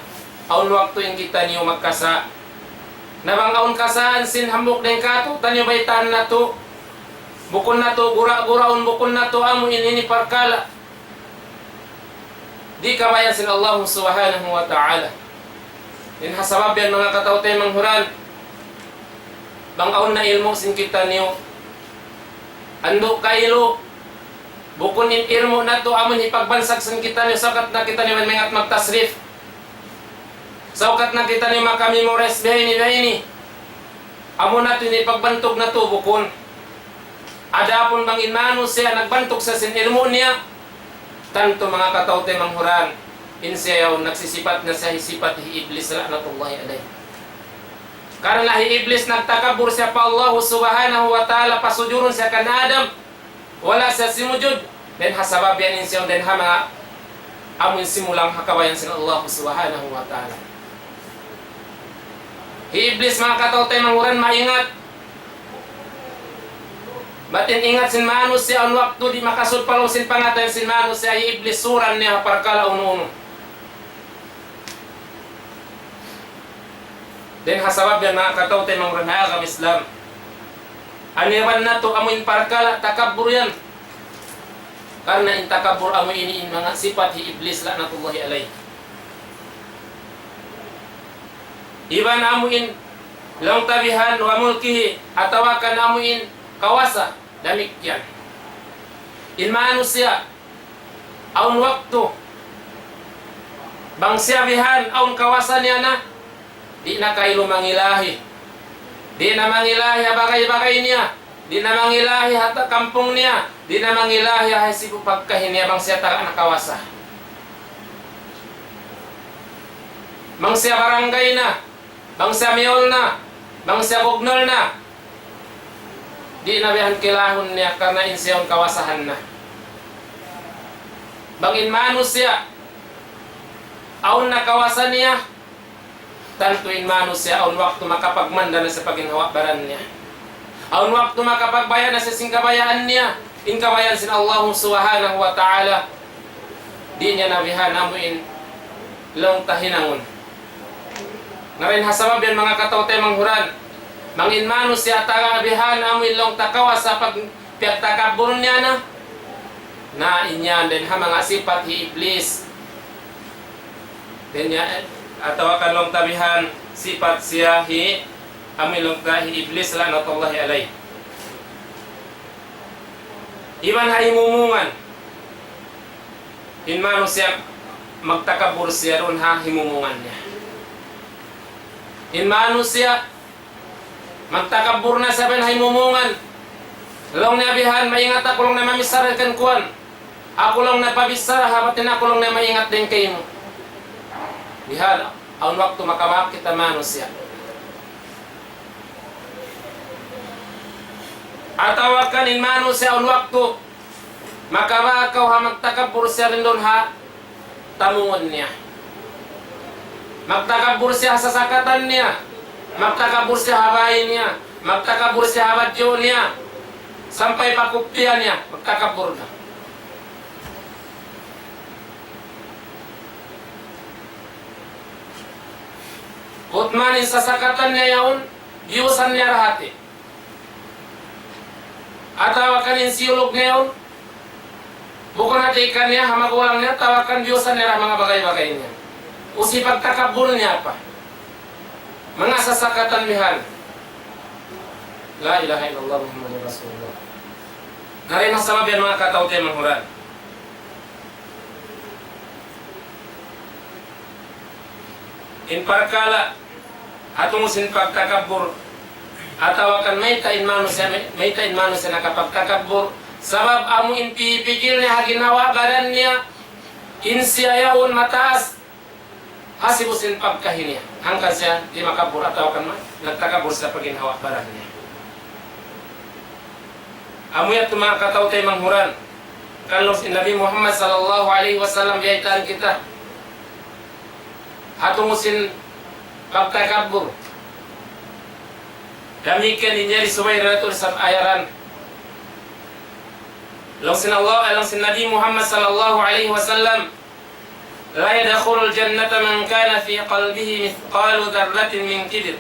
awn waktu in kitaniyu magkasa'. Na bang awn kasaan sin hambuuk dayn kātu'niyu baytaan natu'. Bukun natu' gura-guraun, bukun natu' amu in ini parkala'. Di' kabayaan sin Allah Subhanahu wa Ta'ala. In ha sabab yan manga kataw-taymanghuran, bang awn na ilmu' sin kitaniyu. Andu' kailu, bukun in ilmu' natu' amun hipagbansag sin kitaniyu, saukat na kitaniyu maingat magtasrif. Saukat na kitaniyu maka-memorize bihaini, bihaini. Amu na tuud in pagbantug natu' bukun. Adapun bang in manusiya' nagbantug sa sin ilmu' niya, tantu manga kataw-taymanghuran, in siya yaun nagsisipat na siya hi sipat hi Iblis la'natullahi alayh. Karna' hi Iblis nagtakabbur siya pa Allah subhanahu wa ta'ala, pasujurun siya kan Adam, wala' siya simujud, dayn ha sabab yan in siya, dayn ha manga amun simulang ha kabayaan sin Allah subhanahu wa ta'ala. Hi Iblis, manga kataw-taymanghuran, maingat. Bat in ingat sin manusiya', awn waktu di' makasud pa lawm sin pangatayan sin manusiya' hi Iblis, suran niya ha parkala' unu-unu. Dayn ha sabab yan, manga kataw-taymanghuran ha agama Islam, aniban natu' amu in parkala' takabbur yan. Karna' in takabbur amu ini in manga sipat hi Iblis la'natullahi alayh. Iban amu in laung ta bihan wa mulkihi, atawa kan amu in kawasa, damikkiyan. In manusiya', awn waktu, bang siya bihan, awn kawasa niya na, di' na kailu mangilahi. Di' na mangilahi ha bagay-bagay niya. Di' na mangilahi ha ta-, kampung niya. Di' na mangilahi ha hisiyu pagkahi niya bang siya taga na kawasa. Bang siya barangay na, bang siya mayor na, bang siya gubnul na, di' na bihan kilahun niya karna' in siya yaun kawasahan na. Bang in manusiya', awn na kawasa niya, tantu in manusiya' awn waktu makapagmanda na sin paginhawa-baran niya. Awn waktu makapagbaya' na sin kabayaan niya, in kabayaan sin Allah subhanahu wa ta'ala. Di' niya na bihan amu in laung ta hinangun. Na dayn ha sabab yan, manga kataw-taymanghuran, bang in manusiya' taga bihan amu in laung ta kawasa pag piyagtakabbur niya na, na in yan dayn ha manga sipat hi Iblis. Dayn niya, atawa kan laung ta bihan, sipat siya hi, amu in laung ta hi Iblis la'natullahi alayh. Iban ha himumungan, in manusiya' magtakabbur siya duun ha himumungan niya. In manusiya' magtakabbur na siya bihan ha himumungan. Laung niya bihan, maingat aku laung niya mamichara kan kuwan. Aku laung niya pabichara ha batin, aku laung niya maingat dayn kaymu. Bihan, awn waktu makabak kita manusiya'. Atawa kan in manusiya' awn waktu makabak kaw ha magtakabbur siya duun ha tamungun niya. Magtakabbur siya ha sasakatan niya. Magtakabbur siya ha bay niya. Magtakabbur siya ha badju' niya. Sampay pa kupiya niya, magtakabbur na. Utman in sasakatan niya yaun, biyusan niya da hati. Atawa kan in siyulug niya yaun, bukun hati ikan niya ha magulang niya, atawa kan biyusan niya da manga bagay-bagay niya. Usi pagtakabbur niya pa. Manga sasakatan bihan. La ilaha illallah Muhammadur Rasulullah. Na dayn ha sabab yan, manga kataw-taymanghuran, in parkala' ha tungud sin pagtakabbur, atawa kan mayta' in manusiya', may-, mayta' in manusiya' nakapagtakabbur. Sabab amu in pipikil niya ha ginhawa-baran niya, in siya yaun mataas hasibu sin pagkahi niya. Hangkan siya di' makabbur atawa kan ma-, nagtakabbur siya pa ginhawa-baran niya. Amu yadtu, manga kataw-taymanghuran. Kan laung sin Nabi Muhammad sallallahu alayhi wasallam, biyaytaan kita ha tungud sin pagtakabbur. Damikkiyan in yari subay da natu' isab ayaran. Laung sin Allah, laung sin Nabi Muhammad sallallahu alayhi wasallam, لا يدخل الجنة من كان في قلبه مثقال ذرة من كبر.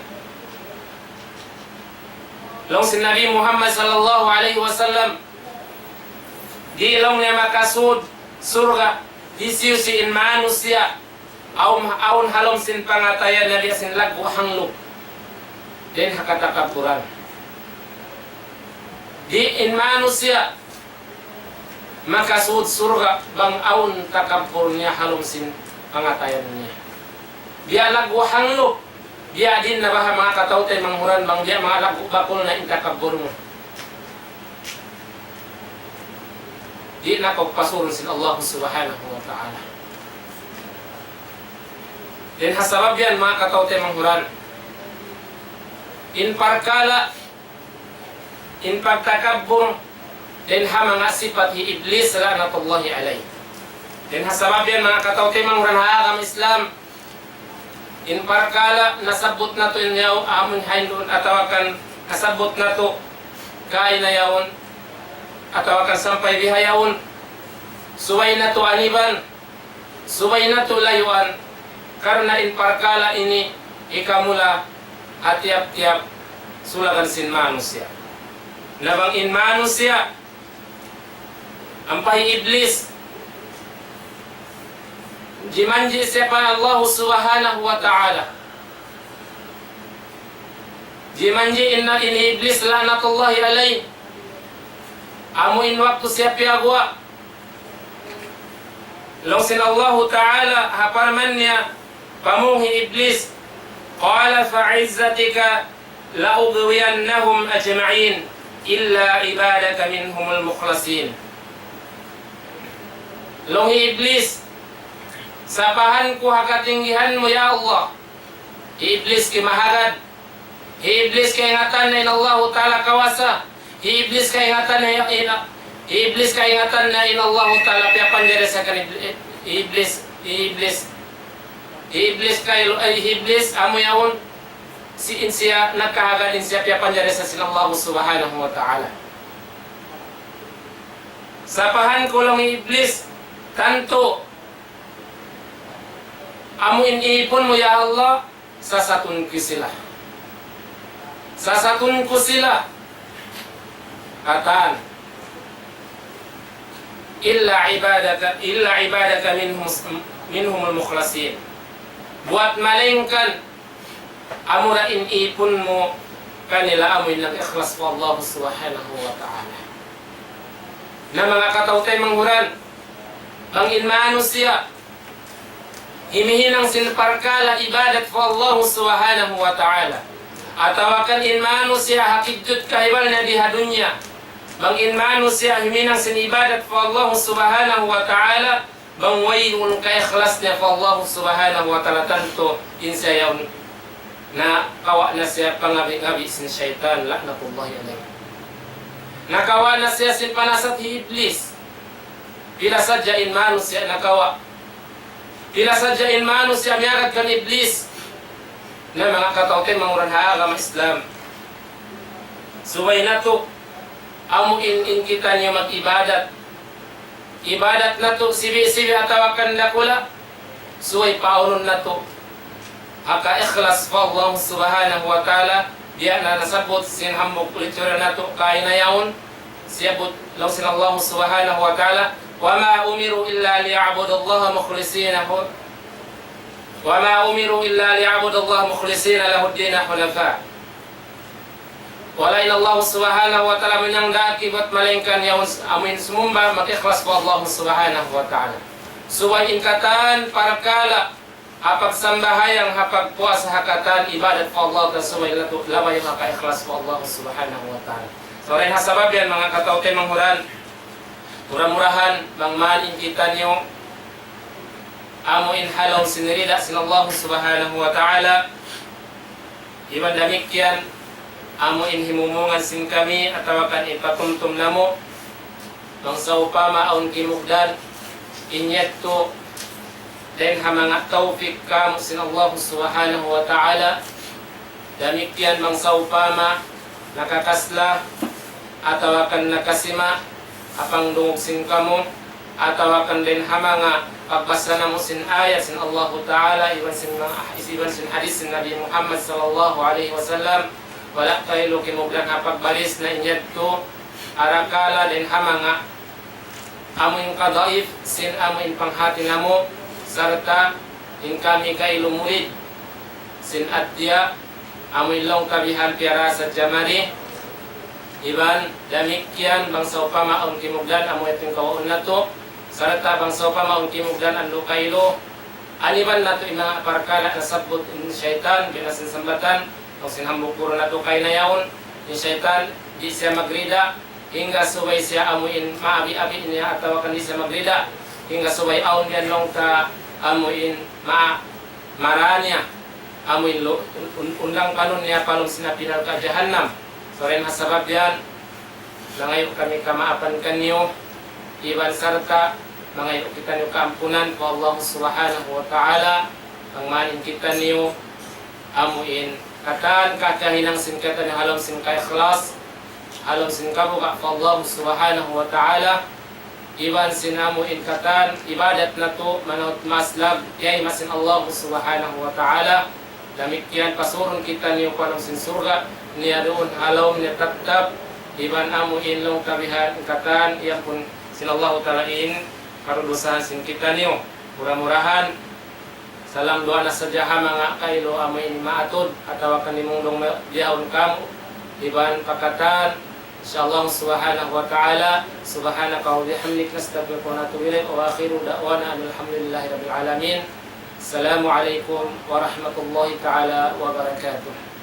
Laung sin Nabi Muhammad sallallahu alayhi wasallam, di' laung niya makasud surga' hisiyu-siyu in manusiya' awn, awn ha lawm sin pangatayan niya biya' sin laggu' hangluk dayn ha katakabburan. Di' in manusiya' makasud surga' bang awn takabbur niya ha lawm sin pangatayan niya. Biya' laggu' hangluk. Biya' diin na baha' manga kataw-taymanghuran bang biya' manga lagu' bakul na in takabbur mu. Di' na kaw pasurun sin Allah Subhanahu wa Ta'ala. Dayn ha sabab yan manga kataw-taymanghuran. In parkala' in pagtakabbur, dayn ha manga sipat hi Iblis la'natullahi alayh. Dayn ha sabab yan manga kataw-taymanghuran ha agama Islam, in parkala' nasabbut natu' in yaun amun hain duun atawa kan nasabbut natu' kaina yaun atawa kan sampay bihaun, subay natu' aniban, subay natu' layuan, karna' in parkala' ini hikamula ha tiyap-tiyap sulagan sin manusiya'. Na bang in manusiya', ampa hi Iblis, jimanji' siya pa Allah Subhanahu wa Ta'ala. Jimanji' in, in Iblis la'natullahi alayh. Amu in waktu siya piyaguwa', laung sin Allahu Ta'ala ha parman niya, pamung hi Iblis, قال فعزتك لأغوينهم أجمعين إلا عبادك منهم المخلصين. Laung hi Iblis, sapahan ku ha katinggihan mu, ya Allah. Hi Iblis kimahagad. Hi Iblis kaingatan na in Allahu Ta'ala kawasa. Hi Iblis kaingatan na in, hi Iblis kaingatan na in Allahu Ta'ala piyapanjari sa kan Iblis, Iblis, Iblis. Hi Iblis kailu, ay, hi Iblis amu yaun, si in siya nakahagad in siya piyapanjari sa sin Allah Subhanahu wa Ta'ala. Sapahan ku laung hi Iblis, tantu amu in ipun mu, ya Allah, sasatun ku sila. Sasatun ku sila. Katan. إلا عبادك، إلا عبادك منهم، منهم المخلصين. Buwat malaingkan amura in ipun mu kanila amu in nag-ikhlas pa Allah Subhanahu wa Ta'ala. Na manga kataw-taymanghuran, bang in manusiya' himihinang sin parkala' ibadat pa Allah Subhanahu wa Ta'ala, atawa kan in manusiya' ha kidjut kahibal niya di ha dunya, bang in manusiya' himihinang sin ibadat pa Allah Subhanahu wa Ta'ala, bang wayruun kaikhlas niya pa Allah Subhanahu wa Ta'ala, tantu in siya yaun nakawa' na siya pangabi'-ngabi' sin saytan, la'natullahi alayh. Nakawa' na siya sin panasat hi Iblis. Pila sadja in manusiya' nakawa'. Pila sadja in manusiya' miyagad kan Iblis. Na manga kataw-taymanghuran ha agama Islam, subay natu' amu in, in kitaniyu mag-ibadat. Ibadat natu' sibi'-sibi' atawa kan dakula', subay paunun natu' ha kaikhlas pa Allah Subhanahu wa Ta'ala, biya' na nasabbut sin hambuuk lecture natu' kaina yaun, siyabbut laung sin Allah Subhanahu wa Ta'ala, وما أمروا إلا ليعبدوا الله مخلصين له، وما أمروا إلا ليعبدوا الله مخلصين له الدين حنفاء. Wala' in Allah Subhanahu wa Ta'ala miyangdaki bat malaingkan yaun amuin sumumba mag-ikhlas pa Allah Subhanahu wa Ta'ala. Subay in katan parkala' ha pagsambahayang, ha pagpuasa, ha katan ibadat pa Allah, subay natu' labayun ha kaikhlas pa Allah Subhanahu wa Ta'ala. So, dayn ha sabab yan, manga kataw-taymanghuran, mura-murahan, bang man in kitaniyu amu in ha lawm sin rida sin Allah Subhanahu wa Ta'ala, iban damikkiyan, amu in himumungan sin kami, atawa kan in patumtum namu', bang sawpama awn kimugdan, in yadtu, dayn ha manga tawfik kamu' sin Allah Subhanahu wa Ta'ala, damikkiyan bang sawpama nakakasla, atawa kan nakasima', ha pangdungug sin kamu', atawa kan dayn ha manga pagbasa namu' sin ayat sin Allahu Ta'ala, iban sin manga, iban sin hadith sin Nabi Muhammad sallallahu alayhi wasallam, wala' kailu kimugdan ha pagbaris na in yadtu, arakala' dayn ha manga amu in kadaif sin amu in panghati namu', sarta' in kami kailu murid sin addiya, amu in laung kabihan piyara sadja mari, iban damikkiyan bang sawpama awn kimugdan amu in kawaun natu', sarta' bang sawpama awn kimugdan andu' kailu, Aniban natu' in manga parkala' nasabbut in saytan, biya' na sin sambatan, laung sin hambuuk guru natu' kaina yaun, in saytan, di' siya magrida, hangga subay siya amu in maabi-abi niya atawa kan di' siya magrida, hangga subay awn yan laung ta amu in ma-, mara niya, amu in lu-, un-, un-, undang panun niya pa lawm sin api narka' jahannam. So, dayn ha sabab yan, mangayu' kami kamaapan kaniyu, iban sarta' mangayu' kitaniyu kaampunan pa Allah Subhanahu wa Ta'ala, bang man in kitaniyu, amu in katan kakahinang sin kitaniyu ha lawm sin kaikhlas, ha lawm sin kabuga' pa Allah Subhanahu wa Ta'ala, iban sin amu in katan ibadat natu' manaut maslag kayma sin Allah Subhanahu wa Ta'ala, damikkiyan pasurun kitaniyu pa lawm sin surga', niya duun ha lawm niya tattap, iban amu in laung ta bihan in katan iyampun sin Allah Ta'ala in kadusahan sin kitaniyu. Mura-murahan, salam duwaa na sadja ha manga kailu amu in maatud, atawa kan limungdung ma-, bihaun kamu, iban pa katan, insya Allah Subhanahu wa Ta'ala, سبحانك وبحمدك نستغفرك ونتوب إليك، وآخر دعوانا أن الحمد لله رب العالمين. السلام عليكم ورحمة الله تعالى وبركاته.